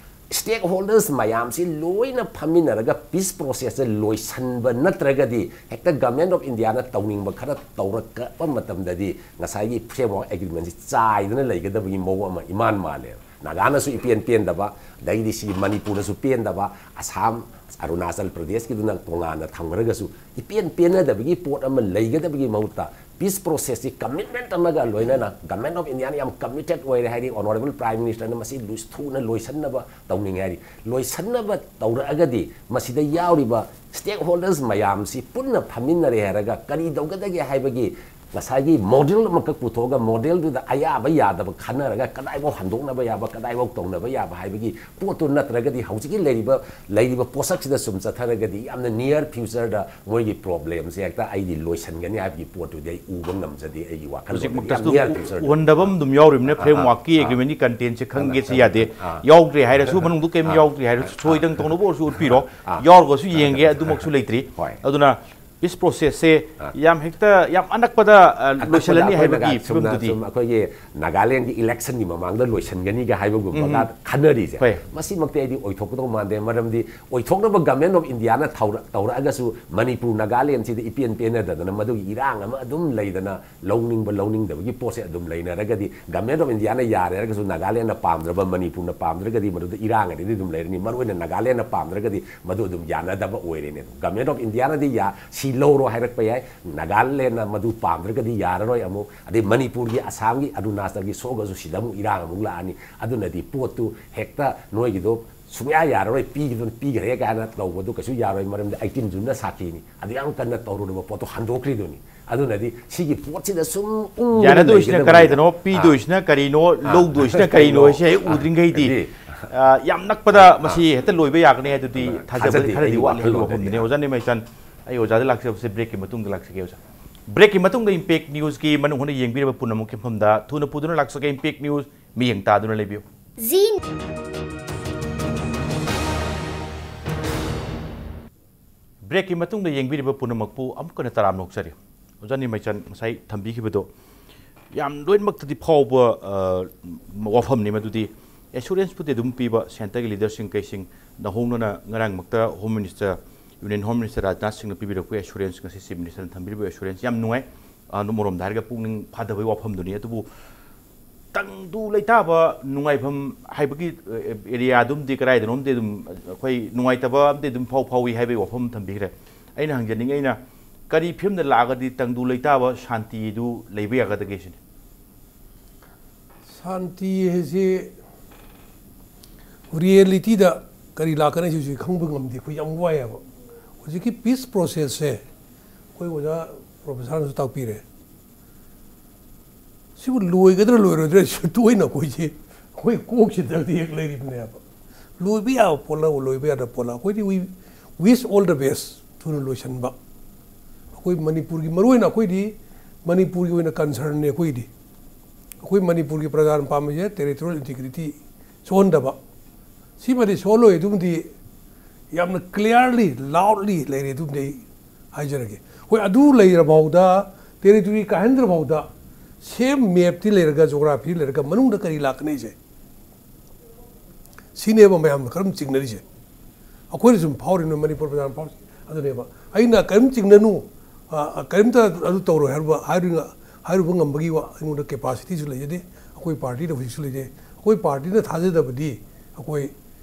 ꯁ꯭ꯇꯦꯛ ꯍꯣꯜꯗꯔꯁ ꯃꯌꯥꯝꯁꯤ ꯂꯣꯏꯅ ꯐꯝꯃꯤꯟꯅꯔꯒ ꯄꯤꯁ ꯄ꯭ꯔꯣꯁꯦꯁꯁꯦ ꯂꯣꯏꯁꯤꯟꯕ ꯅꯠꯇ꯭ꯔꯒꯗꯤ, ꯍꯦꯛꯇ ꯒꯃꯦꯟ ꯑꯣꯐ ꯏꯟꯗꯤꯌꯥꯅ ꯇꯧꯅꯤꯡꯕ ꯈꯔ ꯇꯧꯔꯛꯄ ꯃꯇꯝꯗꯗꯤ ꯉꯁꯥꯏꯒꯤ ꯐ꯭ꯔꯦꯝꯋꯥꯔꯛ ꯑꯦꯒ꯭ꯔꯤꯃꯦꯟꯁꯤ ꯆꯥꯏꯗꯅ ꯂꯩꯒꯗꯕꯒꯤ ꯃꯑꯣꯡ ꯑꯃ ꯏꯃꯥꯟ ꯃꯥꯜꯂꯦꯕ꯫ ꯅꯥꯒꯥꯅꯁꯨ ꯏꯄꯦꯟ ꯄꯦꯟꯗꯕ, ꯑꯗꯩꯗꯤ ꯁꯤ ꯃꯅꯤꯄꯨꯔꯅꯁꯨ ꯄꯦꯟꯗꯕ, ꯑꯁꯥꯝ, ꯑꯔꯨꯅꯥꯆꯜ ꯄ꯭ꯔꯗꯦꯁꯀꯤꯗꯨꯅ ꯇꯣꯉꯥꯟꯅ ꯊꯝꯈ꯭ꯔꯒꯁꯨ, ꯏꯄꯦꯟ ꯄꯦꯟꯅꯗꯕꯒꯤ ꯄꯣꯠ ꯑꯃ ꯂꯩꯒꯗꯕꯒꯤ ꯃꯍꯨꯠꯇ, ꯄꯤꯁ ꯄ꯭ꯔꯣꯁꯦꯁꯁꯤ ꯀꯃꯤꯠꯃꯦꯟꯠ ꯑꯃꯒ ꯂꯣꯏꯅꯅ ꯒꯃꯦꯟ ꯑꯣꯐ ꯏꯟꯗꯤꯌꯥꯅ ꯌꯥꯝ ꯀꯃꯤꯇꯦꯠ ꯑꯣꯏꯔꯦ ꯍꯥꯏꯗꯤ, ꯑꯣꯅꯔꯦꯕꯜ ꯄ꯭ꯔꯥꯏꯝ ꯃꯤꯅꯤꯁꯇꯔꯅ ꯃꯁꯤ ꯂꯣꯏ-, ꯊꯨꯅ ꯂꯣꯏꯁꯤꯟꯅꯕ ꯇꯧꯅꯤꯡꯉꯦ ꯍꯥꯏꯗꯤ, ꯂꯣꯏꯁꯤꯟꯅꯕ ꯇꯧꯔꯛꯑꯒꯗꯤ ꯃꯁꯤꯗ ꯌꯥꯎꯔꯤꯕ ꯁ꯭ꯇꯦꯛ ꯍꯣꯜꯗꯔꯁ ꯃꯌꯥꯝꯁꯤ ꯄꯨꯟꯅ ꯐꯝꯃꯤꯟꯅꯔꯦ ꯍꯥꯏꯔꯒ ꯀꯔꯤ ꯇꯧꯒꯗꯒꯦ ꯍꯥꯏꯕꯒꯤ ꯉꯁꯥꯏꯒꯤ ꯃꯣꯗꯦꯜ ꯑꯃꯈꯛ ꯄꯨꯊꯣꯛꯑꯒ, ꯃꯣꯗꯦꯜꯗꯨꯗ ꯑꯌꯥꯕ ꯌꯥꯗꯕ ꯈꯟꯅꯔꯒ ꯀꯗꯥꯏꯐꯥꯎ ꯍꯟꯗꯣꯛꯅꯕ ꯌꯥꯕ, ꯀꯗꯥꯏꯐꯥꯎ ꯇꯧꯅꯕ ꯌꯥꯕ ꯍꯥꯏꯕꯒꯤ ꯄꯣꯠꯇꯨ ꯅꯠꯇ꯭ꯔꯒꯗꯤ, ꯍꯧꯖꯤꯛꯀꯤ ꯂꯩꯔꯤꯕ, ꯂꯩꯔꯤꯕ ꯄꯣꯠꯁꯛꯁꯤꯗ ꯁꯨꯝ ꯆꯠꯊꯔꯒꯗꯤ ꯌꯥꯝꯅ ꯅꯤꯌꯔ ꯐ꯭ꯌꯨꯆꯔꯗ ꯃꯣꯏꯒꯤ ꯄ꯭ꯔꯣꯕ꯭ꯂꯦꯝꯁꯦ ꯍꯦꯛꯇ ꯑꯩꯗꯤ ꯂꯣꯏꯁꯤꯟꯒꯅꯤ ꯍꯥꯏꯕꯒꯤ ꯄꯣꯠꯇꯨꯗꯤ ꯑꯩ ꯎꯕ ꯉꯝꯖꯗꯦ, ꯑꯩꯒꯤ ꯋꯥꯈꯜꯂꯣꯟꯗꯗꯤ꯫ ꯍꯧꯖꯤꯛꯃꯛꯇꯁꯨ ꯌꯥꯝ ꯅꯤꯌꯔ ꯐ꯭ꯌꯨꯆꯔꯗ꯫ ꯎꯍꯟꯗꯕ ꯑꯃ ꯑꯗꯨꯝ ꯌꯥꯎꯔꯤꯕꯅꯤꯅ, ꯑꯥ, ꯐ꯭ꯔꯦꯝꯋꯥꯔꯛꯀꯤ ꯑꯥ, ꯑꯦꯒ꯭ꯔꯤꯃꯦꯟꯒꯤ ꯀꯟꯇꯦꯟꯁꯦ ꯈꯪꯒꯦꯁꯤ ꯑꯥ, ꯌꯥꯗꯦ꯫ ꯑꯥ, ꯌꯥꯎꯗ꯭ꯔꯦ ꯍꯥꯏꯔꯁꯨ, ꯑꯥ, ꯃꯅꯨꯡꯗ ꯀꯔꯤꯝ ꯑꯥ, ꯌꯥꯎꯗ꯭ꯔꯦ ꯍꯥꯏꯔꯁꯨ, ꯑꯥ, ꯁꯣꯏꯗꯪ ꯇꯧꯅꯕ ꯑꯣꯏꯔꯁꯨ ꯎꯠꯄꯤꯔꯣ꯫ ꯑꯥ, ꯌꯥꯎꯔꯒꯁꯨ ꯑꯥ, ꯌꯦꯡꯒꯦ, ꯑꯥ, ꯑꯗꯨꯃꯛꯁꯨ ꯂꯩꯇ꯭ꯔꯤ꯫ ꯍꯣꯏ꯫ ꯑꯗꯨꯅ ꯄꯤꯁ ꯄ꯭ꯔꯣꯁꯦꯁꯁꯦ ꯑꯥ꯫ ꯌꯥꯝ ꯍꯦꯛꯇ, ꯌꯥꯝ ꯑꯅꯛꯄꯗ, ꯑ, ꯑꯅꯛꯄꯗ ꯂꯣꯏꯁꯤꯜꯂꯅꯤ ꯑꯩꯈꯣꯏꯅ ꯍꯥꯏꯕꯒꯤ ꯁꯨꯝꯅ ꯐꯤꯕꯝꯗꯨꯗꯤ꯫ ꯁꯨꯝ ꯑꯩꯈꯣꯏꯒꯤ ꯅꯥꯒꯥꯂꯦꯟꯒꯤ ꯏꯂꯦꯛꯁꯟꯒꯤ ꯃꯃꯥꯡꯗ ꯂꯣꯏꯁꯤꯟꯒꯅꯤꯒ ꯍꯥꯏꯕꯒꯨꯝꯕꯒ ꯎꯝ꯫ ꯈꯟꯅꯔꯤꯁꯦ꯫ ꯍꯣꯏ꯫ ꯃꯁꯤꯃꯛꯇꯤ ꯑꯩꯗꯤ ꯑꯣꯏꯊꯣꯛꯀꯗꯧ ꯃꯥꯟꯗꯦ꯫ ꯃꯔꯝꯗꯤ ꯑꯣꯏꯊꯣꯛꯅꯕ ꯒꯃꯦꯟ ꯑꯣꯐ ꯏꯟꯗꯤꯌꯥꯅ ꯊꯧꯔ-, ꯇꯧꯔꯛꯑꯒꯁꯨ ꯃꯅꯤꯄꯨꯔ ꯅꯥꯒꯥꯂꯦꯟꯁꯤꯗ ꯏꯄꯦꯟ ꯄꯦꯟꯅꯗꯗꯅ ꯃꯗꯨꯒꯤ ꯏꯔꯥꯡ ꯑꯃ ꯑꯗꯨꯝ ꯂꯩꯗꯅ, ꯂꯧꯅꯤꯡꯕ ꯂꯧꯅꯤꯡꯗꯕꯒꯤ ꯄꯣꯠꯁꯦ ꯑꯗꯨꯝ ꯂꯩꯅꯔꯒꯗꯤ, ꯒꯃꯦꯟ ꯑꯣꯐ ꯏꯟꯗꯤꯌꯥꯅ ꯌꯥꯔꯦ ꯍꯥꯏꯔꯒꯁꯨ ꯅꯥꯒꯥꯂꯦꯟꯅ ꯄꯥꯝꯗ꯭ꯔꯕ, ꯃꯅꯤꯄꯨꯔꯅ ꯄꯥꯝꯗ꯭ꯔꯒꯗꯤ ꯃꯗꯨꯗ ꯏꯔꯥꯡ ꯑꯗꯨꯗꯤ ꯑꯗꯨꯝ ꯂꯩꯔꯅꯤ꯫ ꯃꯔꯨꯑꯣꯏꯅ ꯅꯥꯒꯥꯂꯦꯟꯅ ꯄꯥꯝꯗ꯭ꯔꯒꯗꯤ ꯃꯗꯨ ꯑꯗꯨꯝ ꯌꯥꯅꯗꯕ ꯑꯣꯏꯔꯦꯅꯦ꯫ ꯑꯗꯨꯝ ꯒꯃꯦꯟ ꯑꯣꯐ ꯏꯟꯗꯤꯌꯥꯅꯗꯤ ꯌꯥ-, ꯂꯧꯔꯣ ꯍꯥꯏꯔꯛꯄ ꯌꯥꯏ꯫ ꯅꯥꯒꯥꯂꯦꯟꯅ ꯃꯗꯨ ꯄꯥꯝꯗ꯭ꯔꯒꯗꯤ ꯌꯥꯔꯔꯣꯏ꯫ ꯑꯃꯨꯛ ꯑꯗꯩ ꯃꯅꯤꯄꯨꯔꯒꯤ, ꯑꯁꯥꯝꯒꯤ, ꯑꯔꯨꯅꯥꯆꯜꯒꯤ ꯁꯣꯛꯑꯒꯁꯨ ꯁꯤꯗ ꯑꯃꯨꯛ ꯏꯔꯥꯡ ꯑꯃꯨꯛ ꯂꯥꯛꯑꯅꯤ꯫ ꯑꯗꯨꯅꯗꯤ ꯄꯣꯠꯇꯨ ꯍꯦꯛꯇ ꯅꯣꯏꯒꯤꯗꯣ ꯁꯨꯡꯌꯥ ꯌꯥꯔꯔꯣꯏ, ꯄꯤꯈꯤꯗꯣꯏꯅꯤ, ꯄꯤꯈ꯭ꯔꯦ ꯀꯥꯏꯅ ꯇꯧꯕꯗꯨ ꯀꯩꯁꯨ ꯌꯥꯔꯣꯏ꯫ ꯃꯔꯝꯗꯤ ꯑꯩꯇꯤꯟ ꯖꯨꯟꯅ ꯁꯥꯈꯤꯅꯤ꯫ ꯑꯗꯨ ꯌꯥꯝ ꯀꯟꯅ ꯇꯧꯔꯨꯔꯕ ꯄꯣꯠꯇꯣ ꯍꯟꯗꯣꯛꯈ꯭ꯔꯤꯗꯨꯅꯤ꯫ ꯑꯗꯨꯅꯗꯤ ꯁꯤꯒꯤ ꯄꯣꯠꯁꯤꯗ ꯁꯨꯝ ꯎꯪꯗꯅ ꯌꯥꯅꯗꯣꯏꯁꯤꯅ ꯂꯩꯒꯗꯕꯅꯤꯅ ꯀꯗꯥꯏꯗꯅꯣ, ꯑꯥ꯫ ꯄꯤꯗꯣꯏꯁꯤꯅ ꯀꯔꯤꯅꯣ, ꯑꯥ꯫ ꯂꯧꯗꯣꯏꯁꯤꯅ ꯀꯔꯤꯅꯣ ꯀꯔꯤꯅꯣ? ꯍꯥꯏꯁꯦ ꯍꯦꯛ ꯑꯥ꯫ ꯎꯗ꯭ꯔꯤꯉꯩꯗꯤ, ꯑꯗꯤ, ꯑꯥ, ꯌꯥꯝ ꯅꯛꯄꯗ ꯑꯥ꯫ ꯃꯁꯤ ꯍꯦꯛꯇ ꯂꯣꯏꯕ ꯌꯥꯒꯅꯤ ꯍꯥꯏꯗꯨꯗꯤ ꯑꯗꯨꯅ ꯊꯥꯖꯕꯗꯤ ꯊꯥꯖꯗꯦ, ꯈꯔꯗꯤ ꯑꯩꯒꯤ ꯋꯥꯠꯂꯤ ꯍꯥꯏꯕꯒꯤ ꯋꯥꯈꯜꯂꯣꯟꯗꯗꯤ꯫ ꯋꯥꯐꯝꯗꯨꯅꯦ꯫ ꯑꯣꯖꯥ ꯅꯤꯃꯩꯆꯟ, ꯑꯩ ꯑꯣꯖꯥꯗ ꯂꯥꯛꯆꯕꯁꯦ breakꯀꯤ ꯃꯇꯨꯡꯗ ꯂꯥꯛꯆꯒꯦ ꯑꯣꯖꯥ꯫ Breakꯀꯤ ꯃꯇꯨꯡꯗ Impact Newsꯀꯤ ꯃꯅꯨꯡ ꯍꯨꯠꯅ ꯌꯦꯡꯕꯤꯔꯕ ꯄꯨꯝꯅꯃꯛꯀꯤ ꯃꯐꯝꯗ ꯊꯨꯅ ꯄꯨꯗꯨꯅ ꯂꯥꯛꯆꯒꯦ꯫ Impact News ꯃꯤꯠꯌꯦꯡ ꯇꯥꯗꯨꯅ ꯂꯩꯕꯤꯌꯨ꯫ ꯖꯤ꯫ Breakꯀꯤ ꯃꯇꯨꯡꯗ ꯌꯦꯡꯕꯤꯔꯤꯕ ꯄꯨꯝꯅꯃꯛꯄꯨ ꯑꯃꯨꯛꯀ ꯍꯟꯅ ꯇꯔꯥꯝꯅ ꯑꯣꯛꯆꯔꯤ꯫ ꯑꯣꯖꯥ ꯅꯤꯃꯩꯆꯟ ꯉꯁꯥꯏ ꯊꯝꯕꯤꯈꯤꯕꯗꯣ ꯌꯥꯝ ꯂꯣꯏꯅꯃꯛꯇꯗꯤ ꯐꯥꯎꯕ, ꯑ, ꯋꯥꯐꯝꯅꯤ꯫ ꯃꯗꯨꯗꯤ assuranceꯄꯨꯗꯤ ꯑꯗꯨꯝ ꯄꯤꯕ centreꯒꯤ leaderꯁꯤꯡ ꯀꯩꯁꯤꯡ, ꯅꯧꯍꯧꯅꯅ ꯉꯔꯥꯡꯃꯛꯇ Home Minister, Union Home Minister Rajnath ꯁꯤꯡꯅ ꯄꯤꯕꯤꯔꯛꯄ assurance, ꯉꯁꯤ Chief Ministerꯅ ꯊꯝꯕꯤꯔꯤꯕ assurance ꯌꯥꯝ ꯅꯨꯡꯉꯥꯏ꯫ ꯑ, ꯑꯃꯔꯣꯝꯗ ꯍꯥꯏꯔꯒ ꯄꯨꯛꯅꯤꯡ ꯐꯥꯊꯕꯒꯤ ꯋꯥꯐꯝꯗꯨꯅꯤ꯫ ꯑꯗꯨꯕꯨ ꯇꯪꯗꯨ ꯂꯩꯇꯥꯕ ꯅꯨꯡꯉꯥꯏꯐꯝ ꯍꯥꯏꯕꯒꯤ, ꯑ, areaꯗꯨꯝꯗꯤ ꯀꯗꯥꯏꯗꯅꯣꯝꯗꯤ ꯑꯗꯨꯝ ꯑꯩꯈꯣꯏ ꯅꯨꯡꯉꯥꯏꯇꯕ ꯑꯃꯗꯤ ꯑꯗꯨꯝ ꯐꯥꯎ ꯐꯥꯎꯏ ꯍꯥꯏꯕꯒꯤ ꯋꯥꯐꯝ ꯊꯝꯕꯤꯈ꯭ꯔꯦ꯫ ꯑꯩꯅ ꯍꯪꯖꯅꯤꯡꯉꯤ, ꯑꯩꯅ ꯀꯔꯤ ꯐꯤꯕꯝꯗ ꯂꯥꯛꯑꯒꯗꯤ ꯇꯪꯗꯨ ꯂꯩꯇꯥꯕ ꯁꯥꯟꯇꯤꯗꯨ ꯂꯩꯕ ꯌꯥꯒꯗꯒꯦ ꯁꯤꯅꯤ꯫ ꯁꯥꯟꯇꯤ ꯍꯥꯏꯁꯤ realityꯗ ꯀꯔꯤ ꯂꯥꯛꯀꯅꯤ ꯁꯤꯁꯨ ꯈꯪꯕ ꯉꯝꯗꯦ꯫ ꯑꯩꯈꯣꯏ ꯌꯥꯝ ꯋꯥꯏꯑꯦꯕ꯫ ꯍꯧꯖꯤꯛꯀꯤ peace processꯁꯦ ꯑꯩꯈꯣꯏ ꯑꯣꯖꯥ professorꯅꯁꯨ ꯇꯥꯛꯄꯤꯔꯦ꯫ ꯁꯤꯕꯨ ꯂꯣꯏꯒꯗ꯭ꯔꯥ ꯂꯣꯏꯔꯣꯏꯗ꯭ꯔꯥ ꯁꯤ ꯇꯣꯏꯅ ꯑꯩꯈꯣꯏꯁꯦ, ꯑꯩꯈꯣꯏ ꯀꯣꯛꯁꯤꯗꯗꯤ ꯍꯦꯛ ꯂꯩꯔꯤꯕꯅꯦꯕ꯫ ꯂꯣꯏꯕ ꯌꯥꯕ ꯄꯣꯠꯂ, ꯂꯣꯏꯕ ꯌꯥꯗꯕ ꯄꯣꯠꯂ, ꯑꯩꯈꯣꯏꯗꯤ we wish all the best, ꯊꯨꯅ ꯂꯣꯏꯁꯤꯟꯕ꯫ ꯑꯩꯈꯣꯏ ꯃꯅꯤꯄꯨꯔꯒꯤ, ꯃꯔꯨꯑꯣꯏꯅ ꯑꯩꯈꯣꯏꯗꯤ ꯃꯅꯤꯄꯨꯔꯒꯤ ꯑꯣꯏꯅ concernꯅꯦ ꯑꯩꯈꯣꯏꯗꯤ꯫ ꯑꯩꯈꯣꯏ ꯃꯅꯤꯄꯨꯔꯒꯤ ꯄ꯭ꯔꯖꯥꯅ ꯄꯥꯝꯃꯤꯁꯦ territorial integrity ꯁꯣꯛꯍꯟꯗꯕ꯫ ꯁꯤꯃꯗꯤ ꯁꯣꯜꯂꯣꯏ, ꯑꯗꯨꯃꯗꯤ ꯌꯥꯝꯅ clearly, loudly ꯂꯩꯔꯦ, ꯑꯗꯨꯃꯗꯤ ꯑꯩ ꯍꯥꯏꯖꯔꯒꯦ꯫ ꯍꯣꯏ, ꯑꯗꯨ ꯂꯩꯔꯐꯥꯎꯗ, territory ꯀꯥꯏꯍꯟꯗ꯭ꯔꯐꯥꯎꯗ, same mapꯇꯤ ꯂꯩꯔꯒ, geography ꯂꯩꯔꯒ, ꯃꯅꯨꯡꯗ ꯀꯔꯤ ꯂꯥꯛꯀꯅꯤꯁꯦ? ꯁꯤꯅꯦꯕ ꯃꯌꯥꯝꯅ ꯀꯔꯝ ꯆꯤꯡꯅꯔꯤꯁꯦ꯫ ꯑꯩꯈꯣꯏꯅ ꯁꯨꯝ ꯐꯥꯎꯔꯤꯅꯣ, ꯃꯅꯤꯄꯨꯔ ꯄ꯭ꯔꯖꯥꯅ ꯐꯥꯎꯔꯤꯁꯦ ꯑꯗꯨꯅꯦꯕ꯫ ꯑꯩꯅ ꯀꯔꯤꯝ ꯆꯤꯡꯅꯅꯨ, ꯑ, ꯀꯔꯤꯝꯇ ꯑꯗꯨ ꯇꯧꯔꯣꯏ ꯍꯥꯏꯔꯨꯕ, ꯍꯥꯏꯔꯨ-, ꯍꯥꯏꯔꯨꯕ ꯉꯝꯕꯒꯤ ꯋꯥ ꯑꯩꯉꯣꯟꯗ capacityꯁꯨ ꯂꯩꯖꯗꯦ, ꯑꯩꯈꯣꯏ partyꯗ ꯍꯧꯖꯤꯛꯁꯨ ꯂꯩꯖꯩ꯫ ꯑꯩꯈꯣꯏ partyꯅ ꯊꯥꯖꯗꯕꯗꯤ ꯑꯩꯈꯣꯏ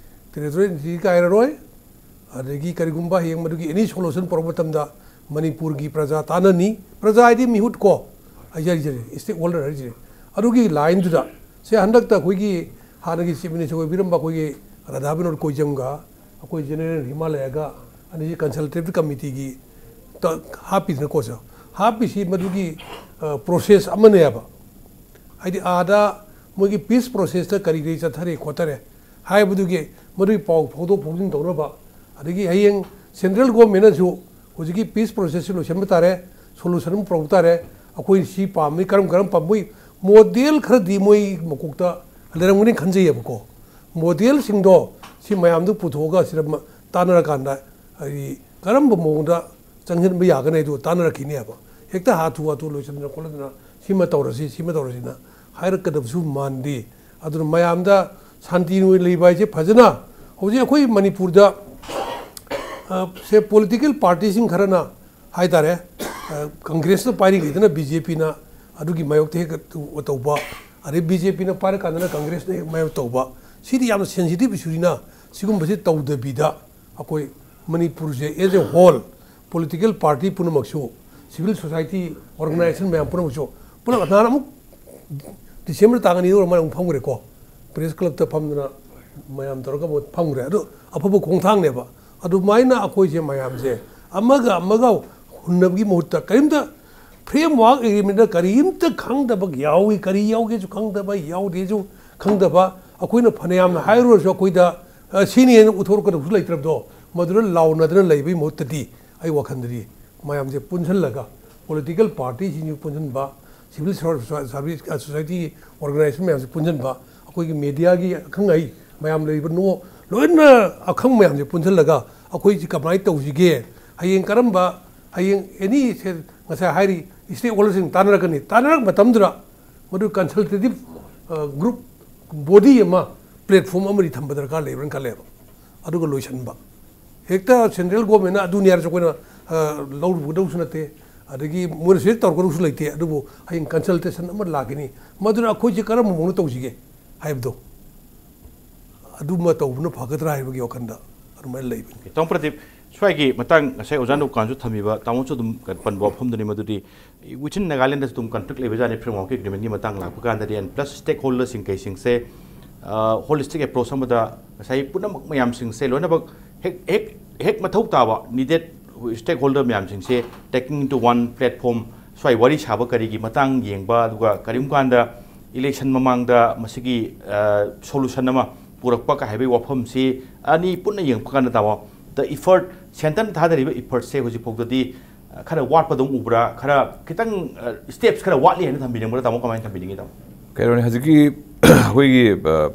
territorial integrity ꯀꯥꯏꯔꯔꯣꯏ꯫ ꯑꯗꯒꯤ ꯀꯔꯤꯒꯨꯝꯕ ꯍꯌꯦꯡ ꯃꯗꯨꯒꯤ any solution ꯄꯨꯔꯛꯄ ꯃꯇꯝꯗ ꯃꯅꯤꯄꯨꯔꯒꯤ ꯄ꯭ꯔꯖꯥ ꯇꯥꯟꯅꯅꯤ꯫ ꯄ꯭ꯔꯖꯥ ꯍꯥꯏꯗꯤ ꯃꯤꯍꯨꯠ ꯀꯣ, ꯍꯥꯏꯖꯔꯤꯁꯦ, ꯁ꯭ꯇꯦꯛ ꯍꯣꯜꯗꯔ ꯍꯥꯏꯔꯤꯁꯦ꯫ ꯑꯗꯨꯒꯤ ꯂꯥꯏꯟꯗꯨꯗ ꯁꯦ ꯍꯟꯗꯛꯇ ꯑꯩꯈꯣꯏꯒꯤ ꯍꯥꯟꯅꯒꯤ ꯆꯤꯐ ꯃꯤꯅꯤꯁꯇꯔ ꯑꯣꯏꯕꯤꯔꯝꯕ ꯑꯩꯈꯣꯏꯒꯤ ꯔꯥꯙꯥ ꯕꯤꯅꯣꯗ ꯀꯣꯏꯖꯝꯒ ꯑꯩꯈꯣꯏ ꯖꯦꯅꯔꯦꯜ ꯍꯤꯃꯥꯂꯌꯥꯒ ꯑꯅꯤꯁꯤ ꯀꯟꯁꯜꯇꯦꯇꯤꯚ ꯀꯃꯤꯇꯤꯒꯤ ꯇ-, ꯍꯥꯞꯄꯤꯗꯅꯀꯣ ꯁꯥꯔ, ꯍꯥꯞꯄꯤꯁꯤ ꯃꯗꯨꯒꯤ ꯄ꯭ꯔꯣꯁꯦꯁ ꯑꯃꯅꯦꯕ꯫ ꯍꯥꯏꯗꯤ ꯑꯥꯗ ꯃꯣꯏꯒꯤ ꯄꯤꯁ ꯄ꯭ꯔꯣꯁꯦꯁꯇ ꯀꯔꯤ ꯀꯔꯤ ꯆꯠꯊꯔꯦ ꯈꯣꯠꯊꯔꯦ ꯍꯥꯏꯕꯗꯨꯒꯤ ꯃꯗꯨꯒꯤ ꯄꯥꯎ ꯐꯥꯎꯗꯣꯛ ꯐꯥꯎꯖꯤꯟ ꯇꯧꯅꯕ, ꯑꯗꯒꯤ ꯍꯌꯦꯡ ꯁꯦꯟꯇ꯭ꯔꯦꯜ ꯒꯣꯔꯃꯦꯟꯅꯁꯨ ꯍꯧꯖꯤꯛꯀꯤ ꯄꯤꯁ ꯄ꯭ꯔꯣꯁꯦꯁꯁꯤ ꯂꯣꯏꯁꯤꯟꯕ ꯇꯥꯔꯦ, ꯁꯣꯂꯨꯁꯟ ꯑꯃ ꯄꯨꯔꯛꯄ ꯇꯥꯔꯦ, ꯑꯩꯈꯣꯏ ꯁꯤ ꯄꯥꯝꯃꯤ, ꯀꯔꯝ ꯀꯔꯝ ꯄꯥꯝ-, ꯃꯣꯏ ꯃꯣꯗꯦꯜ ꯈꯔꯗꯤ ꯃꯣꯏ ꯃꯀꯣꯛꯇ ꯂꯩꯔꯝꯒꯅꯤ ꯈꯟꯖꯩꯌꯦꯕꯀꯣ꯫ ꯃꯣꯗꯦꯜꯁꯤꯡꯗꯣ ꯁꯤ ꯃꯌꯥꯝꯗꯨ ꯄꯨꯊꯣꯛꯑꯒ ꯁꯤꯗ ꯃ-, ꯇꯥꯟꯅꯔꯀꯥꯟꯗ ꯍꯥꯏꯗꯤ ꯀꯔꯝꯕ ꯃꯑꯣꯡꯗ ꯆꯪꯁꯤꯟꯕ ꯌꯥꯒꯅꯤ ꯍꯥꯏꯗꯨ ꯇꯥꯟꯅꯔꯛꯈꯤꯅꯦꯕ꯫ ꯍꯦꯛꯇ ꯍꯥꯊꯨ ꯍꯥꯊꯨ ꯂꯣꯏꯁꯤꯟꯗꯅ ꯈꯣꯠꯂꯗꯅ ꯁꯤꯃ ꯇꯧꯔꯁꯤ, ꯁꯤꯃ ꯇꯧꯔꯁꯤꯅ ꯍꯥꯏꯔꯛꯀꯗꯕꯁꯨ ꯃꯥꯟꯗꯦ꯫ ꯑꯗꯨꯅ ꯃꯌꯥꯝꯗ ꯁꯥꯟꯇꯤ ꯑꯣꯏꯅ ꯂꯩꯕ ꯍꯥꯏꯁꯦ ꯐꯖꯅ ꯍꯧꯖꯤꯛ ꯑꯩꯈꯣꯏ ꯃꯅꯤꯄꯨꯔꯗ, ꯑ, ꯁꯦ ꯄꯣꯂꯤꯇꯤꯀꯦꯜ ꯄꯥꯔꯇꯤꯁꯤꯡ ꯈꯔꯅ ꯍꯥꯏ ꯇꯥꯔꯦ, ꯑ, ꯀꯪꯒ꯭ꯔꯦꯁꯅ ꯄꯥꯏꯔꯤꯉꯩꯗꯅ ꯕꯤ ꯖꯦ ꯄꯤꯅ ꯑꯗꯨꯒꯤ ꯃꯥꯌꯣꯛꯇ ꯍꯦꯛ ꯇꯧꯕ, ꯑꯗꯩ ꯕꯤ ꯖꯦ ꯄꯤꯅ ꯄꯥꯏꯔꯀꯥꯟꯗꯅ ꯀꯪꯒ꯭ꯔꯦꯁꯅ ꯍꯦꯛ ꯃꯥꯌꯣꯛ ꯇꯧꯕ, ꯁꯤꯗꯤ ꯌꯥꯝꯅ ꯁꯦꯟꯁꯤꯇꯤꯚ ꯏꯁꯨꯅꯤꯅ ꯁꯤꯒꯨꯝꯕꯁꯤ ꯇꯧꯗꯕꯤꯗ ꯑꯩꯈꯣꯏ ꯃꯅꯤꯄꯨꯔꯁꯦ as a whole political party ꯄꯨꯝꯅꯃꯛꯁꯨ, civil society organization ꯃꯌꯥꯝ ꯄꯨꯝꯅꯃꯛꯁꯨ ꯄꯨꯂꯞ ꯅꯍꯥꯟ ꯑꯃꯨꯛ ꯗꯤꯁꯦꯝꯕꯔ ꯇꯥꯡ ꯑꯅꯤꯗ ꯑꯣꯏꯔ ꯃꯥꯜꯂꯦ ꯑꯃꯨꯛ ꯐꯝꯈ꯭ꯔꯦꯀꯣ, ꯄ꯭ꯔꯦꯁ ꯀ꯭ꯂꯕꯇ ꯐꯝꯗꯅ ꯃꯌꯥꯝ ꯇꯧꯔꯒ ꯑꯃꯨꯛ ꯐꯝꯈ꯭ꯔꯦ꯫ ꯑꯗꯨ ꯑꯐꯕ ꯈꯣꯡꯊꯥꯡꯅꯦꯕ꯫ ꯑꯗꯨꯃꯥꯏꯅ ꯑꯩꯈꯣꯏꯁꯦ ꯃꯌꯥꯝꯁꯦ ꯑꯃꯒ ꯑꯃꯒ ꯍꯨꯟꯅꯕꯒꯤ ꯃꯍꯨꯠꯇ ꯀꯔꯤꯝꯇ framework agreement ꯀꯔꯤꯝꯇ ꯈꯪꯗꯕ ꯌꯥꯎꯏ, ꯀꯔꯤ ꯌꯥꯎꯒꯦꯁꯨ ꯈꯪꯗꯕ, ꯌꯥꯎꯗꯦꯁꯨ ꯈꯪꯗꯕ, ꯑꯩꯈꯣꯏꯅ ꯐꯅꯌꯥꯝꯅ ꯍꯥꯏꯔꯨꯔꯁꯨ ꯑꯩꯈꯣꯏꯗ, ꯑ, ꯁꯤꯅꯤ ꯍꯥꯏꯅ ꯎꯠꯊꯣꯔꯛꯀꯗꯕꯁꯨ ꯂꯩꯇ꯭ꯔꯕꯗꯣ, ꯃꯗꯨꯗ ꯂꯥꯎꯅꯗꯅ ꯂꯩꯕꯒꯤ ꯃꯍꯨꯠꯇꯗꯤ ꯑꯩ ꯋꯥꯈꯜꯗꯗꯤ ꯃꯌꯥꯝꯁꯦ ꯄꯨꯟꯁꯤꯜꯂꯒ, political partyꯁꯤꯡꯁꯨ ꯄꯨꯟꯁꯤꯟꯕ, civil service, society organization ꯃꯌꯥꯝꯁꯦ ꯄꯨꯟꯁꯤꯟꯕ, ꯑꯩꯈꯣꯏꯒꯤ mediaꯒꯤ ꯑꯈꯪ ꯑꯍꯩ ꯃꯌꯥꯝ ꯂꯩꯔꯤꯕ ꯅꯣ-, ꯂꯣꯏꯅ ꯑꯈꯪ ꯃꯌꯥꯝꯁꯦ ꯄꯨꯟꯁꯤꯜꯂꯒ ꯑꯩꯈꯣꯏꯁꯤ ꯀꯃꯥꯏꯅ ꯇꯧꯁꯤꯒꯦ, ꯍꯌꯦꯡ ꯀꯔꯝꯕ, ꯍꯌꯦꯡ any ꯁꯦ ꯉꯁꯥꯏ ꯍꯥꯏꯔꯤ stakeholderꯁꯤꯡ ꯇꯥꯟꯅꯔꯛꯀꯅꯤ, ꯇꯥꯟꯅꯔꯛꯄ ꯃꯇꯝꯗꯨꯗ ꯃꯗꯨ consultative, ꯑ, group body ꯑꯃ platform ꯑꯃꯗꯤ ꯊꯝꯕ ꯗꯔꯀꯥꯔ ꯂꯩꯕ꯭ꯔꯅ ꯈꯜꯂꯦꯕ꯫ ꯑꯗꯨꯒ ꯂꯣꯏꯁꯤꯟꯕ꯫ ꯍꯦꯛꯇ central governmentꯅ ꯑꯗꯨꯅꯤ ꯍꯥꯏꯔꯁꯨ ꯑꯩꯈꯣꯏꯅ, ꯑ, ꯂꯧꯔꯨꯒꯗꯧꯁꯨ ꯅꯠꯇꯦ, ꯑꯗꯒꯤ ꯃꯣꯏꯅꯁꯨ ꯍꯦꯛ ꯇꯧꯔꯛꯀꯗꯧꯁꯨ ꯂꯩꯇꯦ꯫ ꯑꯗꯨꯕꯨ ꯍꯌꯦꯡ consultation ꯑꯃ ꯂꯥꯛꯈꯤꯅꯤ, ꯃꯗꯨꯅ ꯑꯩꯈꯣꯏꯁꯦ ꯀꯔꯝꯕ ꯃꯑꯣꯡꯗ ꯇꯧꯁꯤꯒꯦ ꯍꯥꯏꯕꯗꯣ, ꯑꯗꯨꯃ ꯇꯧꯕꯅ ꯐꯒꯗ꯭ꯔꯥ ꯍꯥꯏꯕꯒꯤ ꯋꯥꯈꯜꯗ ꯑꯗꯨꯃꯥꯏꯅ ꯂꯩꯕꯅꯤ꯫ ꯇꯥꯃꯣ ꯄ꯭ꯔꯗꯤꯞ, ꯁ꯭ꯋꯥꯏꯒꯤ ꯃꯇꯥꯡ ꯉꯁꯥꯏ ꯑꯣꯖꯥ ꯅꯧꯀꯥꯟꯁꯨ ꯊꯝꯃꯤꯕ, ꯇꯥꯃꯣꯁꯨ ꯑꯗꯨꯝ ꯀ-, ꯄꯟꯕ ꯋꯥꯐꯝꯗꯨꯅꯤ, ꯃꯗꯨꯗꯤ within Nagaland ꯗꯁꯨ ꯑꯗꯨꯝ conflict ꯂꯩꯕꯖꯥꯠꯅꯤ framework agreement ꯀꯤ ꯃꯇꯥꯡ ꯂꯥꯛꯄ ꯀꯥꯟꯗꯗꯤ, and plus stakeholders ꯁꯤꯡ ꯀꯩꯁꯤꯡꯁꯦ, ꯑ, holistic approach ꯑꯃꯗ ꯉꯁꯥꯏ ꯄꯨꯝꯅꯃꯛ ꯃꯌꯥꯝꯁꯤꯡꯁꯦ ꯂꯣꯏꯅꯃꯛ ꯍꯦꯛ, ꯍꯦꯛ, ꯍꯦꯛ ꯃꯊꯧ ꯇꯥꯕ needed stakeholder ꯃꯌꯥꯝꯁꯤꯡꯁꯦ taking into one platform, ꯁ꯭ꯋꯥꯏ ꯋꯥꯔꯤ ꯁꯥꯕ ꯀꯔꯤꯒꯤ ꯃꯇꯥꯡ ꯌꯦꯡꯕ, ꯑꯗꯨꯒ ꯀꯔꯤꯒꯨꯝꯕ ꯀꯥꯟꯗ election ꯃꯃꯥꯡꯗ ꯃꯁꯤꯒꯤ, ꯑ, solution ꯑꯃ ꯄꯨꯔꯛꯄ ꯀ ꯍꯥꯏꯕꯒꯤ ꯋꯥꯐꯝꯁꯤ ꯑꯅꯤ ꯄꯨꯟꯅ ꯌꯦꯡꯉꯛꯄ ꯀꯥꯟꯗ, ꯇꯥꯃꯣ, the effort, centre ꯅ ꯊꯥꯗꯔꯤꯕ effort ꯁꯦ ꯍꯧꯖꯤꯛ ꯐꯥꯎꯗꯗꯤ, ꯑ, ꯈꯔ ꯋꯥꯠꯄꯗꯧꯅ ꯎꯕ꯭ꯔꯥ, ꯈꯔ ꯈꯤꯇꯪ, ꯑ, steps ꯈꯔ ꯋꯥꯠꯂꯤ ꯍꯥꯏꯅ ꯊꯝꯕꯤꯅꯤꯡꯕ꯭ꯔꯥ, ꯇꯥꯃꯣ, ꯀꯃꯥꯏꯅ ꯊꯝꯕꯤꯅꯤꯡꯉꯤ, ꯇꯥꯃꯣ? ꯀꯩꯅꯣꯅꯤ, ꯍꯧꯖꯤꯛꯀꯤ ꯑꯩꯈꯣꯏꯒꯤ, ꯑ,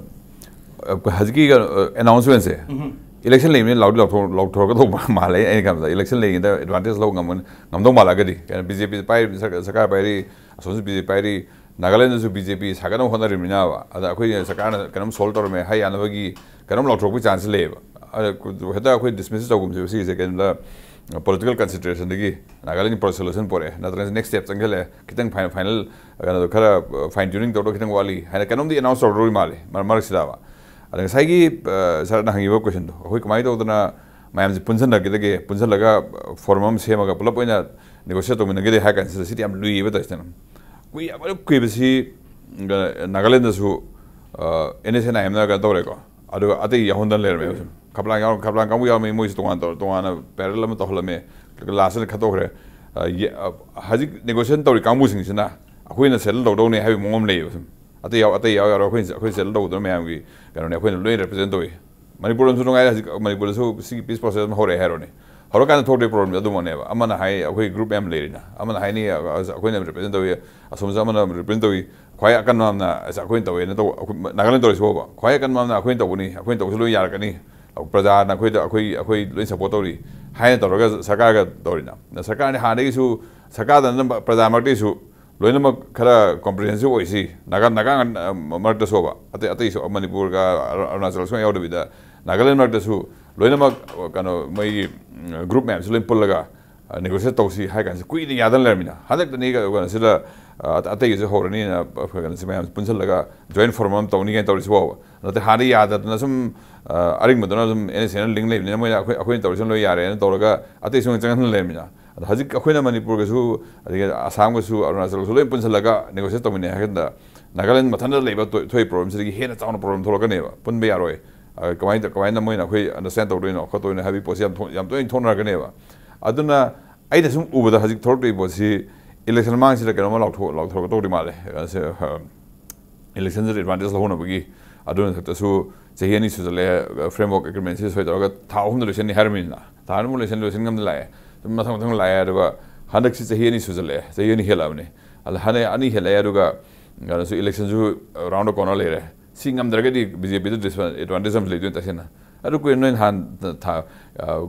ꯑ, ꯍꯧꯖꯤꯛꯀꯤ, ꯑ, announcement ꯁꯦ ꯎꯝꯍꯨꯝ꯫ Election ꯂꯩꯕꯅꯤꯅ ꯂꯥꯎꯗꯤ ꯂꯥꯎꯊꯣꯛ-, ꯂꯥꯎꯊꯣꯔꯛꯀꯗꯧꯕ ꯃꯥꯜꯂꯦ꯫ ꯑꯩꯅ ꯈꯟꯕꯗ election ꯂꯩꯔꯤꯉꯩꯗ advantage ꯂꯧ ꯉꯝꯃꯅꯤ, ꯉꯝꯗꯧ ꯃꯥꯜꯂꯒꯗꯤ, ꯀꯩꯅꯣ, BJP ꯄꯥꯏꯔꯤ, ꯁꯔ-, ꯁꯔꯀꯥꯔ ꯄꯥꯏꯔꯤ, ꯑꯁꯣꯝꯁꯨ BJP ꯄꯥꯏꯔꯤ, ꯅꯥꯒꯥꯂꯦꯟꯗꯁꯨ BJP ꯁꯥꯒꯠꯅꯕ ꯍꯣꯠꯅꯔꯤꯕꯅꯤꯅꯕ, ꯑꯗ ꯑꯩꯈꯣꯏꯅ ꯁꯔꯀꯥꯔꯅ ꯀꯩꯅꯣꯝ solve ꯇꯧꯔꯝꯃꯦ ꯍꯥꯏ ꯌꯥꯅꯕꯒꯤ ꯀꯩꯅꯣꯝ ꯂꯥꯎꯊꯣꯔꯛꯄꯒꯤ chance ꯂꯩꯌꯦꯕ꯫ ꯑꯗ ꯍꯦꯛꯇ ꯑꯩꯈꯣꯏ dismiss ꯇꯧꯒꯨꯝꯁꯦꯕ ꯁꯤꯒꯤꯁꯦ, ꯀꯩꯅꯣꯗ, political consideration ꯗꯒꯤ ꯅꯥꯒꯥꯂꯦꯟꯒꯤ political solution ꯄꯣꯔꯛꯑꯦ, ꯅꯠꯇ꯭ꯔꯒ next step ꯆꯪꯁꯤꯜꯂꯛꯑꯦ, ꯈꯤꯇꯪ ꯐꯥꯏ-, final ꯀꯩꯅꯣꯗꯣ ꯈꯔ, ꯑ, fine tuning ꯇꯧꯗꯧ ꯈꯤꯇꯪ ꯋꯥꯠꯂꯤ ꯍꯥꯏꯅ ꯀꯩꯅꯣꯝꯗꯤ announce ꯇꯧꯔꯗꯧꯔꯤ ꯃꯥꯜꯂꯤ ꯃꯔꯛ ꯃꯔꯛꯁꯤꯗꯕ꯫ ꯑꯗ ꯉꯁꯥꯏꯒꯤ, ꯑ, ꯁꯥꯔꯅ ꯍꯪꯉꯤꯕ question ꯗꯣ, ꯑꯩꯈꯣꯏ ꯀꯃꯥꯏꯅ ꯇꯧꯗꯅ ꯃꯌꯥꯝꯁꯦ ꯄꯨꯟꯁꯤꯟꯅꯈꯤꯗꯒꯦ, ꯄꯨꯟꯁꯤꯜꯂꯒ, ꯑ, forum ꯑꯃ ꯁꯦꯝꯃꯒ ꯄꯨꯂꯞ ꯑꯣꯏꯅ negotiate ꯇꯧꯃꯤꯟꯅꯒꯦꯗꯦ ꯍꯥꯏ ꯀꯥꯟꯁꯤꯗ, ꯁꯤꯗꯤ ꯌꯥꯝ ꯂꯨꯏꯌꯦꯕ, ꯇꯁꯦꯡꯅ꯫ ꯀꯨꯏ-, ꯌꯥꯝ ꯀꯨꯏꯕꯁꯤ, ꯑ, ꯅꯥꯒꯥꯂꯦꯟꯗꯁꯨ, ꯑ, NSCN IM ꯅ ꯀꯩꯅꯣ ꯇꯧꯔꯦꯀꯣ, ꯑꯗꯨꯒ ꯑꯇꯩ ꯌꯥꯎꯍꯟꯗꯅ ꯂꯩꯔꯝꯃꯦꯕ ꯁꯨꯝ꯫ ꯈꯄꯂꯥꯡ ꯌꯥꯎ-, ꯈꯄꯂꯥꯡ ꯀꯥꯡꯕꯨ ꯌꯥꯎꯔꯝꯃꯤ, ꯃꯣꯏꯁꯨ ꯇꯣꯉꯥꯟ ꯇꯧꯔ-, ꯇꯣꯉꯥꯟꯅ parallel ꯑꯃ ꯇꯧꯍꯜꯂꯝꯃꯦ꯫ Last ꯇ ꯈꯠꯇꯣꯛꯈ꯭ꯔꯦ꯫ ꯑ, ꯌꯦ-, ꯑ, ꯍꯧꯖꯤꯛ negotiation ꯇꯧꯔꯤ ꯀꯥꯡꯕꯨꯁꯤꯡꯁꯤꯅ ꯑꯩꯈꯣꯏꯅ settle ꯇꯧꯗꯧꯅꯤ ꯍꯥꯏꯕꯒꯤ ꯃꯑꯣꯡ ꯑꯃ ꯂꯩꯌꯦꯕ ꯁꯨꯝ꯫ ꯑꯇꯩ ꯌꯥꯎ-, ꯑꯇꯩ ꯌꯥꯎ-, ꯌꯥꯎꯔꯣꯏ, ꯑꯩꯈꯣꯏ, ꯑꯩꯈꯣꯏ settle ꯇꯧꯒꯗꯕ ꯃꯌꯥꯝꯒꯤ ꯀꯩꯅꯣꯅꯦ, ꯑꯩꯈꯣꯏꯅ ꯂꯣꯏ represent ꯇꯧꯏ꯫ ꯃꯅꯤꯄꯨꯔꯗꯁꯨ ꯅꯨꯡꯉꯥꯏꯔꯦ, ꯍꯧꯖꯤꯛ ꯃꯅꯤꯄꯨꯔꯗꯁꯨ ꯁꯤꯒꯤ peace process ꯑꯃ ꯍꯧꯔꯛꯑꯦ ꯍꯥꯏꯔꯣꯅꯦ꯫ ꯍꯧꯔꯀꯥꯟꯗ ꯊꯣꯛꯇꯣꯏ problem ꯗꯤ ꯑꯗꯨꯃꯛꯅꯦꯕ꯫ ꯑꯃꯅ ꯍꯥꯏ, ꯑꯩꯈꯣꯏ group ꯃꯌꯥꯝ ꯂꯩꯔꯤꯅ, ꯑꯃꯅ ꯍꯥꯏꯅꯤ, ꯑ-, ꯑꯩꯈꯣꯏꯅ represent ꯇꯧꯏ, ꯑꯁꯣꯝꯁꯨ ꯑꯃꯅ represent ꯇꯧꯏ꯫ ꯈ꯭ꯋꯥꯏ ꯑꯀꯟꯕ ꯑꯃꯅ, "ꯑꯁ, ꯑꯩꯈꯣꯏꯅ ꯇꯧꯋꯦꯅ ꯇꯧꯕ", ꯑꯩꯈꯣꯏ ꯅꯥꯒꯥꯂꯦꯟ ꯇꯧꯔꯤꯁꯤꯕꯣꯕ, "ꯈ꯭ꯋꯥꯏ ꯑꯀꯟꯕ ꯑꯃꯅ ꯑꯩꯈꯣꯏꯅ ꯇꯧꯕꯅꯤ, ꯑꯩꯈꯣꯏꯅ ꯇꯧꯕꯁꯨ ꯂꯣꯏ ꯌꯥꯔꯛꯀꯅꯤ, ꯄ꯭ꯔꯖꯥꯅ ꯑꯩꯈꯣꯏꯗ, ꯑꯩꯈꯣꯏ, ꯑꯩꯈꯣꯏ ꯂꯣꯏ support ꯇꯧꯔꯤ" ꯍꯥꯏꯅ ꯇꯧꯔꯒ ꯁꯔꯀꯥꯔꯒ ꯇꯧꯔꯤꯅ꯫ ꯁꯔꯀꯥꯔꯅꯤ ꯍꯥꯟꯅꯗꯒꯤꯁꯨ, ꯁꯔꯀꯥꯔꯗ ꯅꯠꯇꯕ ꯄ꯭ꯔꯖꯥ ꯃꯔꯛꯇꯒꯤꯁꯨ ꯂꯣꯏꯅꯃꯛ ꯈꯔ comprehensive ꯑꯣꯏꯁꯤ꯫ ꯅꯥꯒꯥ-, ꯅꯥꯒꯥ ꯉꯥꯛ-, ꯑ, ꯃꯔꯛꯇꯁꯨꯕ, ꯑꯇꯩ, ꯑꯇꯩꯁꯨ, ꯃꯅꯤꯄꯨꯔꯒ ꯑꯔꯨ-, ꯑꯔꯨꯅꯥꯆꯜ ꯁꯨꯡꯌꯥ ꯌꯥꯎꯗꯕꯤꯗ, ꯅꯥꯒꯥꯂꯦꯟ ꯃꯔꯛꯇꯁꯨ ꯂꯣꯏꯅꯃꯛ, ꯑ, ꯀꯩꯅꯣ, ꯃꯣꯏꯒꯤ, ꯎꯝ, group ꯃꯌꯥꯝꯁꯤ ꯂꯣꯏ ꯄꯨꯜꯂꯒ, ꯑ, negotiate ꯇꯧꯁꯤ ꯍꯥꯏ ꯀꯥꯟꯁꯤ ꯀꯨꯏꯅ ꯌꯥꯗꯅ ꯂꯩꯔꯝꯃꯤꯅ꯫ ꯍꯟꯗꯛꯇꯅꯤ ꯀ-, ꯀꯩꯅꯣꯁꯤꯗ, ꯑ, ꯑꯇꯩꯒꯤꯁꯨ ꯍꯧꯔꯅꯤꯅ, ꯑ, ꯀꯩꯅꯣꯁꯤ ꯃꯌꯥꯝ ꯄꯨꯟꯁꯤꯜꯂꯒ joint forum ꯑꯃ ꯇꯧꯅꯤ ꯀꯥꯏꯅ ꯇꯧꯔꯤꯁꯤ ꯐꯥꯎꯕ꯫ ꯅꯠꯇꯦ, ꯍꯥꯟꯅ ꯌꯥꯗꯗꯅ ꯁꯨꯝ, ꯑ, ꯑꯔꯤꯡꯕꯗꯨꯅ ꯑꯗꯨꯝ NSCN link ꯂꯩꯕꯅꯤꯅ ꯃꯣꯏꯅ ꯑꯩꯈꯣꯏ, ꯑꯩꯈꯣꯏꯅ ꯇꯧꯔꯤꯁꯤꯅ ꯂꯣꯏ ꯌꯥꯔꯦꯅ ꯇꯧꯔꯒ ꯑꯇꯩ ꯁꯨꯝ ꯆꯪꯍꯟ ꯂꯩꯔꯕꯅꯤꯅ꯫ ꯑꯗꯣ ꯍꯧꯖꯤꯛ ꯑꯩꯈꯣꯏꯅ ꯃꯅꯤꯄꯨꯔꯒꯁꯨ, ꯑꯗꯒꯤ ꯑꯁꯥꯝꯒꯁꯨ, ꯑꯔꯨꯅꯥꯆꯜꯒꯁꯨ ꯂꯣꯏ ꯄꯨꯟꯁꯤꯜꯂꯒ negotiate ꯇꯧꯃꯤꯟꯅꯩ ꯍꯥꯏ ꯀꯥꯟꯗ, ꯅꯥꯒꯥꯂꯦꯟ ꯃꯊꯟꯇ ꯂꯩꯕ ꯊꯣꯛ-, ꯊꯣꯛꯏ problemꯁꯤꯗꯒꯤ ꯍꯦꯟꯅ ꯆꯥꯎꯅ problem ꯊꯣꯛꯂꯛꯀꯅꯦꯕ, ꯄꯨꯟꯕ ꯌꯥꯔꯣꯏ꯫ ꯑ, ꯀꯃꯥꯏꯅ ꯇ-, ꯀꯃꯥꯏꯅ ꯃꯣꯏꯅ ꯑꯩꯈꯣꯏ understand ꯇꯧꯗꯣꯏꯅꯣ ꯈꯣꯠꯇꯣꯏꯅꯣ ꯍꯥꯏꯕꯒꯤ ꯄꯣꯠꯁꯤ ꯌꯥꯝ ꯊꯣꯛ-, ꯌꯥꯝ ꯇꯣꯏꯅ ꯊꯣꯛꯅꯔꯛꯀꯅꯦꯕ꯫ ꯑꯗꯨꯅ ꯑꯩꯅ ꯁꯨꯝ ꯎꯕꯗ ꯍꯧꯖꯤꯛ ꯊꯣꯛꯂꯛꯇꯣꯏ ꯄꯣꯠꯁꯤ election ꯃꯃꯥꯡꯁꯤꯗ ꯀꯩꯅꯣꯝꯃ ꯂꯥꯎꯊꯣꯛ-, ꯂꯥꯎꯊꯣꯔꯛꯀꯗꯧꯗꯤ ꯃꯥꯜꯂꯦ꯫ ꯑ, ꯁꯦ, ꯑ, electionꯁꯤꯗ advantage ꯂꯧꯍꯧꯅꯕꯒꯤ꯫ ꯑꯗꯨ ꯃꯊꯛꯇꯁꯨ ꯆꯍꯤ ꯑꯅꯤ ꯁꯨꯖꯜꯂꯛꯑꯦ, framework agreementꯁꯤ ꯁꯣꯏ ꯇꯧꯔꯒ ꯊꯥ ꯑꯍꯨꯝꯗ ꯂꯣꯏꯁꯟꯅꯤ ꯍꯥꯏꯔꯝꯃꯤꯅ, ꯊꯥ ꯑꯅꯤꯃꯨꯛ ꯂꯣꯏꯁꯟ-, ꯂꯣꯏꯁꯟ ꯉꯝꯗ ꯂꯥꯛꯑꯦ꯫ ꯑꯗꯨꯝ ꯃꯊꯪ ꯃꯊꯪ ꯂꯥꯛꯑꯦ꯫ ꯑꯗꯨꯒ ꯍꯟꯗꯛꯁꯤ ꯆꯍꯤ ꯑꯅꯤ ꯁꯨꯖꯜꯂꯛꯑꯦ, ꯆꯍꯤ ꯑꯅꯤ ꯍꯦꯜꯂꯛꯑꯕꯅꯤ꯫ ꯑꯗ ꯍꯟꯗꯛ ꯑꯅꯤ ꯍꯦꯜꯂꯛꯑꯦ, ꯑꯗꯨꯒ ꯀꯩꯅꯣꯁꯨ, electionꯁꯨ round the corner ꯂꯩꯔꯦ꯫ ꯁꯤ ꯉꯝꯗ꯭ꯔꯒꯗꯤ BJPꯗ disadvantage ꯑꯃꯁꯨ ꯂꯩꯗꯣꯏꯅꯤ ꯇꯁꯦꯡꯅ꯫ ꯑꯗꯨ ꯀꯨꯏꯅ ꯅꯣꯏ ꯅꯍꯥꯟ ꯊꯥ, ꯑ,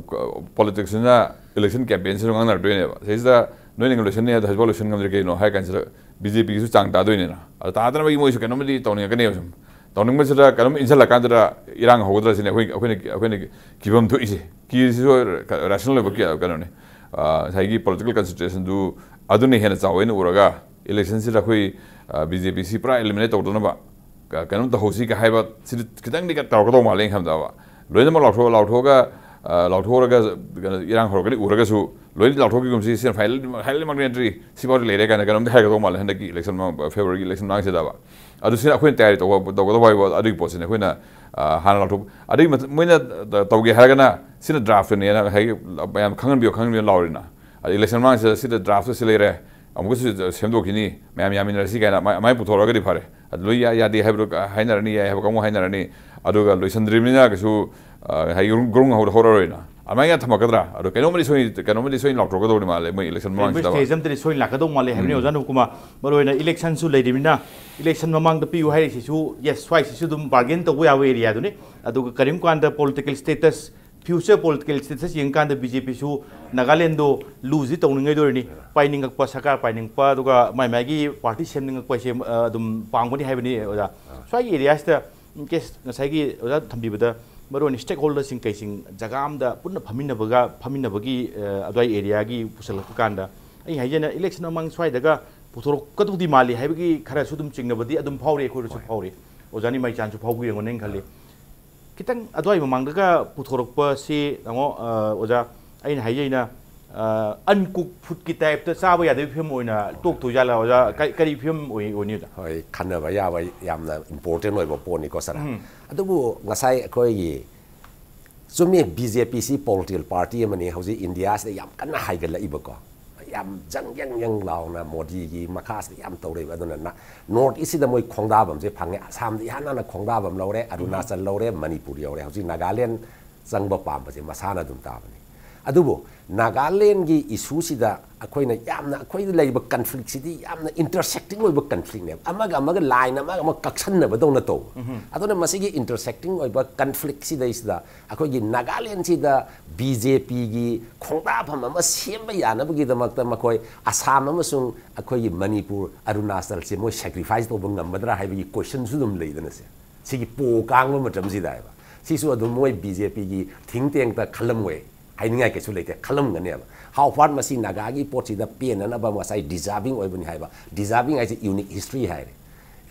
politicsꯁꯤꯅ election campaignꯁꯤꯁꯨ ꯉꯥꯡꯅꯔꯛꯇꯣꯏꯅꯦꯕ꯫ ꯁꯤꯁꯤꯗ ꯅꯣꯏꯅ ꯂꯣꯏꯁꯟꯅꯤ ꯍꯥꯏꯗꯣ ꯍꯧꯖꯤꯛꯐꯥꯎ ꯂꯣꯏꯁꯟ ꯉꯝꯗ꯭ꯔꯤ ꯀꯩꯅꯣ ꯍꯥꯏ ꯀꯥꯟꯁꯤꯗ BJPꯒꯤꯁꯨ ꯆꯥꯡ ꯇꯥꯗꯣꯏꯅꯤꯅ꯫ ꯑꯗ ꯇꯥꯗꯅꯕꯒꯤ ꯃꯣꯏꯁꯨ ꯀꯩꯅꯣꯝꯃꯗꯤ ꯇꯧꯅꯤꯡꯉꯛꯀꯅꯦꯕ ꯁꯨꯝ꯫ ꯇꯧꯅꯤꯡꯕꯁꯤꯗ ꯀꯩꯅꯣꯝ ꯏꯟꯁꯤꯜꯂꯛꯀꯥꯟꯁꯤꯗ ꯏꯔꯥꯡ ꯍꯧꯒꯗ꯭ꯔꯥ ꯁꯤꯅꯤ ꯑꯩꯈꯣꯏ, ꯑꯩꯈꯣꯏꯅ, ꯑꯩꯈꯣꯏꯅ ꯀꯤꯐꯝ ꯊꯣꯛꯏꯁꯦ꯫ ꯀꯤꯔꯤꯁꯤꯁꯨ rational ꯑꯣꯏꯕ ꯀ-, ꯀꯩꯅꯣꯅꯤ꯫ ꯑ, ꯉꯁꯥꯏꯒꯤ political considerationꯗꯨ ꯑꯗꯨꯅ ꯍꯦꯟꯅ ꯆꯥꯎꯋꯦꯅ ꯎꯔꯒ electionꯁꯤꯗ ꯑꯩꯈꯣꯏ, ꯑ, BJPꯁꯤ ꯄꯨꯔꯥ eliminate ꯇꯧꯗꯅꯕ ꯀ-, ꯀꯩꯅꯣꯝ ꯇꯧꯍꯧꯁꯤꯒ ꯍꯥꯏꯕ ꯁꯤꯗꯤ ꯈꯤꯇꯪꯗꯤ ꯀ-, ꯇꯧꯔꯛꯀꯗꯧ ꯃꯥꯜꯂꯦ ꯑꯩꯅ ꯈꯟꯕꯗ꯫ ꯂꯣꯏꯅꯃꯛ ꯂꯥꯎꯊꯣꯛ-, ꯂꯥꯎꯊꯣꯛꯑꯒ, ꯑ, ꯂꯥꯎꯊꯣꯛꯑꯒ ꯀꯩꯅꯣ ꯏꯔꯥꯡ ꯍꯧꯔꯛꯀꯅꯤ ꯎꯔꯒꯁꯨ ꯂꯣꯏꯅ ꯂꯥꯎꯊꯣꯛꯈꯤꯒꯨꯝꯁꯤ, ꯁꯤꯅ final, finally ꯃꯛ entry ꯁꯤꯐꯥꯎꯗꯤ ꯂꯩꯔꯦ ꯀꯥꯏꯅ ꯀꯩꯅꯣꯝꯗꯤ ꯍꯥꯏꯔꯛꯀꯗꯧ ꯃꯥꯜꯂꯦ ꯍꯟꯗꯛꯀꯤ election ꯃꯃꯥꯡ, Februaryꯒꯤ election ꯃꯃꯥꯡꯁꯤꯗꯕ꯫ ꯑꯗꯨ ꯁꯤꯅ ꯑꯩꯈꯣꯏꯅ ꯇꯌꯥꯔꯤ ꯇꯧꯕ, ꯇꯧꯒꯗꯧꯕ ꯍꯥꯏꯕ ꯑꯗꯨꯒꯤ ꯄꯣꯠꯁꯤꯅ ꯑꯩꯈꯣꯏꯅ, ꯑ, ꯍꯥꯟꯅ ꯂꯥꯎꯊꯣꯛ-, ꯑꯗꯨꯒꯤ ꯃꯊ-, ꯃꯣꯏꯅ ꯇ-, ꯇꯧꯒꯦ ꯍꯥꯏꯔꯒꯅ ꯁꯤꯅ draftꯅꯦꯅ ꯉꯁꯥꯏꯒꯤ ꯃꯌꯥꯝ ꯈꯪꯍꯟꯕꯤꯌꯨ, ꯈꯪꯍꯟꯕꯤꯌꯨ ꯂꯥꯎꯔꯤꯅ꯫ ꯑꯗ election ꯃꯃꯥꯡꯁꯤꯗ ꯁꯤꯗ draft ꯁꯤ ꯂꯩꯔꯦ, ꯑꯃꯨꯛꯀꯁꯨ ꯁꯦꯝꯗꯣꯛꯈꯤꯅꯤ, ꯃꯌꯥꯝ ꯌꯥꯃꯤꯟꯅꯔꯁꯤ ꯀꯥꯏꯅ ꯑꯃꯥꯏ-, ꯑꯃꯥꯏꯅ ꯄꯨꯊꯣꯔꯛꯑꯒꯗꯤ ꯐꯔꯦ꯫ ꯑꯗꯨ ꯂꯣꯏ ꯌꯥ-, ꯌꯥꯗꯦ ꯍꯥꯏꯕꯗꯣ ꯍꯥꯏꯅꯔꯅꯤ, ꯌꯥꯏ ꯍꯥꯏꯕ ꯀꯥꯡꯕꯨ ꯍꯥꯏꯅꯔꯅꯤ, ꯑꯗꯨꯒ ꯂꯣꯏꯁꯟꯗ꯭ꯔꯤꯕꯅꯤꯅ ꯀꯩꯁꯨ, ꯑ, ꯉꯁꯥꯏꯒꯤ ꯒ꯭ꯔꯨꯡ, ꯒ꯭ꯔꯨꯡ ꯍꯧ-, ꯍꯧꯔꯔꯣꯏꯅ꯫ ꯑꯗꯨꯃꯥꯏꯅ ꯊꯝꯃꯛꯀꯗ꯭ꯔꯥ? ꯑꯗꯣ ꯀꯩꯅꯣꯝꯃꯗꯤ ꯁꯣꯏ-, ꯀꯩꯅꯣꯝꯃꯗꯤ ꯁꯣꯏꯅ ꯂꯥꯎꯊꯣꯔꯛꯀꯗꯧꯕꯅꯤ ꯃꯥꯜꯂꯦ ꯃꯣꯏ election ꯀꯩꯒꯨꯝꯕ ꯃꯃꯥꯡꯁꯤꯗ꯫ Stage ꯑꯃꯗꯗꯤ ꯁꯣꯏꯅ ꯂꯥꯛꯀꯗꯧ ꯃꯥꯜꯂꯦ ꯍꯥꯏꯕꯅꯤ, ꯎꯝ꯫ ꯑꯣꯖꯥ ꯅꯨꯄꯀꯨꯃꯥꯔ, ꯃꯔꯨꯑꯣꯏꯅ electionꯁꯨ ꯂꯩꯔꯤꯕꯅꯤꯅ, election ꯃꯃꯥꯡꯗ ꯄꯤꯌꯨ ꯍꯥꯏꯔꯤꯁꯤꯁꯨ, yes, ꯁ꯭ꯋꯥꯏꯁꯤꯁꯨ ꯑꯗꯨꯝ bargain ꯇꯧꯕ ꯌꯥꯕ areaꯗꯨꯅꯤ꯫ ꯑꯗꯨꯒ ꯀꯔꯤꯒꯨꯝꯕ ꯀꯥꯟꯗ political status, future political status ꯌꯦꯡꯀꯥꯟꯗ BJPꯁꯨ ꯅꯥꯒꯥꯂꯦꯟꯗꯣ lose ꯇꯧꯅꯤꯡꯉꯩꯗꯣꯔꯤꯅꯤ꯫ ꯄꯥꯏꯅꯤꯡꯉꯛꯄ, ꯁꯔꯀꯥꯔ ꯄꯥꯏꯅꯤꯡꯉꯛꯄ, ꯑꯗꯨꯒ ꯃꯥꯏ ꯃꯥꯏꯒꯤ party ꯁꯦꯝꯅꯤꯡꯉꯛꯄ ꯍꯥꯏꯁꯦ, ꯑ, ꯑꯗꯨꯝ ꯄꯥꯝꯒꯅꯤ ꯍꯥꯏꯕꯅꯤ, ꯑꯣꯖꯥ꯫ ꯑꯥ꯫ ꯁ꯭ꯋꯥꯏꯒꯤ areaꯁꯤꯗ, in case ꯉꯁꯥꯏꯒꯤ ꯑꯣꯖꯥ ꯊꯝꯕꯤꯕꯗ, ꯃꯔꯨꯑꯣꯏꯅ stakeholderꯁꯤꯡ ꯀꯩꯁꯤꯡ ꯖꯒꯥ ꯑꯃꯗ ꯄꯨꯟꯅ ꯐꯝꯃꯤꯟꯅꯕꯒ, ꯐꯝꯃꯤꯟꯅꯕꯒꯤ, ꯑ, ꯑꯗꯨꯋꯥꯏ areaꯒꯤ ꯄꯨꯁꯜꯂꯛꯄ ꯀꯥꯟꯗ, ꯑꯩ ꯍꯥꯏꯖꯅ election ꯃꯃꯥꯡ ꯁ꯭ꯋꯥꯏꯗꯒ ꯄꯨꯊꯣꯔꯛꯀꯗꯧꯗꯤ ꯃꯥꯜꯂꯤ ꯍꯥꯏꯕꯒꯤ ꯈꯔꯁꯨ ꯑꯗꯨꯝ ꯆꯤꯡꯅꯕꯗꯤ ꯑꯗꯨꯝ ꯐꯥꯎꯔꯤ, ꯑꯩꯈꯣꯏꯗꯁꯨ ꯐꯥꯎꯔꯤ꯫ ꯑꯣꯖꯥꯅꯤ ꯃꯩꯆꯥꯟꯁꯨ ꯐꯥꯎꯕꯤꯔꯝꯒꯅꯤ ꯈꯜꯂꯤ꯫ ꯈꯤꯇꯪ ꯑꯗꯨꯋꯥꯏ ꯃꯃꯥꯡꯗꯒ ꯄꯨꯊꯣꯔꯛꯄꯁꯤ ꯇꯥꯃꯣ, ꯑ, ꯑꯣꯖꯥ, ꯑꯩꯅ ꯍꯥꯏꯖꯩꯅ, ꯑ, uncooked foodꯀꯤ typeꯇ ꯆꯥꯕ ꯌꯥꯗꯕꯒꯤ ꯐꯤꯕꯝ ꯑꯣꯏꯅ ꯇꯣꯛꯇꯣꯏꯖꯥꯠꯂ ꯑꯣꯖꯥ? ꯀ-, ꯀꯔꯤ ꯐꯤꯕꯝ ꯑꯣꯏ-, ꯑꯣꯏꯅꯤ ꯑꯣꯖꯥ? ꯍꯣꯏ, ꯈꯟꯅꯕ ꯌꯥꯕ ꯌꯥꯝꯅ important ꯑꯣꯏꯕ ꯄꯣꯠꯅꯤꯀꯣ ꯁꯥꯔ꯫ ꯎꯝ꯫ ꯑꯗꯨꯕꯨ ꯉꯁꯥꯏ ꯑꯩꯈꯣꯏꯒꯤ ꯆꯨꯝꯃꯤ, BJPꯁꯤ political party ꯑꯃꯅꯤ, ꯍꯧꯖꯤꯛ ꯏꯟꯗꯤꯌꯥꯁꯤꯗ ꯌꯥꯝ ꯀꯟꯅ ꯍꯥꯏꯒꯠꯂꯛꯏꯕꯀꯣ, ꯌꯥꯝ ꯖꯪ ꯌꯪ ꯌꯪ ꯂꯥꯎꯅ ꯃꯣꯗꯤꯒꯤ ꯃꯈꯥꯁꯤꯗ ꯌꯥꯝ ꯇꯧꯔꯛꯏꯕ꯫ ꯑꯗꯨꯅ ꯅ-, North Eastꯁꯤꯗ ꯃꯣꯏ ꯈꯣꯡꯗꯥꯕꯝꯁꯦ ꯐꯪꯉꯦ, ꯑꯁꯥꯝꯗ ꯏꯍꯥꯟ ꯍꯥꯟꯅ ꯈꯣꯡꯗꯥꯕꯝ ꯂꯧꯔꯦ, ꯑꯔꯨꯅꯥꯆꯜ ꯂꯧꯔꯦ, ꯃꯅꯤꯄꯨꯔ ꯌꯧꯔꯦ, ꯍꯧꯖꯤꯛ ꯅꯥꯒꯥꯂꯦꯟ ꯆꯪꯕ ꯄꯥꯝꯕꯁꯦ ꯃꯁꯥꯅ ꯑꯗꯨꯝ ꯇꯥꯕꯅꯤ꯫ ꯑꯗꯨꯕꯨ ꯅꯥꯒꯥꯂꯦꯟꯒꯤ issueꯁꯤꯗ ꯑꯩꯈꯣꯏꯅ ꯌꯥꯝꯅ, ꯑꯩꯈꯣꯏꯗ ꯂꯩꯔꯤꯕ conflictꯁꯤꯗꯤ ꯌꯥꯝꯅ intersecting ꯑꯣꯏꯕ conflictꯅꯦꯕ, ꯑꯃꯒ ꯑꯃꯒ line ꯑꯃꯒ ꯑꯃꯒ ꯀꯛꯁꯟꯅꯕꯗꯧꯅ ꯇꯧꯕ꯫ ꯑꯗꯨꯅ ꯃꯁꯤꯒꯤ intersecting ꯑꯣꯏꯕ conflictꯁꯤꯗꯩꯁꯤꯗ ꯑꯩꯈꯣꯏꯒꯤ ꯅꯥꯒꯥꯂꯦꯟꯁꯤꯗ BJPꯒꯤ ꯈꯣꯡꯗꯥꯐꯝ ꯑꯃ ꯁꯦꯝꯕ ꯌꯥꯅꯕꯒꯤꯗꯃꯛꯇ ꯃꯈꯣꯏ ꯑꯁꯥꯝ ꯑꯃꯁꯨꯡ ꯑꯩꯈꯣꯏꯒꯤ ꯃꯅꯤꯄꯨꯔ, ꯑꯔꯨꯅꯥꯆꯜꯁꯦ ꯃꯣꯏ sacrifice ꯇꯧꯕ ꯉꯝꯒꯗ꯭ꯔꯥ ꯍꯥꯏꯕꯒꯤ questionꯁꯨ ꯑꯗꯨꯝ ꯂꯩꯗꯅ ꯁꯦ꯫ ꯁꯤꯒꯤ ꯄꯣ ꯀꯥꯡꯕ ꯃꯇꯝꯁꯤꯗ ꯍꯥꯏꯕ꯫ ꯁꯤꯁꯨ ꯑꯗꯨꯝ ꯃꯣꯏ BJPꯒꯤ think tankꯇ ꯈꯜꯂꯝꯃꯣꯏ ꯍꯥꯏꯅꯤꯡꯉꯥꯏ ꯀꯩꯁꯨ ꯂꯩꯇꯦ, ꯈꯜꯂꯝꯒꯅꯦꯕ꯫ How far ꯃꯁꯤ ꯅꯥꯒꯥꯒꯤ ꯄꯣꯠꯁꯤꯗ ꯄꯦꯟꯅꯅꯕ ꯉꯁꯥꯏ deserving ꯑꯣꯏꯕꯅꯤ ꯍꯥꯏꯕ꯫ Deserving ꯍꯥꯏꯁꯦ unique history ꯍꯥꯏꯔꯦ꯫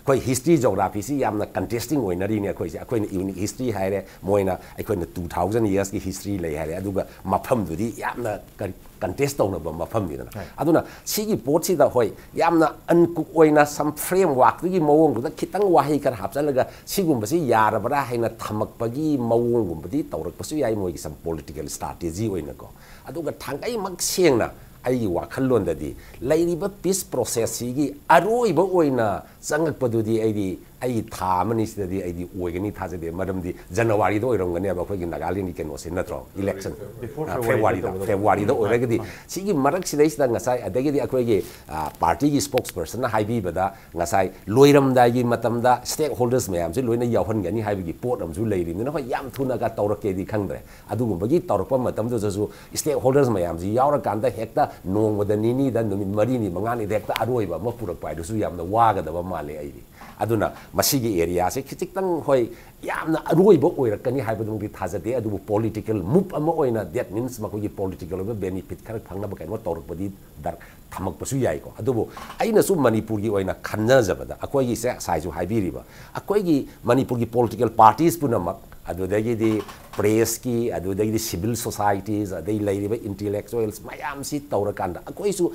ꯑꯩꯈꯣꯏ history geographyꯁꯤ ꯌꯥꯝꯅ contesting ꯑꯣꯏꯅꯔꯤꯅꯦ ꯑꯩꯈꯣꯏꯁꯦ꯫ ꯑꯩꯈꯣꯏꯅ unique history ꯍꯥꯏꯔꯦ, ꯃꯣꯏꯅ ꯑꯩꯈꯣꯏꯅ two thousand yearsꯀꯤ history ꯂꯩ ꯍꯥꯏꯔꯦ, ꯑꯗꯨꯒ ꯃꯐꯝꯗꯨꯗꯤ ꯌꯥꯝꯅ ꯀꯔꯤ contest ꯇꯧꯅꯕ ꯃꯐꯝꯅꯤꯗꯅ꯫ ꯍꯣꯏ꯫ ꯑꯗꯨꯅ ꯁꯤꯒꯤ ꯄꯣꯠꯁꯤꯗ, ꯍꯣꯏ, ꯌꯥꯝꯅ uncooked ꯑꯣꯏꯅ some frameworkꯇꯨꯒꯤ ꯃꯑꯣꯡꯗꯨꯗ ꯈꯤꯇꯪ ꯋꯥꯍꯩ ꯈꯔ ꯍꯥꯞꯆꯜꯂꯒ ꯁꯤꯒꯨꯝꯕꯁꯤ ꯌꯥꯔꯕ꯭ꯔꯥ ꯍꯥꯏꯅ ꯊꯝꯃꯛꯄꯒꯤ ꯃꯑꯣꯡꯒꯨꯝꯕꯗꯤ ꯇꯧꯔꯛꯄꯁꯨ ꯌꯥꯏ, ꯃꯣꯏꯒꯤ some political strategy ꯑꯣꯏꯅꯀꯣ꯫ ꯑꯗꯨꯒ ꯊꯥꯡꯒꯩꯃꯛ ꯁꯦꯡꯅ ꯑꯩꯒꯤ ꯋꯥꯈꯜꯂꯣꯟꯗꯗꯤ ꯂꯩꯔꯤꯕ peace processꯁꯤꯒꯤ ꯑꯔꯣꯏꯕ ꯑꯣꯏꯅ ꯆꯪꯉꯛꯄꯗꯨꯗꯤ ꯑꯩꯗꯤ ꯑꯩꯒꯤ ꯊꯥ ꯑꯃꯅꯤ ꯁꯤꯗꯗꯤ ꯑꯩꯗꯤ ꯑꯣꯏꯒꯅꯤ ꯊꯥꯖꯗꯦ꯫ ꯃꯔꯝꯗꯤ ꯖꯅꯋꯥꯔꯤꯗ ꯑꯣꯏꯔꯝꯒꯅꯦꯕ ꯑꯩꯈꯣꯏꯒꯤ ꯅꯥꯒꯥꯂꯦꯟꯒꯤ ꯀꯩꯅꯣꯁꯦ, ꯅꯠꯇ꯭ꯔꯣ? Election꯫ Before ꯑ, Februaryꯗ Februaryꯗ, ꯇꯧꯒꯗꯕ꯫ Februaryꯗ ꯑꯣꯏꯔꯒꯗꯤ ꯁꯤꯒꯤ ꯃꯔꯛꯁꯤꯗꯩꯁꯤꯗ ꯉꯁꯥꯏ ꯑꯗꯒꯤꯗꯤ ꯑꯩꯈꯣꯏꯒꯤ, ꯑ, partyꯒꯤ spokespersonꯅ ꯍꯥꯏꯕꯤꯕꯗ ꯉꯁꯥꯏ ꯂꯣꯏꯔꯝꯗꯥꯏꯒꯤ ꯃꯇꯝꯗ stakeholders ꯃꯌꯥꯝꯁꯦ ꯂꯣꯏꯅ ꯌꯥꯎꯍꯟꯒꯅꯤ ꯍꯥꯏꯕꯒꯤ ꯄꯣꯠ ꯑꯃꯁꯨ ꯂꯩꯔꯤꯕꯅꯤꯅ, ꯍꯣꯏ, ꯌꯥꯝ ꯊꯨꯅꯒ ꯇꯧꯔꯛꯀꯦꯗꯤ ꯈꯪꯗ꯭ꯔꯦ꯫ ꯑꯗꯨꯒꯨꯝꯕꯒꯤ ꯇꯧꯔꯛꯄ ꯃꯇꯝꯗꯨꯗꯁꯨ stakeholders ꯃꯌꯥꯝꯁꯤ ꯌꯥꯎꯔꯀꯥꯟꯗ ꯍꯦꯛꯇ ꯅꯣꯡꯃꯗ ꯅꯤꯅꯤꯗ, ꯅꯨꯃꯤꯠ ꯃꯔꯤꯅꯤ ꯃꯉꯥꯅꯤꯗ ꯍꯦꯛꯇ ꯑꯔꯣꯏꯕ ꯑꯃ ꯄꯨꯔꯛꯄ ꯍꯥꯏꯗꯨꯁꯨ ꯌꯥꯝꯅ ꯋꯥꯒꯗꯕ ꯃꯥꯜꯂꯦ ꯑꯩꯗꯤ꯫ ꯑꯗꯨꯅ ꯃꯁꯤꯒꯤ ꯑꯦꯔꯤꯌꯥꯁꯦ ꯈꯤꯖꯤꯛꯇꯪ, ꯍꯣꯏ, ꯌꯥꯝꯅ ꯑꯔꯣꯏꯕ ꯑꯣꯏꯔꯛꯀꯅꯤ ꯍꯥꯏꯕꯗꯨꯃꯗꯤ ꯊꯥꯖꯗꯦ, ꯑꯗꯨꯕꯨ ꯄꯣꯂꯤꯇꯤꯀꯦꯜ ꯃꯨꯚ ꯑꯃ ꯑꯣꯏꯅ, that means ꯃꯈꯣꯏꯒꯤ ꯄꯣꯂꯤꯇꯤꯀꯦꯜ ꯑꯣꯏꯕ ꯕꯦꯅꯤꯐꯤꯠ ꯈꯔ ꯐꯪꯅꯕ ꯀꯩꯅꯣ ꯇꯧꯔꯛꯄꯗꯤ ꯗꯔ-, ꯊꯝꯃꯛꯄꯁꯨ ꯌꯥꯏꯀꯣ꯫ ꯑꯗꯨꯕꯨ ꯑꯩꯅꯁꯨ ꯃꯅꯤꯄꯨꯔꯒꯤ ꯑꯣꯏꯅ ꯈꯟꯖꯕꯗ, ꯑꯩꯈꯣꯏꯒꯤ ꯁꯦ ꯉꯁꯥꯏꯁꯨ ꯍꯥꯏꯕꯤꯔꯤꯕ, ꯑꯩꯈꯣꯏꯒꯤ ꯃꯅꯤꯄꯨꯔꯒꯤ ꯄꯣꯂꯤꯇꯤꯀꯦꯜ ꯄꯥꯔꯇꯤꯁ ꯄꯨꯝꯅꯃꯛ, ꯑꯗꯨꯗꯒꯤꯗꯤ ꯄ꯭ꯔꯦꯁꯀꯤ, ꯑꯗꯨꯗꯒꯤꯗꯤ ꯁꯤꯚꯤꯜ ꯁꯣꯁꯥꯏꯇꯤꯁ, ꯑꯗꯩ ꯂꯩꯔꯤꯕ ꯏꯟꯇꯦꯂꯦꯛꯆꯨꯋꯦꯜꯁ ꯃꯌꯥꯝꯁꯤ ꯇꯧꯔꯀꯥꯟꯗ, ꯑꯩꯈꯣꯏꯁꯨ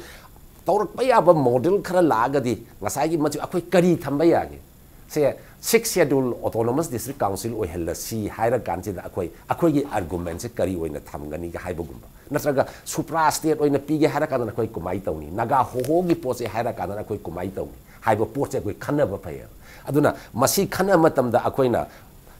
ꯇꯧꯔꯛꯄ ꯌꯥꯕ ꯃꯣꯗꯦꯜ ꯈꯔ ꯂꯥꯛꯑꯒꯗꯤ, ꯉꯁꯥꯏꯒꯤ ꯃꯆꯨ ꯑꯩꯈꯣꯏ ꯀꯔꯤ ꯊꯝꯕ ꯌꯥꯒꯦ? ꯁꯦ, sixth schedule autonomous district council ꯑꯣꯏꯍꯜꯂꯁꯤ ꯍꯥꯏꯔ ꯀꯥꯟꯁꯤꯗ, ꯑꯩꯈꯣꯏ, ꯑꯩꯈꯣꯏꯒꯤ ꯑꯥꯔꯒꯨꯃꯦꯟꯁꯦ ꯀꯔꯤ ꯑꯣꯏꯅ ꯊꯝꯒꯅꯤꯒ ꯍꯥꯏꯕꯒꯨꯝꯕ, ꯅꯠꯇ꯭ꯔꯒ ꯁꯨꯄ꯭ꯔꯥ ꯁ꯭ꯇꯦꯠ ꯑꯣꯏꯅ ꯄꯤꯒꯦ ꯍꯥꯏꯔ ꯀꯥꯟꯗ ꯑꯩꯈꯣꯏ ꯀꯃꯥꯏꯅ ꯇꯧꯅꯤ? ꯅꯥꯒꯥ ꯍꯣꯍꯣꯒꯤ ꯄꯣꯠꯁꯦ ꯍꯥꯏꯔ ꯀꯥꯟꯗ ꯑꯩꯈꯣꯏ ꯀꯃꯥꯏꯅ ꯇꯧꯅꯤ ꯍꯥꯏꯕ ꯄꯣꯠꯁꯦ ꯑꯩꯈꯣꯏ ꯈꯟꯅꯕ ꯐꯩꯌꯦꯕ꯫ ꯑꯗꯨꯅ ꯃꯁꯤ ꯈꯟꯅꯕ ꯃꯇꯝꯗ ꯑꯩꯈꯣꯏꯅ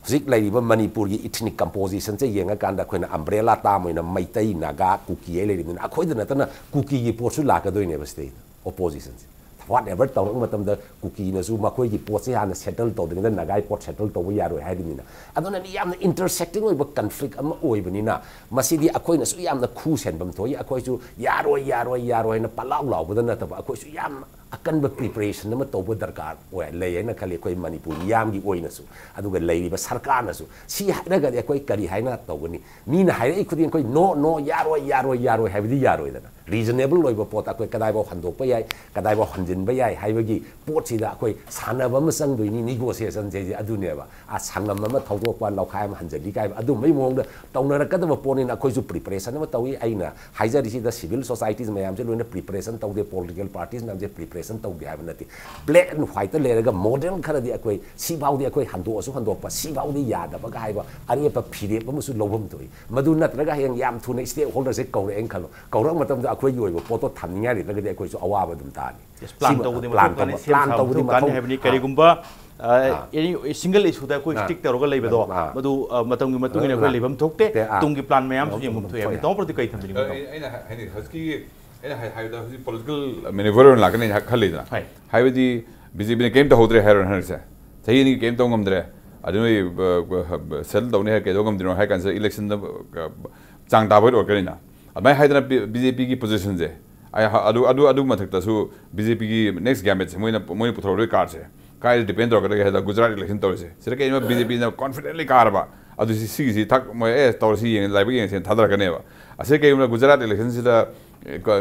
ꯍꯧꯖꯤꯛ ꯂꯩꯔꯤꯕ ꯃꯅꯤꯄꯨꯔꯒꯤ ꯏꯊꯅꯤꯛ ꯀꯝꯄꯣꯖꯤꯁꯟꯁꯦ ꯌꯦꯡꯉꯀꯥꯟꯗ, ꯑꯩꯈꯣꯏꯅ ꯑꯝꯕ꯭ꯔꯦꯂꯥ ꯇꯥꯝ ꯑꯣꯏꯅ ꯃꯩꯇꯩ, ꯅꯥꯒꯥ, ꯀꯨꯀꯤ ꯍꯥꯏ ꯂꯩꯔꯤꯕꯅꯤꯅ, ꯑꯩꯈꯣꯏꯗ ꯅꯠꯇꯅ ꯀꯨꯀꯤꯒꯤ ꯄꯣꯠꯁꯨ ꯂꯥꯛꯀꯗꯣꯏꯅꯦꯕ ꯁꯤꯗꯩꯗ, ꯑꯣꯄꯣꯖꯤꯁꯟꯁꯦ꯫ ꯋꯥꯠ ꯑꯦꯚꯔ ꯇꯧꯔꯛꯄ ꯃꯇꯝꯗ ꯀꯨꯀꯤꯅꯁꯨ ꯃꯈꯣꯏꯒꯤ ꯄꯣꯠꯁꯦ ꯍꯥꯟꯅ ꯁꯦꯇꯜ ꯇꯧꯗ꯭ꯔꯤꯉꯩꯗ ꯅꯥꯒꯥꯒꯤ ꯄꯣꯠ ꯁꯦꯇꯜ ꯇꯧꯕ ꯌꯥꯔꯣꯏ ꯍꯥꯏꯔꯤꯕꯅꯤꯅ꯫ ꯑꯗꯨꯅ ꯃꯤ ꯌꯥꯝꯅ ꯏꯟꯇꯔꯁꯦꯛꯇꯤꯡ ꯑꯣꯏꯕ ꯀꯟꯐ꯭ꯂꯤꯛ ꯑꯃ ꯑꯣꯏꯕꯅꯤꯅ, ꯃꯁꯤꯗꯤ ꯑꯩꯈꯣꯏꯅꯁꯨ ꯌꯥꯝꯅ ꯈꯨ ꯁꯦꯟꯐꯝ ꯊꯣꯛꯏ꯫ ꯑꯩꯈꯣꯏꯁꯨ ꯌꯥꯔꯣꯏ, ꯌꯥꯔꯣꯏ, ꯌꯥꯔꯣꯏ ꯍꯥꯏꯅ ꯄꯂꯥꯎ ꯂꯥꯎꯕꯗ ꯅꯠꯇꯕ, ꯑꯩꯈꯣꯏꯁꯨ ꯌꯥꯝꯅ ꯑꯀꯟꯕ ꯄ꯭ꯔꯤꯄꯔꯦꯁꯟ ꯑꯃ ꯇꯧꯕ ꯗꯔꯀꯥꯔ ꯑꯣꯏ, ꯂꯩ ꯍꯥꯏꯅ ꯈꯜꯂꯤ, ꯑꯩꯈꯣꯏ ꯃꯅꯤꯄꯨꯔ ꯃꯤꯌꯥꯝꯒꯤ ꯑꯣꯏꯅꯁꯨ꯫ ꯑꯗꯨꯒ ꯂꯩꯔꯤꯕ ꯁꯔꯀꯥꯔꯅꯁꯨ ꯁꯤ ꯍꯥꯏꯔꯒꯗꯤ ꯑꯩꯈꯣꯏ ꯀꯔꯤ ꯍꯥꯏꯅ ꯇꯧꯒꯅꯤ? ꯃꯤꯅ ꯍꯥꯏꯔꯛꯏ ꯈꯨꯗꯤꯡ ꯑꯩꯈꯣꯏ "ꯅꯣ, ꯅꯣ, ꯌꯥꯔꯣꯏ, ꯌꯥꯔꯣꯏ, ꯌꯥꯔꯣꯏ" ꯍꯥꯏꯕꯗꯤ ꯌꯥꯔꯣꯏꯗꯅ꯫ ꯔꯤꯖꯅꯦꯕꯜ ꯑꯣꯏꯕ ꯄꯣꯠꯇ ꯑꯩꯈꯣꯏ ꯀꯗꯥꯏꯐꯥꯎ ꯍꯟꯗꯣꯛꯄ ꯌꯥꯏ, ꯀꯗꯥꯏꯐꯥꯎ ꯍꯟꯖꯤꯟꯕ ꯌꯥꯏ ꯍꯥꯏꯕꯒꯤ ꯄꯣꯠꯁꯤꯗ ꯑꯩꯈꯣꯏ ꯁꯥꯟꯅꯕ ꯑꯃ ꯆꯪꯗꯣꯏꯅꯤ, ꯅꯤꯒꯣꯁꯤꯌꯦꯁꯟꯁꯦ ꯑꯗꯨꯅꯦꯕ꯫ ꯑ, ꯁꯪꯉꯝ ꯑꯃ ꯊꯧꯗꯣꯛꯄ, ꯂꯧꯈꯥꯏ ꯑꯃ ꯍꯟꯖꯤꯜꯂꯤ ꯀꯥꯏꯕ ꯑꯗꯨꯝꯕꯒꯤ ꯃꯑꯣꯡꯗ ꯇꯧꯅꯔꯛꯀꯗꯕ ꯄꯣꯠꯅꯤꯅ, ꯑꯩꯈꯣꯏꯁꯨ ꯄ꯭ꯔꯤꯄꯔꯦꯁꯟ ꯑꯃ ꯇꯧꯏ꯫ ꯑꯩꯅ ꯍꯥꯏꯖꯔꯤꯁꯤꯗ ꯁꯤꯚꯤꯜ ꯁꯣꯁꯥꯏꯇꯤꯁ ꯃꯌꯥꯝꯁꯦ ꯂꯣꯏꯅ ꯄ꯭ꯔꯤꯄꯔꯦꯁꯟ ꯇꯧꯗꯦ, ꯄꯣꯂꯤꯇꯤꯀꯦꯜ ꯄꯥꯔꯇꯤꯁ ꯃꯌꯥꯝꯁꯦ ꯄ꯭ꯔꯤꯄꯔꯦꯁꯟ ꯇꯧꯗꯦ ꯍꯥꯏꯕ ꯅꯠꯇꯦ꯫ ꯕ꯭ꯂꯦꯛ ꯑꯦꯟ ꯋꯥꯏꯠꯇ ꯂꯩꯔꯒ ꯃꯣꯗꯦꯜ ꯈꯔꯗꯤ ꯑꯩꯈꯣꯏ ꯁꯤꯐꯥꯎꯗꯤ ꯑꯩꯈꯣꯏ ꯍꯟꯗꯣꯛꯑꯁꯨ ꯍꯟꯗꯣꯛꯄ, ꯁꯤꯐꯥꯎꯗꯤ ꯌꯥꯗꯕꯒ ꯍꯥꯏꯕ ꯑꯔꯦꯞꯄ ꯐꯤꯔꯦꯞ ꯑꯃꯁꯨ ꯂꯧꯐꯝ ꯊꯣꯛꯏ꯫ ꯃꯗꯨ ꯅꯠꯇ꯭ꯔꯒ ꯍꯌꯦꯡ ꯌꯥꯝ ꯊꯨꯅ ꯁ꯭ꯇꯦꯛ ꯍꯣꯜꯗꯔꯁꯦ ꯀꯧꯔꯛꯑꯦꯅ ꯈꯜꯂꯣ, ꯀꯧꯔꯛꯄ ꯃꯇꯝꯗ ꯑꯩꯈꯣꯏꯒꯤ ꯑꯣꯏꯕ ꯄꯣꯠꯇꯣ ꯊꯝꯅꯤꯡꯉꯥꯏ ꯂꯩꯇ꯭ꯔꯒꯗꯤ ꯑꯩꯈꯣꯏꯁꯨ ꯑꯋꯥꯕ ꯑꯗꯨꯝ ꯇꯥꯅꯤ꯫ ꯌꯦꯁ, ꯄ꯭ꯂꯥꯟ ꯁꯤꯃ ꯇꯧꯕꯗꯤ ꯄ꯭ꯂꯥꯟ ꯃꯊꯧ ꯇꯥꯅꯤ, ꯇꯧꯕ, ꯁꯦꯝ ꯄ꯭ꯂꯥꯟ ꯁꯥꯕ ꯇꯧꯕꯗꯤ ꯃꯊꯧ ꯃꯊꯧ ꯇꯥꯅꯤ ꯇꯥꯅꯤ꯫ ꯍꯥꯏꯕꯅꯤ꯫ ꯑꯥ꯫ ꯀꯔꯤꯒꯨꯝꯕ, ꯑ, ꯑꯥ꯫ ꯑꯦꯅꯤ ꯁꯤꯡꯒꯜ ꯏꯁꯨꯗ ꯑꯩꯈꯣꯏ ꯑꯥ꯫ ꯁ꯭ꯇꯤꯛ ꯇꯧꯔꯒ ꯂꯩꯕꯗꯣ, ꯑꯥ꯫ ꯃꯗꯨ, ꯑ, ꯃꯇꯝꯒꯤ ꯃꯇꯨꯡ ꯏꯟꯅ ꯑꯩꯈꯣꯏ ꯑꯥ꯫ ꯂꯩꯐꯝ ꯊꯣꯛꯇꯦ꯫ ꯑꯥ꯫ ꯇꯨꯡꯒꯤ ꯄ꯭ꯂꯥꯟ ꯃꯌꯥꯝꯁꯨ ꯑꯥ꯫ ꯌꯦꯡꯐꯝ ꯊꯣꯛꯑꯦ ꯍꯥꯏꯕꯅꯤ꯫ ꯍꯣꯏ꯫ ꯇꯥꯃꯣ ꯄ꯭ꯔꯗꯤꯞ ꯀꯔꯤ ꯊꯝꯕꯤꯅꯤꯡꯕ? ꯑꯩ-, ꯑꯩꯅ ꯍꯥꯏ-, ꯍꯥꯏꯗꯤ ꯍꯧꯖꯤꯛꯀꯤ ꯑꯩꯅ ꯍꯥꯏ-, ꯍꯥꯏꯕꯗ ꯍꯧꯖꯤꯛ ꯄꯣꯂꯤꯇꯤꯀꯦꯜ ꯃꯦꯅꯨꯚꯔ ꯑꯣꯏꯅ ꯂꯥꯛꯀꯅꯤ ꯍꯥꯏ-, ꯈꯜꯂꯤꯗꯅ꯫ ꯍꯣꯏ꯫ ꯍꯥꯏꯕꯗꯤ ꯕꯤ ꯖꯦ ꯄꯤꯅ ꯀꯔꯤꯝ ꯇꯧꯍꯧꯗ꯭ꯔꯦ ꯍꯥꯏꯔꯣ ꯍꯟꯗꯛꯁꯦ? ꯆꯍꯤ ꯑꯅꯤꯒꯤ ꯀꯔꯤꯝ ꯇꯧ ꯉꯝꯗ꯭ꯔꯦ꯫ ꯑꯗꯨ ꯅꯣꯏ, ꯕ-, ꯕ-, ꯕ-, ꯁꯦꯇꯜ ꯇꯧꯅꯤ ꯍꯥꯏꯔ ꯀꯩꯗꯧ ꯉꯝꯗ꯭ꯔꯤꯅꯣ ꯍꯥꯏ ꯀꯥꯟꯁꯤꯗ ꯏꯂꯦꯛꯁꯟꯗ, ꯕ-, ꯆꯥꯡ ꯇꯥꯕ ꯑꯣꯏꯔꯛꯀꯅꯤꯅ꯫ ꯑꯗꯨꯃꯥꯏꯅ ꯍꯥꯏꯗꯅ ꯕꯤ-, ꯕꯤ ꯖꯦ ꯄꯤꯒꯤ ꯄꯣꯖꯤꯁꯟꯁꯦ, ꯑꯩ ꯍ-, ꯑꯗꯨ, ꯑꯗꯨ, ꯑꯗꯨ ꯃꯊꯛꯇꯁꯨ ꯕꯤ ꯖꯦ ꯄꯤꯒꯤ ꯅꯦꯛꯁ ꯒꯦꯝꯕꯦꯠꯁꯦ ꯃꯣꯏꯅ, ꯃꯣꯏꯅ ꯄꯨꯊꯣꯔꯛꯇꯣꯏ ꯀꯥꯔꯠꯁꯦ, ꯀꯥꯏꯗ ꯗꯤꯄꯦꯟ ꯇꯧꯔꯛꯀꯗꯒꯦ ꯍꯥꯏꯗ ꯒꯨꯖꯔꯥꯠ ꯏꯂꯦꯛꯁꯟ ꯇꯧꯔꯤꯁꯦ ꯁꯤꯗ ꯀꯩꯒꯨꯝꯕ ꯕꯤ ꯖꯦ ꯄꯤꯅ ꯀꯣꯟꯐꯤꯗꯦꯟꯂꯤ ꯀꯥꯔꯕ, ꯑꯗꯨ ꯁꯤ ꯁꯤꯒꯤꯁꯤ ꯊꯛ ꯃꯣꯏ ꯑꯦ ꯇꯧꯔꯁꯤ ꯌꯦꯡꯉꯦ ꯂꯥꯏꯕꯛ ꯌꯦꯡꯉꯁꯦꯅ ꯊꯥꯗꯔꯛꯀꯅꯦꯕ꯫ ꯑꯁꯤ ꯀꯩꯒꯨꯝꯕ ꯒꯨꯖꯔꯥꯠ ꯏꯂꯦꯛꯁꯟꯁꯤꯗ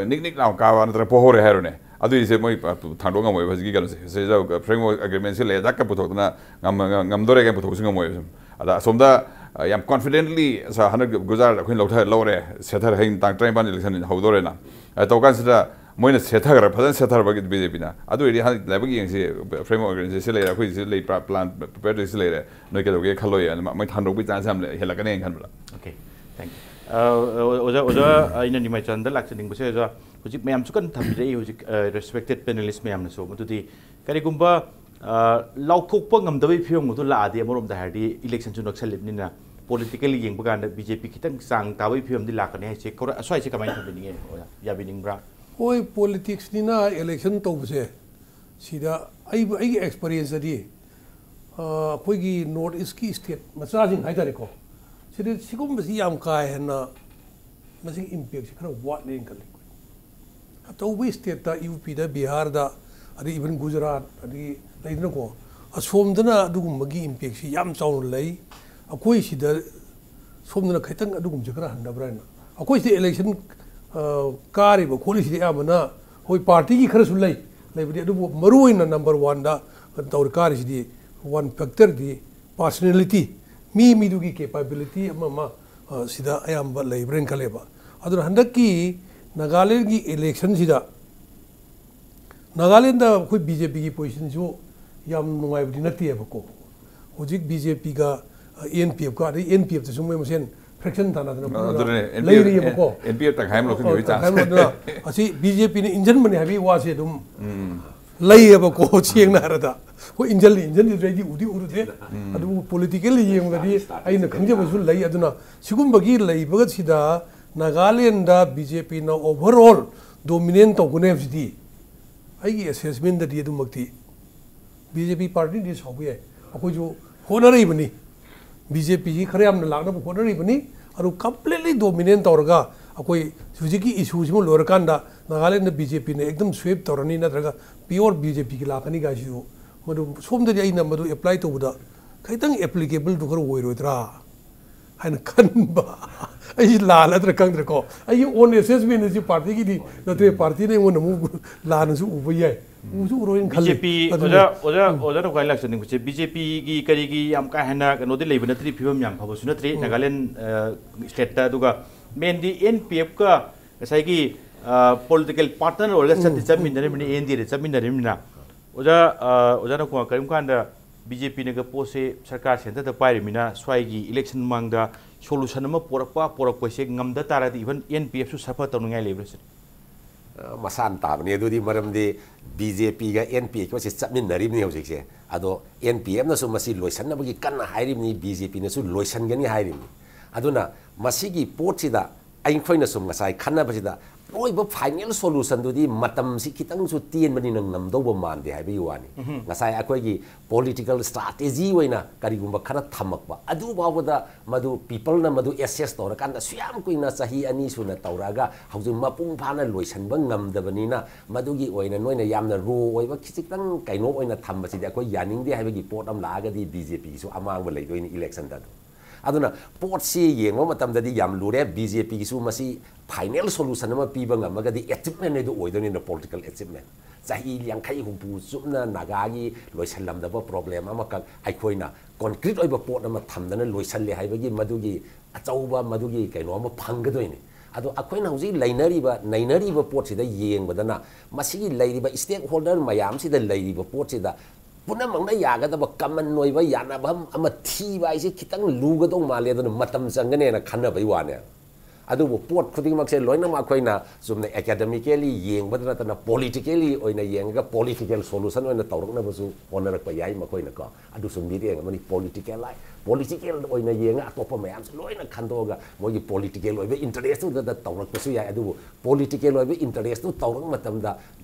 ꯅꯤꯛ ꯅꯤꯛ ꯂꯥꯎ ꯀꯥꯕ ꯅꯠꯇ꯭ꯔꯒ ꯄꯣꯍꯧꯔꯦ ꯍꯥꯏꯔꯣꯅꯦ, ꯑꯗꯨꯏꯁꯦ ꯃꯣꯏ ꯊꯥꯡꯗꯣꯛ ꯉꯝꯃꯣꯏꯕ꯫ ꯍꯧꯖꯤꯛꯀꯤ ꯀꯩꯅꯣꯁꯦ ꯁꯤꯗ ꯐ꯭ꯔꯦꯝꯋꯔꯛ ꯑꯦꯒ꯭ꯔꯤꯃꯦꯟꯁꯤ ꯂꯩꯔꯦ ꯗꯛꯀ ꯄꯨꯊꯣꯛꯇꯅ ꯉꯝ- ꯉꯝꯗꯣꯔꯦ ꯀꯥꯏꯅ ꯄꯨꯊꯣꯛꯄꯁꯨ ꯉꯝꯃꯣꯏꯕ ꯁꯨꯝ꯫ ꯑꯗ ꯑꯁꯣꯝꯗ ꯌꯥꯝ ꯀꯣꯟꯐꯤꯗꯦꯟꯂꯤ ꯍꯟꯗꯛ ꯒꯨꯖꯔꯥꯠ ꯑꯩꯈꯣꯏꯅ ꯂꯧꯊ ꯂꯧꯔꯦ, ꯁꯦꯠꯊꯔꯦ, ꯍꯌꯦꯡ ꯇꯥꯡ ꯇꯔꯥꯅꯤꯄꯥꯟ ꯏꯂꯦꯛꯁꯟ ꯍꯧꯗꯣꯔꯦꯅ꯫ ꯑꯗ ꯇꯧꯀꯥꯟꯁꯤꯗ ꯃꯣꯏꯅ ꯁꯦꯠꯊꯈ꯭ꯔꯦ, ꯐꯖꯅ ꯁꯦꯠꯊꯔꯕ ꯕꯤ ꯖꯦ ꯄꯤꯅ꯫ ꯑꯗꯨ ꯑꯣꯏꯔꯗꯤ ꯍꯟꯗꯛ ꯂꯥꯏꯕꯛ ꯌꯦꯡꯁꯤ, ꯐ꯭ꯔꯦꯝꯋꯔꯛ ꯑꯦꯒ꯭ꯔꯤꯃꯦꯟꯁꯤ ꯂꯩꯔꯦ, ꯑꯩꯈꯣꯏꯁꯤ ꯂꯩ, ꯄ꯭ꯂꯥꯟ ꯄ꯭ꯔꯤꯄꯦꯌꯔ ꯁꯤ ꯂꯩꯔꯦ, ꯅꯣꯏ ꯀꯩꯗꯧꯒꯦ ꯈꯜꯂꯣꯏ, ꯑꯗꯨꯃꯥꯏꯅ ꯊꯥꯡꯗꯣꯛꯄꯒꯤ ꯆꯥꯟꯁ ꯌꯥꯝ ꯂꯩ, ꯍꯦꯜꯂꯛꯀꯅꯦꯅ ꯈꯟꯕꯗ꯫ Okay, thank you. ꯑ, ꯑꯣꯖꯥ, ꯑꯣꯖꯥ, ꯑꯩꯅ ꯅꯤꯃꯥꯏꯆꯥꯟꯗ ꯂꯥꯛꯆꯅꯤꯡꯕꯁꯦ, ꯑꯣꯖꯥ, ꯍꯧꯖꯤꯛ ꯃꯌꯥꯝꯁꯨ ꯀꯟꯅ ꯊꯝꯕꯤꯔꯛꯏ, ꯍꯧꯖꯤꯛ ꯔꯦꯁꯄꯦꯛꯇꯦꯠ ꯄꯦꯅꯦꯂꯤꯁ ꯃꯌꯥꯝꯅꯁꯨ꯫ ꯃꯗꯨꯗꯤ ꯀꯔꯤꯒꯨꯝꯕ ꯑ, ꯂꯥꯎꯊꯣꯛꯄ ꯉꯝꯗꯕꯒꯤ ꯐꯤꯕꯝ ꯑꯗꯨ ꯂꯥꯛꯑꯗꯤ, ꯑꯃꯔꯣꯝꯗ ꯍꯥꯏꯔꯗꯤ ꯏꯂꯦꯛꯁꯟꯁꯨ ꯅꯛꯁꯜꯂꯤꯕꯅꯤꯅ ꯄꯣꯂꯤꯇꯤꯀꯦꯜ ꯌꯦꯡꯕ ꯀꯥꯟꯗ ꯕꯤ ꯖꯦ ꯄꯤ ꯈꯤꯇꯪ ꯆꯥꯡ ꯇꯥꯕꯒꯤ ꯐꯤꯕꯝꯗꯤ ꯂꯥꯛꯀꯅꯤ ꯍꯥꯏꯁꯦ ꯀꯧꯔ-, ꯑꯁ꯭ꯋꯥꯏꯁꯦ ꯀꯃꯥꯏꯅ ꯊꯝꯕꯤꯅꯤꯡꯉꯦ, ꯑꯣꯖꯥ? ꯌꯥꯕꯤꯅꯤꯡꯕ꯭ꯔꯥ? ꯍꯣꯏ, ꯄꯣꯂꯤꯇꯤꯛꯁꯅꯤꯅ ꯏꯂꯦꯛꯁꯟ ꯇꯧꯕꯁꯦ ꯁꯤꯗ ꯑꯩꯕꯨ, ꯑꯩꯒꯤ ꯑꯦꯛꯁꯄꯔꯤꯌꯦꯟꯁꯇꯗꯤ, ꯑ, ꯑꯩꯈꯣꯏꯒꯤ ꯅꯣꯔꯠ ꯏꯁꯀꯤ ꯁ꯭ꯇꯦꯠ ꯃꯆꯥꯁꯤꯡ ꯍꯥꯏ ꯇꯥꯔꯦꯀꯣ, ꯁꯤꯗ ꯁꯤꯒꯨꯝꯕꯁꯤ ꯌꯥꯝ ꯀꯥ ꯍꯦꯟꯅ ꯃꯁꯤꯒꯤ ꯏꯝꯄꯦꯛꯁꯤ ꯈꯔ ꯋꯥꯠꯂꯦꯅ ꯈꯜꯂꯤ꯫ ꯑꯆꯧꯕ ꯁ꯭ꯇꯦꯠꯇ, ꯌꯨ ꯄꯤꯗ, ꯕꯤꯍꯥꯔꯗ, ꯑꯗꯩ ꯏꯚꯟ ꯒꯨꯖꯔꯥꯠ, ꯑꯗꯒꯤ ꯂꯩꯗꯅꯀꯣ, ꯑꯁꯣꯝꯗꯅ ꯑꯗꯨꯒꯨꯝꯕꯒꯤ ꯏꯝꯄꯦꯛꯁꯤ ꯌꯥꯝ ꯆꯥꯎꯅ ꯂꯩ꯫ ꯑꯩꯈꯣꯏ ꯁꯤꯗ, ꯁꯣꯝꯗꯅ ꯈꯤꯇꯪ ꯑꯗꯨꯒꯨꯝꯕꯁꯦ ꯈꯔ ꯍꯟꯊꯕ꯭ꯔꯥ ꯍꯥꯏꯅ꯫ ꯑꯩꯈꯣꯏ ꯁꯤꯗ ꯏꯂꯦꯛꯁꯟ, ꯑ, ꯀꯥꯔꯤꯕ ꯈꯣꯠꯂꯤꯁꯤꯗꯤ ꯑꯌꯥꯝꯕꯅ ꯍꯣꯏ ꯄꯥꯔꯇꯤꯒꯤ ꯈꯔꯁꯨ ꯂꯩ, ꯂꯩꯕꯗꯤ, ꯑꯗꯨꯕꯨ ꯃꯔꯨ ꯑꯣꯏꯅ ꯅꯝꯕꯔ ꯋꯥꯟꯗ ꯀꯩꯅꯣ ꯇꯧꯔ ꯀꯥꯔꯤꯁꯤꯗꯤ ꯋꯥꯟ ꯐꯦꯛꯇꯔꯗꯤ ꯄꯥꯔꯁꯣꯅꯦꯂꯤꯇꯤ, ꯃꯤ ꯃꯤꯗꯨꯒꯤ ꯀꯦꯄꯥꯕꯤꯂꯤꯇꯤ ꯑꯃ ꯑꯃ, ꯑ, ꯁꯤꯗ ꯑꯌꯥꯝꯕ ꯂꯩꯕ꯭ꯔꯥꯅ ꯈꯜꯂꯦꯕ꯫ ꯑꯗꯨꯅ ꯍꯟꯗꯛꯀꯤ ꯅꯥꯒꯥꯂꯦꯟꯒꯤ ꯏꯂꯦꯛꯁꯟꯁꯤꯗ ꯅꯥꯒꯥꯂꯦꯟꯗ ꯑꯩꯈꯣꯏ ꯕꯤ ꯖꯦ ꯄꯤꯒꯤ ꯄꯣꯖꯤꯁꯟꯁꯨ ꯌꯥꯝ ꯅꯨꯡꯉꯥꯏꯕꯗꯤ ꯅꯠꯇꯦꯕꯀꯣ꯫ ꯍꯧꯖꯤꯛ ꯕꯤ ꯖꯦ ꯄꯤꯒ ꯑꯦꯟ ꯄꯤ ꯑꯦꯐꯀ, ꯑꯗꯩ ꯑꯦꯟ ꯄꯤ ꯑꯦꯐꯇꯁꯨ ꯃꯣꯏ ꯃꯁꯦꯟ ꯐ꯭ꯔꯦꯛꯁꯟ ꯇꯥꯟꯅꯗꯅ ꯈꯣꯠꯇꯅ ꯑꯗꯨꯅꯦ, ꯂꯩꯔꯤꯑꯕꯀꯣ꯫ ꯑꯦꯟ ꯄꯤ ꯑꯦꯐ ꯇꯪꯈꯥꯏ ꯑꯃ ꯂꯧꯁꯤꯟꯈꯤꯕꯒꯤ ꯇꯪꯈꯥꯏ ꯑꯃ ꯆꯥꯟꯁ꯫ ꯑꯗꯨꯅ ꯑꯁꯤ ꯕꯤ ꯖꯦ ꯄꯤꯅ ꯏꯟꯖꯟꯕꯅꯦ ꯍꯥꯏꯕꯒꯤ ꯋꯥꯁꯦ ꯑꯗꯨꯝ ꯂꯩꯌꯦꯕꯀꯣ꯫ ꯁꯦꯡꯅ ꯍꯥꯏꯔꯗ ꯍꯣꯏ, ꯏꯟꯖꯜꯂꯤ ꯏꯟꯖꯟꯗ꯭ꯔꯗꯤ ꯎꯗꯤ ꯎꯔꯨꯗꯦ꯫ ꯑꯗꯨꯕꯨ ꯄꯣꯂꯤꯇꯤꯀꯦꯜꯂꯤ ꯌꯦꯡꯕꯗꯗꯤ ꯑꯩꯅ ꯈꯪꯖꯕꯁꯨ ꯂꯩ꯫ ꯑꯗꯨꯅ ꯁꯤꯒꯨꯝꯕꯒꯤ ꯂꯩꯕꯁꯤꯗ ꯅꯥꯒꯥꯂꯦꯟꯗ ꯕꯤ ꯖꯦ ꯄꯤꯅ ꯑꯣꯚꯔꯑꯣꯜ ꯗꯣꯃꯤꯅꯦꯟ ꯇꯧꯒꯅꯤ ꯍꯥꯏꯕꯁꯤꯗꯤ ꯑꯩꯒꯤ ꯑꯦꯁꯦꯁꯃꯦꯟꯗꯗꯤ ꯑꯗꯨꯃꯛꯇꯤ ꯕꯤ ꯖꯦ ꯄꯤ ꯄꯥꯔꯇꯤꯗꯤ ꯁꯥꯎꯕ ꯌꯥꯏ, ꯑꯩꯈꯣꯏꯁꯨ ꯍꯣꯠꯅꯔꯛꯏꯕꯅꯤ꯫ ꯕꯤ ꯖꯦ ꯄꯤꯁꯤ ꯈꯔ ꯌꯥꯝꯅ ꯂꯥꯛꯅꯕ ꯍꯣꯠꯅꯔꯤꯕꯅꯤ꯫ ꯑꯗꯨ ꯀꯝꯄ꯭ꯂꯤꯠꯂꯤ ꯗꯣꯃꯤꯅꯦꯟ ꯇꯧꯔꯒ ꯑꯩꯈꯣꯏ ꯍꯧꯖꯤꯛꯀꯤ ꯏꯁꯨꯁꯤꯃ ꯂꯣꯏꯔꯀꯥꯟꯗ ꯅꯥꯒꯥꯂꯦꯟꯗ ꯕꯤ ꯖꯦ ꯄꯤꯅ ꯑꯦꯛꯗꯝ ꯁ꯭ꯋꯤꯞ ꯇꯧꯔꯅꯤ, ꯅꯠꯇ꯭ꯔꯒ ꯄꯤꯌꯣꯔ ꯕꯤ ꯖꯦ ꯄꯤꯒꯤ ꯂꯥꯛꯀꯅꯤ ꯀꯥꯏꯁꯤꯁꯨ ꯃꯗꯨ ꯁꯣꯝꯗꯗꯤ ꯑꯩꯅ ꯃꯗꯨ ꯑꯦꯄ꯭ꯂꯥꯏ ꯇꯧꯕꯗ ꯈꯤꯇꯪ ꯑꯦꯄ꯭ꯂꯤꯀꯦꯕꯜꯗꯨ ꯈꯔ ꯑꯣꯏꯔꯣꯏꯗ꯭ꯔꯥ ꯍꯥꯏꯅ ꯈꯟꯕ꯫ ꯑꯩꯁꯤ ꯂꯥꯜꯂꯗ꯭ꯔꯥ ꯈꯪꯗ꯭ꯔꯦꯀꯣ꯫ ꯑꯩꯒꯤ ꯑꯣꯟ ꯑꯦꯁꯦꯁꯃꯦꯟ ꯑꯁꯤ ꯄꯥꯔꯇꯤꯒꯤꯗꯤ ꯅꯠꯇ꯭ꯔꯦ, ꯄꯥꯔꯇꯤꯅ ꯑꯩꯉꯣꯟꯗ ꯑꯃꯨꯛ ꯂꯥꯟꯅꯁꯨ ꯎꯕ ꯌꯥꯏ, ꯎꯁꯨ ꯎꯔꯣꯏꯅ ꯈꯜꯂꯤ꯫ ꯕꯤ ꯖꯦ ꯄꯤ, ꯑꯣꯖꯥ, ꯑꯣꯖꯥ, ꯑꯣꯖꯥꯅ ꯈ꯭ꯋꯥꯏ ꯂꯥꯛꯆꯅꯤꯡꯕꯁꯦ, ꯕꯤ ꯖꯦ ꯄꯤꯒꯤ ꯀꯔꯤꯒꯤ ꯌꯥꯝ ꯀꯥ ꯍꯦꯟꯅ ꯀꯩꯅꯣꯗꯤ ꯂꯩꯕ ꯅꯠꯇ꯭ꯔꯤ, ꯐꯤꯕꯝ ꯌꯥꯝ ꯐꯕꯁꯨ ꯅꯠꯇ꯭ꯔꯤ ꯅꯥꯒꯥꯂꯦꯟ ꯁ꯭ꯇꯦꯠꯇ꯫ ꯑꯗꯨꯒ ꯃꯦꯟꯗꯤ ꯑꯦꯟ ꯄꯤ ꯑꯦꯐꯀ ꯉꯁꯥꯏꯒꯤ ꯄꯣꯂꯤꯇꯤꯀꯦꯜ ꯄꯥꯔꯠꯅꯔ ꯑꯣꯏꯔꯒ ꯆꯠꯇꯤ ꯆꯠꯃꯤꯟꯅꯔꯤꯕꯅꯤ, ꯑꯦꯟ ꯗꯤ ꯑꯦꯗ ꯆꯠꯃꯤꯟꯅꯔꯤꯕꯅꯤꯅ꯫ ꯑꯣꯖꯥ, ꯑꯣꯖꯥꯅ ꯀꯣ-, ꯀꯔꯤꯒꯨꯝꯕ ꯀꯥꯟꯗ ꯕꯤ ꯖꯦ ꯄꯤꯅꯒ ꯄꯣꯠꯁꯦ ꯁꯔꯀꯥꯔ ꯁꯦꯟꯇꯔꯗ ꯄꯥꯏꯔꯤꯕꯅꯤꯅ ꯁ꯭ꯋꯥꯏꯒꯤ ꯏꯂꯦꯛꯁꯟ ꯃꯃꯥꯡꯗ ꯁꯣꯂꯨꯁꯟ ꯑꯃ ꯄꯣꯔꯛꯄ, ꯄꯣꯔꯛꯄꯁꯦ ꯉꯝꯗ ꯇꯥꯔꯗꯤ ꯏꯚꯟ ꯑꯦꯟ ꯄꯤ ꯑꯦꯐꯁꯨ ꯁꯐꯔ ꯇꯧꯅꯤꯡꯉꯥꯏ ꯂꯩꯕ꯭ꯔꯥ ꯁꯤꯅꯤ? ꯃꯁꯥꯅ ꯇꯥꯕꯅꯤ꯫ ꯑꯗꯨꯗꯤ ꯃꯔꯝꯗꯤ ꯕꯤ ꯖꯦ ꯄꯤꯒ ꯑꯦꯟ ꯄꯤ ꯑꯦꯐꯀꯁꯦ ꯆꯠꯃꯤꯟꯅꯔꯤꯕꯅꯤ ꯍꯧꯖꯤꯛꯁꯦ꯫ ꯑꯗꯣ ꯑꯦꯟ ꯄꯤ ꯑꯦꯐꯅꯁꯨ ꯃꯁꯤ ꯂꯣꯏꯁꯟꯅꯕꯒꯤ ꯀꯟꯅ ꯍꯥꯏꯔꯤꯕꯅꯤ, ꯕꯤ ꯖꯦ ꯄꯤꯅꯁꯨ ꯂꯣꯏꯁꯟꯒꯅꯤ ꯍꯥꯏꯔꯤꯕꯅꯤ꯫ ꯑꯗꯨꯅ ꯃꯁꯤꯒꯤ ꯄꯣꯠꯁꯤꯗ ꯑꯩꯈꯣꯏꯅ ꯁꯨꯝ ꯉꯁꯥꯏ ꯈꯟꯅꯕꯁꯤꯗ ꯑꯔꯣꯏꯕ ꯐꯥꯏꯅꯦꯜ ꯁꯣꯂꯨꯁꯟꯗꯨꯗꯤ ꯃꯇꯝꯁꯤ ꯈꯤꯇꯪꯁꯨ ꯇꯦꯟꯕꯅꯤꯅ ꯉꯝꯗꯧꯕ ꯃꯥꯟꯗꯦ ꯍꯥꯏꯕꯒꯤ ꯋꯥꯅꯤ꯫ ꯉꯁꯥꯏ ꯑꯩꯈꯣꯏꯒꯤ ꯄꯣꯂꯤꯇꯤꯀꯦꯜ ꯁ꯭ꯇ꯭ꯔꯥꯇꯦꯖꯤ ꯑꯣꯏꯅ ꯀꯔꯤꯒꯨꯝꯕ ꯈꯔ ꯊꯝꯃꯛꯄ ꯑꯗꯨ ꯐꯥꯎꯕꯗ ꯃꯗꯨ ꯄꯤꯄꯜꯅ ꯃꯗꯨ ꯑꯦꯁꯦꯁ ꯇꯧꯔꯀꯥꯟꯗ ꯁꯨꯌꯥꯝ ꯀꯨꯏꯅ ꯆꯍꯤ ꯑꯅꯤ ꯁꯨꯅ ꯇꯧꯔꯛꯑꯒ ꯍꯧꯖꯤꯛ ꯃꯄꯨꯡ ꯐꯥꯅ ꯂꯣꯏꯁꯤꯟꯕ ꯉꯝꯗꯕꯅꯤꯅ ꯃꯗꯨꯒꯤ ꯑꯣꯏꯅ ꯅꯣꯏꯅ ꯌꯥꯝꯅ ꯔꯣ ꯑꯣꯏꯕ ꯈꯤꯖꯤꯛꯇꯪ ꯀꯩꯅꯣ ꯑꯣꯏꯅ ꯊꯝꯕꯁꯤꯗꯤ ꯑꯩꯈꯣꯏ ꯌꯥꯅꯤꯡꯗꯦ ꯍꯥꯏꯕꯒꯤ ꯄꯣꯠ ꯑꯃ ꯂꯥꯛꯑꯒꯗꯤ ꯕꯤ ꯖꯦ ꯄꯤꯒꯤꯁꯨ ꯑꯃꯥꯡꯕ ꯂꯩꯗꯣꯏꯅꯤ ꯏꯂꯦꯛꯁꯟꯗ꯫ ꯑꯗꯨ ꯑꯗꯨꯅ ꯄꯣꯠꯁꯤ ꯌꯦꯡꯕ ꯃꯇꯝꯗꯗꯤ ꯌꯥꯝ ꯂꯨꯔꯦ꯫ ꯕꯤ ꯖꯦ ꯄꯤꯒꯤꯁꯨ ꯃꯁꯤ ꯐꯥꯏꯅꯦꯜ ꯁꯣꯂꯨꯁꯟ ꯑꯃ ꯄꯤꯕ ꯉꯝꯃꯒꯗꯤ ꯑꯦꯆꯤꯞꯃꯦꯟ ꯑꯗꯨ ꯑꯣꯏꯗꯣꯏꯅꯤꯅ, ꯄꯣꯂꯤꯇꯤꯀꯦꯜ ꯑꯦꯆꯤꯞꯃꯦꯟ꯫ ꯆꯍꯤ ꯌꯥꯡꯈꯩ ꯍꯨꯝꯐꯨ ꯆꯨꯞꯅ ꯅꯥꯒꯥꯒꯤ ꯂꯣꯏꯁꯤꯜꯂꯝꯗꯕ ꯄ꯭ꯔꯣꯕ꯭ꯂꯦꯝ ꯑꯃꯈꯛ ꯑꯩꯈꯣꯏꯅ ꯀꯣꯟꯀ꯭ꯔꯤꯠ ꯑꯣꯏꯕ ꯄꯣꯠ ꯑꯃ ꯊꯝꯗꯅ ꯂꯣꯏꯁꯤꯜꯂꯦ ꯍꯥꯏꯕꯒꯤ ꯃꯗꯨꯒꯤ ꯑꯆꯧꯕ ꯃꯗꯨꯒꯤ ꯀꯩꯅꯣ ꯑꯃ ꯐꯪꯒꯗꯣꯏꯅꯤ꯫ ꯑꯗꯣ ꯑꯩꯈꯣꯏꯅ ꯍꯧꯖꯤꯛ ꯂꯩꯅꯔꯤꯕ ꯅꯩꯅꯔꯤꯕ ꯄꯣꯠꯁꯤꯗ ꯌꯦꯡꯕꯗꯅ ꯃꯁꯤꯒꯤ ꯂꯩꯔꯤꯕ ꯁ꯭ꯇꯦꯛ ꯍꯣꯜꯗꯔ ꯃꯌꯥꯝꯁꯤꯗ ꯂꯩꯔꯤꯕ ꯄꯣꯠꯁꯤꯗ ꯄꯨꯝꯅꯃꯛꯅ ꯌꯥꯒꯗꯕ ꯀꯃꯟ ꯑꯣꯏꯕ ꯌꯥꯅꯕ ꯑꯃ ꯊꯤꯕ ꯍꯥꯏꯁꯦ ꯈꯤꯇꯪ ꯂꯨꯒꯗꯧ ꯃꯥꯜꯂꯦ, ꯑꯗꯨꯅ ꯃꯇꯝ ꯆꯪꯒꯅꯦꯅ ꯈꯟꯅꯕꯩ ꯋꯥꯅꯦ꯫ ꯑꯗꯨꯕꯨ ꯄꯣꯠ ꯈꯨꯗꯤꯡꯃꯛꯁꯦ ꯂꯣꯏꯅꯃꯛ ꯑꯩꯈꯣꯏꯅ ꯆꯨꯝꯅ ꯑꯦꯀꯥꯗꯃꯤꯀꯦꯂꯤ ꯌꯦꯡꯕꯗ ꯅꯠꯇꯅ ꯄꯣꯂꯤꯇꯤꯀꯦꯂꯤ ꯑꯣꯏꯅ ꯌꯦꯡꯉꯒ ꯄꯣꯂꯤꯇꯤꯀꯦꯜ ꯁꯣꯂꯨꯁꯟ ꯑꯣꯏꯅ ꯇꯧꯔꯛꯅꯕꯁꯨ ꯍꯣꯠꯅꯔꯛꯄ ꯌꯥꯏ ꯃꯈꯣꯏꯅꯀꯣ꯫ ꯑꯗꯨꯁꯨ ꯃꯤꯠꯌꯦꯡ ꯑꯃꯅꯤ꯫ ꯄꯣꯂꯤꯇꯤꯀꯦꯜ ꯍꯥꯏ, ꯄꯣꯂꯤꯇꯤꯀꯦꯜ ꯑꯣꯏꯅ ꯌꯦꯡꯉ ꯑꯇꯣꯞꯄ ꯃꯌꯥꯝꯁꯨ ꯂꯣꯏꯅ ꯈꯟꯗꯣꯛꯑꯒ ꯃꯣꯏꯒꯤ ꯄꯣꯂꯤꯇꯤꯀꯦꯜ ꯑꯣꯏꯕ ꯏꯟꯇꯔꯦꯁꯇꯨꯗ ꯇꯧꯔꯛꯄꯁꯨ ꯌꯥꯏ꯫ ꯑꯗꯨꯕꯨ ꯄꯣꯂꯤꯇꯤꯀꯦꯜ ꯑꯣꯏꯕ ꯏꯟꯇꯔꯦꯁꯇꯨ ꯇꯧꯔꯛꯄ ꯃꯇꯝꯗ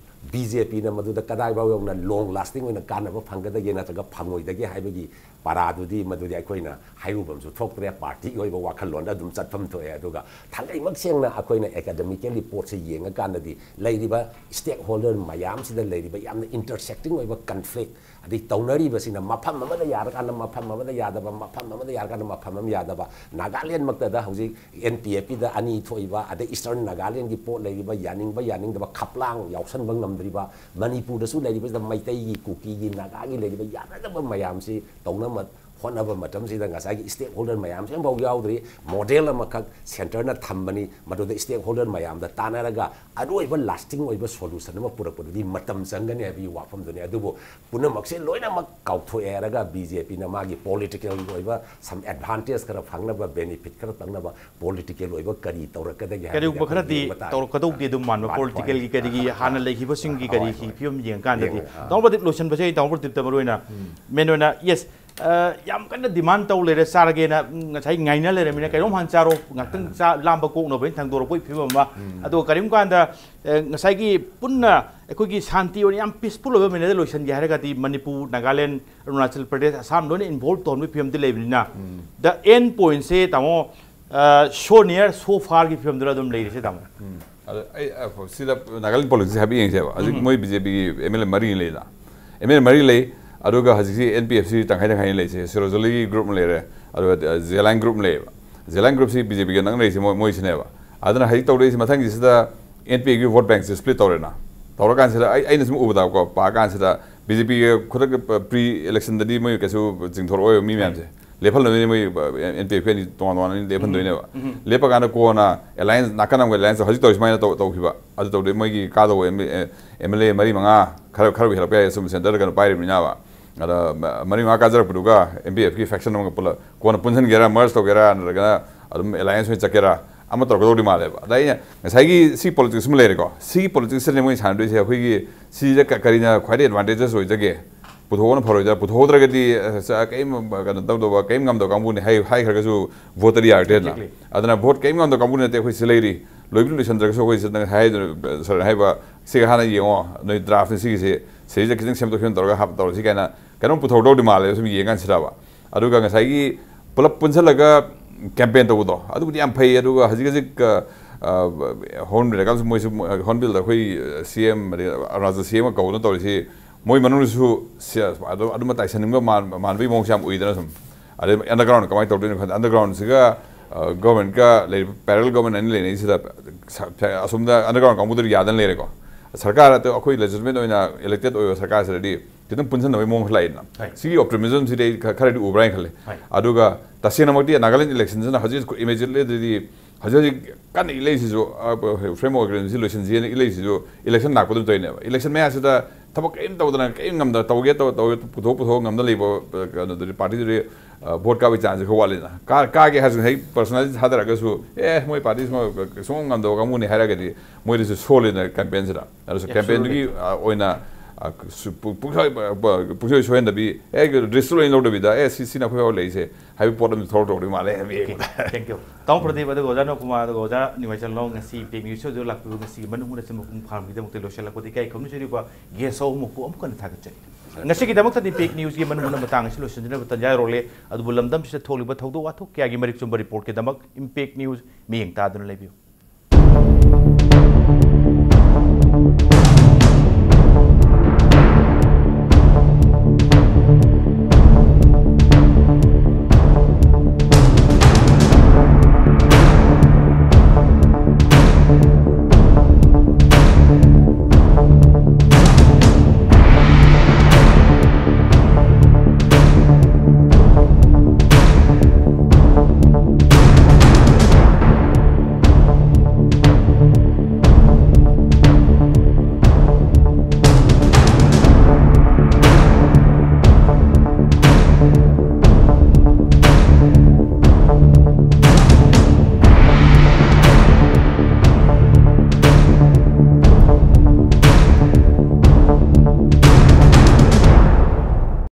ꯕꯤ ꯖꯦ ꯄꯤꯅ ꯃꯗꯨꯗ ꯀꯗꯥꯏꯐꯥꯎ ꯌꯧꯅ ꯂꯣꯡ ꯂꯥꯁꯇꯤꯡ ꯑꯣꯏꯅ ꯀꯥꯟꯅꯕ ꯐꯪꯒꯗꯒꯦ ꯅꯠꯇ꯭ꯔꯒ ꯐꯪꯉꯣꯏꯗꯒꯦ ꯍꯥꯏꯕꯒꯤ ꯄꯥꯔꯥꯗꯨꯗꯤ ꯃꯗꯨꯗꯤ ꯑꯩꯈꯣꯏꯅ ꯍꯥꯏꯔꯨꯕꯝꯁꯨ ꯊꯣꯛꯇ꯭ꯔꯦ꯫ ꯄꯥꯔꯇꯤꯒꯤ ꯑꯣꯏꯕ ꯋꯥꯈꯜꯂꯣꯟꯗ ꯑꯗꯨꯝ ꯆꯠꯐꯝ ꯊꯣꯛꯑꯦ꯫ ꯑꯗꯨꯒ ꯊꯥꯡꯒꯩꯃꯛ ꯁꯦꯡꯅ ꯑꯩꯈꯣꯏꯅ ꯑꯦꯀꯥꯗꯃꯤꯀꯦꯜꯂꯤ ꯄꯣꯠꯁꯦ ꯌꯦꯡꯉꯀꯥꯟꯗꯗꯤ ꯂꯩꯔꯤꯕ ꯁ꯭ꯇꯦꯛ ꯍꯣꯜꯗꯔ ꯃꯌꯥꯝꯁꯤꯗ ꯂꯩꯔꯤꯕ ꯌꯥꯝꯅ ꯏꯟꯇꯔꯁꯦꯛꯇꯤꯡ ꯑꯣꯏꯕ ꯀꯟꯐ꯭ꯂꯤꯛ, ꯑꯗꯩ ꯇꯧꯅꯔꯤꯕꯁꯤꯅ ꯃꯐꯝ ꯑꯃꯗ ꯌꯥꯔꯀꯥꯟꯗ ꯃꯐꯝ ꯑꯃꯗ ꯌꯥꯗꯕ, ꯃꯐꯝ ꯑꯃꯗ ꯌꯥꯔꯀꯥꯟꯗ ꯃꯐꯝ ꯑꯃ ꯌꯥꯗꯕ, ꯅꯥꯒꯥꯂꯦꯟꯃꯛꯇꯗ ꯍꯧꯖꯤꯛ ꯑꯦꯟ ꯄꯤ ꯑꯦꯐ ꯀꯤꯗ ꯑꯅꯤ ꯊꯣꯛꯏꯕ, ꯑꯗꯩ ꯏꯁꯇꯔꯟ ꯅꯥꯒꯥꯂꯦꯟꯒꯤ ꯄꯣꯠ ꯂꯩꯔꯤꯕ, ꯌꯥꯅꯤꯡꯕ ꯌꯥꯅꯤꯡꯗꯕ ꯈꯞꯂꯥꯡ ꯌꯥꯎꯁꯟꯕ ꯉꯝꯗ꯭ꯔꯤꯕ, ꯃꯅꯤꯄꯨꯔꯗꯁꯨ ꯂꯩꯔꯤꯕꯁꯤꯗ ꯃꯩꯇꯩꯒꯤ, ꯀꯨꯀꯤꯒꯤ, ꯅꯥꯒꯥꯒꯤ ꯂꯩꯔꯤꯕ ꯌꯥꯅꯗꯕ ꯃꯌꯥꯝꯁꯤ ꯇꯧꯅꯕ ꯍꯣꯠꯅꯕ ꯃꯇꯝꯁꯤꯗ ꯉꯁꯥꯏꯒꯤ ꯁ꯭ꯇꯦꯛ ꯍꯣꯜꯗꯔ ꯃꯌꯥꯝꯁꯦ ꯑꯃꯐꯥꯎ ꯌꯥꯎꯗ꯭ꯔꯤ꯫ ꯃꯣꯗꯦꯜ ꯑꯃꯈꯛ ꯁꯦꯟꯇꯔꯅ ꯊꯝꯕꯅꯤ, ꯃꯗꯨꯗ ꯁ꯭ꯇꯦꯛ ꯍꯣꯜꯗꯔ ꯃꯌꯥꯝꯗ ꯇꯥꯟꯅꯔꯒ ꯑꯔꯣꯏꯕ ꯂꯥꯁꯇꯤꯡ ꯑꯣꯏꯕ ꯁꯣꯂꯨꯁꯟ ꯑꯃ ꯄꯨꯔꯛꯄꯗꯨꯗꯤ ꯃꯇꯝ ꯆꯪꯒꯅꯤ ꯍꯥꯏꯕꯒꯤ ꯋꯥꯐꯝꯗꯨꯅꯤ꯫ ꯑꯗꯨꯕꯨ ꯄꯨꯝꯅꯃꯛꯁꯦ ꯂꯣꯏꯅꯃꯛ ꯀꯥꯎꯊꯣꯛꯑꯦ ꯍꯥꯏꯔꯒ ꯕꯤ ꯖꯦ ꯄꯤꯅ ꯃꯥꯒꯤ ꯄꯣꯂꯤꯇꯤꯀꯦꯜꯒꯤ ꯑꯣꯏꯕ ꯁꯝ ꯑꯦꯗꯚꯥꯟꯇꯦꯖ ꯈꯔ ꯐꯪꯅꯕ, ꯕꯦꯅꯤꯐꯤꯠ ꯈꯔ ꯐꯪꯅꯕ ꯄꯣꯂꯤꯇꯤꯀꯦꯜ ꯑꯣꯏꯕ ꯀꯔꯤ ꯇꯧꯔꯛꯀꯗꯒꯦ ꯍꯥꯏꯕꯗꯨꯗꯤ ꯀꯔꯤꯒꯨꯝꯕ ꯑꯩꯈꯣꯏ ꯈꯔꯗꯤ ꯌꯦꯡꯕ ꯇꯥꯔꯦ꯫ ꯇꯧꯔꯛꯀꯗꯧꯗꯦ ꯑꯗꯨꯝ ꯃꯥꯟꯕ꯫ ꯃꯥꯅꯤ, ꯄꯣꯂꯤꯇꯤꯀꯦꯜꯒꯤ ꯍꯣꯏ꯫ ꯀꯔꯤꯒꯤ ꯍꯥꯟꯅ ꯂꯩꯈꯤꯕꯁꯤꯡꯒꯤ ꯍꯣꯏ, ꯀꯔꯤꯒꯤ ꯍꯣꯏ꯫ ꯐꯤꯕꯝ ꯌꯦꯡꯉꯀꯥꯟꯗꯗꯤ ꯌꯦꯡꯉꯒ, ꯑꯥ꯫ ꯇꯥꯃꯣ ꯄ꯭ꯔꯗꯤꯞ ꯂꯣꯏꯁꯤꯟꯕꯁꯦ ꯑꯩ ꯇꯥꯃꯣ ꯄ꯭ꯔꯗꯤꯞꯇ ꯃꯔꯨ ꯑꯣꯏꯅ ꯃꯦꯟ ꯑꯣꯏꯅ ꯌꯦꯁ ꯌꯥꯝ ꯀꯟꯅ ꯗꯤꯃꯥꯟ ꯇꯧ ꯂꯩꯔꯦ, ꯆꯥꯔꯒꯦꯅ ꯎꯝ, ꯉꯁꯥꯏ ꯉꯥꯏꯅ ꯂꯩꯔꯝꯃꯤꯅ ꯀꯩꯅꯣꯝ ꯍꯥꯟꯅ ꯆꯥꯔꯣ, ꯉꯥꯛꯇꯪ ꯆꯥ ꯂꯥꯝꯕ ꯀꯣꯛꯅꯕ ꯍꯥꯏꯅ ꯊꯥꯡꯗꯣꯔꯛꯄꯒꯤ ꯐꯤꯕꯝ ꯑꯃ꯫ ꯑꯗꯣ ꯀꯔꯤꯒꯨꯝꯕ ꯀꯥꯟꯗ ꯑꯦ, ꯉꯁꯥꯏꯒꯤ ꯄꯨꯟꯅ ꯑꯩꯈꯣꯏꯒꯤ ꯁꯥꯟꯇꯤ ꯑꯣꯏꯅ ꯌꯥꯝ ꯄꯤꯁꯐꯨꯜ ꯑꯣꯏꯕ ꯃꯦꯅꯔꯗ ꯂꯣꯏꯁꯤꯟꯒꯦ ꯍꯥꯏꯔꯒꯗꯤ ꯃꯅꯤꯄꯨꯔ, ꯅꯥꯒꯥꯂꯦꯟ, ꯑꯔꯨꯅꯥꯆꯜ ꯄ꯭ꯔꯗꯦꯁ, ꯑꯁꯥꯝ ꯂꯣꯏꯅ ꯏꯟꯚꯣꯜꯕ ꯇꯧꯍꯟꯕꯒꯤ ꯐꯤꯕꯝꯗꯤ ꯂꯩꯕꯅꯤꯅ ꯗ ꯑꯦꯟ ꯄꯣꯏꯟꯁꯦ ꯇꯥꯃꯣ ꯁꯣ ꯅꯤꯌꯔ ꯁꯣ ꯐꯥꯔꯒꯤ ꯐꯤꯕꯝꯗꯨꯗ ꯑꯗꯨꯝ ꯂꯩꯔꯤꯁꯦ ꯇꯥꯃꯣ꯫ ꯑꯗꯣ ꯑꯩ ꯑ, ꯁꯤꯗ ꯅꯥꯒꯥꯂꯦꯟ ꯄꯣꯂꯤꯇꯤꯛꯁ ꯍꯥꯏꯐꯦꯠ ꯌꯦꯡꯁꯦꯕ꯫ ꯍꯧꯖꯤꯛ ꯃꯣꯏ ꯕꯤ ꯖꯦ ꯄꯤꯒꯤ ꯑꯦꯝ ꯑꯦꯜ ꯑꯦ ꯃꯔꯤ ꯂꯩꯗ, ꯑꯦꯝ ꯑꯦꯜ ꯑꯦ ꯃꯔꯤ ꯂꯩ꯫ ꯑꯗꯨꯒ ꯍꯧꯖꯤꯛꯁꯤ ꯑꯦꯟ ꯄꯤ ꯑꯦꯐ ꯁꯤ ꯇꯪꯈꯥꯏ ꯇꯪꯈꯥꯏꯅ ꯂꯩꯔꯤꯁꯦ꯫ ꯁꯤꯔꯣꯖ ꯑꯂꯤꯒꯤ ꯒ꯭ꯔꯨꯞ ꯑꯃ ꯂꯩꯔꯦ, ꯑꯗꯨꯒ ꯖꯦꯂꯥꯏꯟ ꯒ꯭ꯔꯨꯞ ꯑꯃ ꯂꯩꯌꯦꯕ꯫ ꯖꯦꯂꯥꯏꯟ ꯒ꯭ꯔꯨꯞꯁꯤ ꯕꯤ ꯖꯦ ꯄꯤꯒ ꯅꯛꯅꯔꯤꯁꯦ ꯃꯣꯏ ꯃꯣꯏꯁꯤꯅꯦꯕ꯫ ꯑꯗꯨꯅ ꯍꯧꯖꯤꯛ ꯇꯧꯔꯛꯏꯁꯤ ꯃꯊꯪꯒꯤꯁꯤꯗ ꯑꯦꯟ ꯄꯤ ꯑꯦꯒꯤ ꯚꯣꯠ ꯕꯦꯡꯁꯦ ꯁ꯭ꯄ꯭ꯂꯤꯠ ꯇꯧꯔꯦꯅ꯫ ꯇꯧꯔꯀꯥꯟꯁꯤꯗ ꯑꯩ ꯑꯩꯅ ꯁꯨꯝ ꯎꯕꯗꯀꯣ, ꯄꯥꯔꯀꯥꯟꯁꯤꯗ ꯕꯤ ꯖꯦ ꯄꯤꯒ ꯈꯨꯗꯛꯇ ꯄ꯭ꯔꯤ ꯏꯂꯦꯛꯁꯟꯗꯗꯤ ꯃꯣꯏ ꯀꯩꯁꯨ ꯆꯤꯡꯊꯣꯔꯛꯑꯣꯏꯕ ꯃꯤ ꯃꯌꯥꯝꯁꯦ꯫ ꯂꯦꯞꯍꯜꯂꯣꯏꯅꯦ ꯃꯣꯏ ꯑꯦꯟ ꯄꯤ ꯑꯦꯐ ꯑꯅꯤ ꯇꯣꯉꯥꯟ ꯇꯣꯉꯥꯟꯅ ꯂꯦꯞꯍꯟꯗꯣꯏꯅꯦꯕ꯫ ꯂꯦꯞꯄ ꯀꯥꯟꯗ ꯀꯣꯟꯅ ꯑꯦꯂꯥꯏꯟꯁ ꯅꯥꯀꯟ ꯑꯃꯒ ꯑꯦꯂꯥꯏꯟꯁ ꯍꯧꯖꯤꯛ ꯇꯧꯔꯤ ꯁꯨꯃꯥꯏꯅ ꯇꯧ ꯇꯧꯈꯤꯕ꯫ ꯑꯗꯨ ꯇꯧꯗꯦ, ꯃꯣꯏꯒꯤ ꯀꯥꯗꯧꯕ ꯑꯦꯝ ꯑꯦꯜ ꯑꯦ ꯃꯔꯤ ꯃꯉꯥ ꯈꯔ ꯈꯔꯕꯨ ꯍꯦꯜꯂꯛꯄ ꯌꯥꯏ, ꯁꯨꯝ ꯁꯦꯟꯇꯔꯗ ꯀꯩꯅꯣ ꯄꯥꯏꯔꯤꯕꯅꯤꯅꯕ꯫ ꯑꯗ ꯃꯔꯤ ꯃꯉꯥ ꯀꯥꯖꯔꯛꯄꯗꯨꯒ ꯑꯦꯟ ꯄꯤ ꯑꯦꯐꯀꯤ ꯐꯦꯛꯁꯟ ꯑꯃꯒ ꯄꯨꯂꯞ ꯀꯣꯟꯅ ꯄꯨꯟꯁꯤꯟꯒꯦꯔꯥ, ꯃꯔꯖ ꯇꯧꯒꯦꯔꯥ, ꯅꯠꯇ꯭ꯔꯒꯅ ꯑꯗꯨꯝ ꯑꯦꯂꯥꯏꯟꯁ ꯑꯣꯏꯅ ꯆꯠꯀꯦꯔꯥ, ꯑꯃ ꯇꯧꯔꯛꯀꯗꯧꯗꯤ ꯃꯥꯜꯂꯦꯕ꯫ ꯑꯗ ꯑꯩꯅ ꯉꯁꯥꯏꯒꯤ ꯁꯤ ꯄꯣꯂꯤꯇꯤꯛꯁ ꯑꯃ ꯂꯩꯔꯦꯀꯣ, ꯁꯤꯒꯤ ꯄꯣꯂꯤꯇꯤꯛꯁꯁꯤꯅꯦ ꯃꯣꯏ ꯁꯥꯟꯅꯗꯣꯏꯁꯦ꯫ ꯑꯩꯈꯣꯏꯒꯤ ꯁꯤꯗ ꯀ- ꯀꯔꯤꯅ ꯈ꯭ꯋꯥꯏꯗꯒꯤ ꯑꯦꯗꯚꯥꯟꯇꯦꯖꯦꯁ ꯑꯣꯏꯖꯒꯦ? ꯄꯨꯊꯣꯛꯄꯅ ꯐꯔꯣꯏꯗ꯭ꯔꯥ? ꯄꯨꯊꯣꯛꯍꯧꯗ꯭ꯔꯒꯗꯤ ꯑꯁ, ꯀꯔꯤꯝ ꯀꯩꯅꯣ ꯇꯧꯗꯕ, ꯀꯔꯤꯝ ꯉꯝꯗꯕ ꯀꯥꯡꯕꯨꯅꯤ ꯍꯥꯏ ꯍꯥꯏꯈ꯭ꯔꯒꯁꯨ ꯚꯣꯠꯇꯗꯤ ꯌꯥꯔꯛꯇꯦꯗꯅ꯫ Exactly. ꯑꯗꯨꯅ ꯚꯣꯠ ꯀꯔꯤꯝ ꯉꯝꯗꯕ ꯀꯥꯡꯕꯨ ꯅꯠꯇꯦ ꯑꯩꯈꯣꯏ ꯁꯤ ꯂꯩꯔꯤ꯫ ꯂꯣꯏꯕꯗꯤ ꯂꯣꯏꯁꯤꯟꯗ꯭ꯔꯒꯁꯨ ꯑꯩꯈꯣꯏ ꯁꯤꯗ ꯍꯥꯏꯗꯅ ꯁꯥꯔꯅ ꯍꯥꯏꯕ ꯁꯤꯒ ꯍꯥꯟꯅ ꯌꯦꯡꯉꯣ, ꯅꯣꯏ ꯗ꯭ꯔꯥꯐꯅꯤ ꯁꯤꯒꯤꯁꯤ, ꯁꯤꯁꯦ ꯈꯤꯇꯪ ꯁꯦꯝꯗꯣꯛ ꯁꯦꯝꯗꯣꯛ ꯇꯧꯔꯒ ꯍꯥꯞ ꯇꯧꯔꯁꯤ ꯀꯥꯏꯅ ꯀꯩꯅꯣꯝ ꯄꯨꯊꯣꯛꯇꯧꯗꯤ ꯃꯥꯜꯂꯦ ꯁꯨꯝ ꯌꯦꯡ ꯀꯥꯟꯁꯤꯗꯕ꯫ ꯑꯗꯨꯒ ꯉꯁꯥꯏꯒꯤ ꯄꯨꯂꯞ ꯄꯨꯟꯁꯤꯜꯂꯒ ꯀꯦꯝꯄꯦꯟ ꯇꯧꯕꯗꯣ ꯑꯗꯨꯕꯨꯗꯤ ꯌꯥꯝ ꯐꯩ꯫ ꯑꯗꯨꯒ ꯍꯧꯖꯤꯛ ꯍꯧꯖꯤꯛ ꯍꯣꯔꯟ ꯕꯤꯜꯗ ꯀꯥꯟꯁꯨ ꯃꯣꯏꯁꯨ ꯍꯣꯔꯟ ꯕꯤꯜꯗ ꯑꯩꯈꯣꯏ ꯁꯤ ꯑꯦꯝ ꯑꯗꯩ ꯑꯔꯨꯅꯥꯆꯜ ꯁꯤ ꯑꯦꯝꯒ ꯀꯧꯗꯅ ꯇꯧꯔꯤꯁꯤ, ꯃꯣꯏ ꯃꯅꯨꯡꯗꯁꯨ ꯑꯗꯨ ꯑꯗꯨꯃ ꯇꯥꯏꯁꯟꯅꯤꯡꯕ ꯃꯥꯟꯕꯒꯤ ꯃꯑꯣꯡꯁꯦ ꯌꯥꯝ ꯎꯏꯗꯅ ꯁꯨꯝ꯫ ꯑꯗꯩ ꯑꯟꯗꯔꯒ꯭ꯔꯥꯎꯟ ꯀꯃꯥꯏꯅ ꯇꯧꯗꯣꯏꯅꯣ ꯈꯟꯗꯦ꯫ ꯑꯟꯗꯔꯒ꯭ꯔꯥꯎꯟꯁꯤꯒ ꯒꯣꯔꯃꯦꯟꯠꯀ ꯂꯩꯔꯤꯕ ꯄꯦꯔꯦꯂꯦꯜ ꯒꯣꯔꯃꯦꯟꯠ ꯑꯅꯤ ꯂꯩꯅꯩꯁꯤꯗ ꯑꯁꯣꯝꯗ ꯑꯟꯗꯔꯒ꯭ꯔꯥꯎꯟ ꯀꯥꯡꯕꯨꯗꯨꯗꯤ ꯌꯥꯗꯅ ꯂꯩꯔꯦꯀꯣ꯫ ꯁꯔꯀꯥꯔ ꯑꯇ ꯑꯩꯈꯣꯏ ꯂꯦꯖꯤꯇꯤꯃꯦꯠ ꯑꯣꯏꯅ ꯏꯂꯦꯛꯇꯦꯠ ꯑꯣꯏꯕ ꯁꯔꯀꯥꯔꯁꯤꯗꯗꯤ ꯈꯤꯇꯪ ꯄꯨꯟꯁꯤꯟꯅꯕꯒꯤ ꯃꯑꯣꯡ ꯈꯔ ꯂꯥꯛꯏꯗꯅ꯫ ꯁꯤꯒꯤ ꯑꯣꯞꯇꯤꯃꯤꯖꯝꯁꯤꯗꯤ ꯑꯩ ꯈꯔꯗꯤ ꯎꯕ꯭ꯔꯥ ꯍꯥꯏꯅ ꯈꯜꯂꯦ꯫ ꯑꯗꯨꯒ ꯇꯁꯦꯡꯅꯃꯛꯇꯤ ꯅꯥꯒꯥꯂꯦꯟ ꯏꯂꯦꯛꯁꯟꯁꯤꯅ ꯍꯧꯖꯤꯛ ꯍꯧꯖꯤꯛ ꯏꯃꯦꯖꯤꯠꯂꯤꯗꯤ ꯍꯧꯖꯤꯛ ꯍꯧꯖꯤꯛ ꯀꯟꯅ ꯏꯂꯛꯏꯁꯤꯁꯨ, ꯐ꯭ꯔꯦꯝꯋꯔꯛ ꯑꯦꯒ꯭ꯔꯤꯃꯦꯟꯁꯤ ꯂꯣꯏꯁꯤꯟꯁꯤꯅ ꯏꯂꯛꯏꯁꯤꯁꯨ ꯏꯂꯦꯛꯁꯟ ꯂꯥꯛꯄꯗꯨ ꯇꯧꯔꯤꯅꯦꯕ꯫ ꯏꯂꯦꯛꯁꯟ ꯃꯌꯥꯁꯤꯗ ꯊꯕꯛ ꯀꯔꯤꯝ ꯇꯧꯗꯅ ꯀꯔꯤꯝ ꯉꯝꯗꯅ ꯇꯧꯒꯦ ꯇꯧ ꯇꯧꯒꯦ ꯄꯨꯊꯣꯛ ꯄꯨꯊꯣꯛ ꯉꯝꯗ ꯂꯩꯕ ꯀꯩꯅꯣꯗꯨꯗꯤ ꯄꯥꯔꯇꯤꯗꯨꯗꯤ ꯚꯣꯠ ꯀꯥꯕꯒꯤ ꯆꯥꯟꯁꯁꯦ ꯈꯔ ꯋꯥꯠꯂꯤꯗꯅ꯫ ꯀꯥ ꯀꯥꯒꯦ ꯍꯥꯏꯔꯁꯨ ꯍꯦꯛ ꯄꯔꯁꯣꯅꯦꯂꯤꯇꯤ ꯊꯥꯗꯔꯒꯁꯨ ꯑꯦ ꯃꯣꯏ ꯄꯥꯔꯇꯤ ꯁꯨꯡꯉꯝ ꯉꯝꯗꯕ ꯀꯥꯡꯕꯨꯅꯤ ꯍꯥꯏꯔꯒꯗꯤ ꯃꯣꯏꯗꯁꯨ ꯁꯣꯜꯂꯤꯗꯅ ꯀꯦꯝꯄꯦꯟꯁꯤꯗ꯫ ꯑꯗꯨꯁꯨ ꯀꯦꯝꯄꯦꯟꯗꯨꯒꯤ ꯑꯣꯏꯅ ꯄꯨꯡꯁꯣꯏ ꯄꯨꯡꯁꯣꯏ ꯁꯣꯏꯍꯟꯗꯕꯤ ꯑꯦ ꯔꯤꯁꯛ ꯂꯣꯏꯅ ꯂꯧꯗꯕꯤꯗ ꯑꯦ ꯁꯤ ꯁꯤꯅ ꯑꯩꯈꯣꯏ ꯐꯥꯎ ꯂꯩꯔꯤꯁꯦ ꯍꯥꯏꯕꯒꯤ ꯄꯣꯠ ꯑꯃ ꯊꯣꯛꯂꯛꯇꯧꯗꯤ ꯃꯥꯜꯂꯦ ꯍꯥꯏꯕ ꯌꯦꯡꯕꯗ꯫ Thank you. ꯇꯥꯃꯣ ꯄ꯭ꯔꯗꯤꯞ ꯑꯗꯨꯒ ꯑꯣꯖꯥ ꯅꯣꯡꯀꯨꯃꯥꯔ ꯑꯗꯨꯒ ꯑꯣꯖꯥ ꯅꯤꯡꯃꯩꯆꯟꯂꯣꯡ ꯉꯁꯤ ꯏꯝꯄꯦꯛ ꯅ꯭ꯌꯨꯁ ꯁꯣꯗꯨ ꯂꯥꯛꯄꯤꯕ ꯉꯁꯤꯒꯤ ꯃꯅꯨꯡ ꯍꯨꯠꯅ ꯑꯆꯨꯝꯕ ꯄꯨꯡ ꯐꯥꯔꯝꯒꯤꯗꯃꯛꯇ ꯂꯣꯏꯁꯤꯜꯂꯛꯄꯗ ꯏꯀꯥꯏ ꯈꯨꯝꯅꯖꯔꯤꯕ ꯒꯦꯁ ꯑꯍꯨꯝꯃꯛꯄꯨ ꯑꯃꯨꯛ ꯍꯟꯅ ꯊꯥꯒꯠꯆꯔꯤ꯫ ꯉꯁꯤꯒꯤꯗꯃꯛꯇꯗꯤ ꯏꯝꯄꯦꯛ ꯅ꯭ꯌꯨꯁꯀꯤ ꯃꯅꯨꯡ ꯍꯨꯠꯅ ꯃꯇꯥꯡ ꯑꯁꯤ ꯂꯣꯏꯁꯤꯟꯖꯅꯕ ꯇꯟꯖꯥ ꯌꯧꯔꯛꯂꯦ꯫ ꯑꯗꯨꯕꯨ ꯂꯝꯗꯝꯁꯤꯗ ꯊꯣꯛꯂꯤꯕ ꯊꯧꯗꯣꯛ ꯋꯥꯊꯣꯛ ꯀꯌꯥꯒꯤ ꯃꯔꯤꯛ ꯆꯨꯝꯕ ꯔꯤꯄꯣꯔꯠꯀꯤꯗꯃꯛ ꯏꯝꯄꯦꯛ ꯅ꯭ꯌꯨꯁ ꯃꯤꯠꯌꯦꯡ ꯇꯥꯗꯨꯅ ꯂꯩꯕꯤꯌꯨ꯫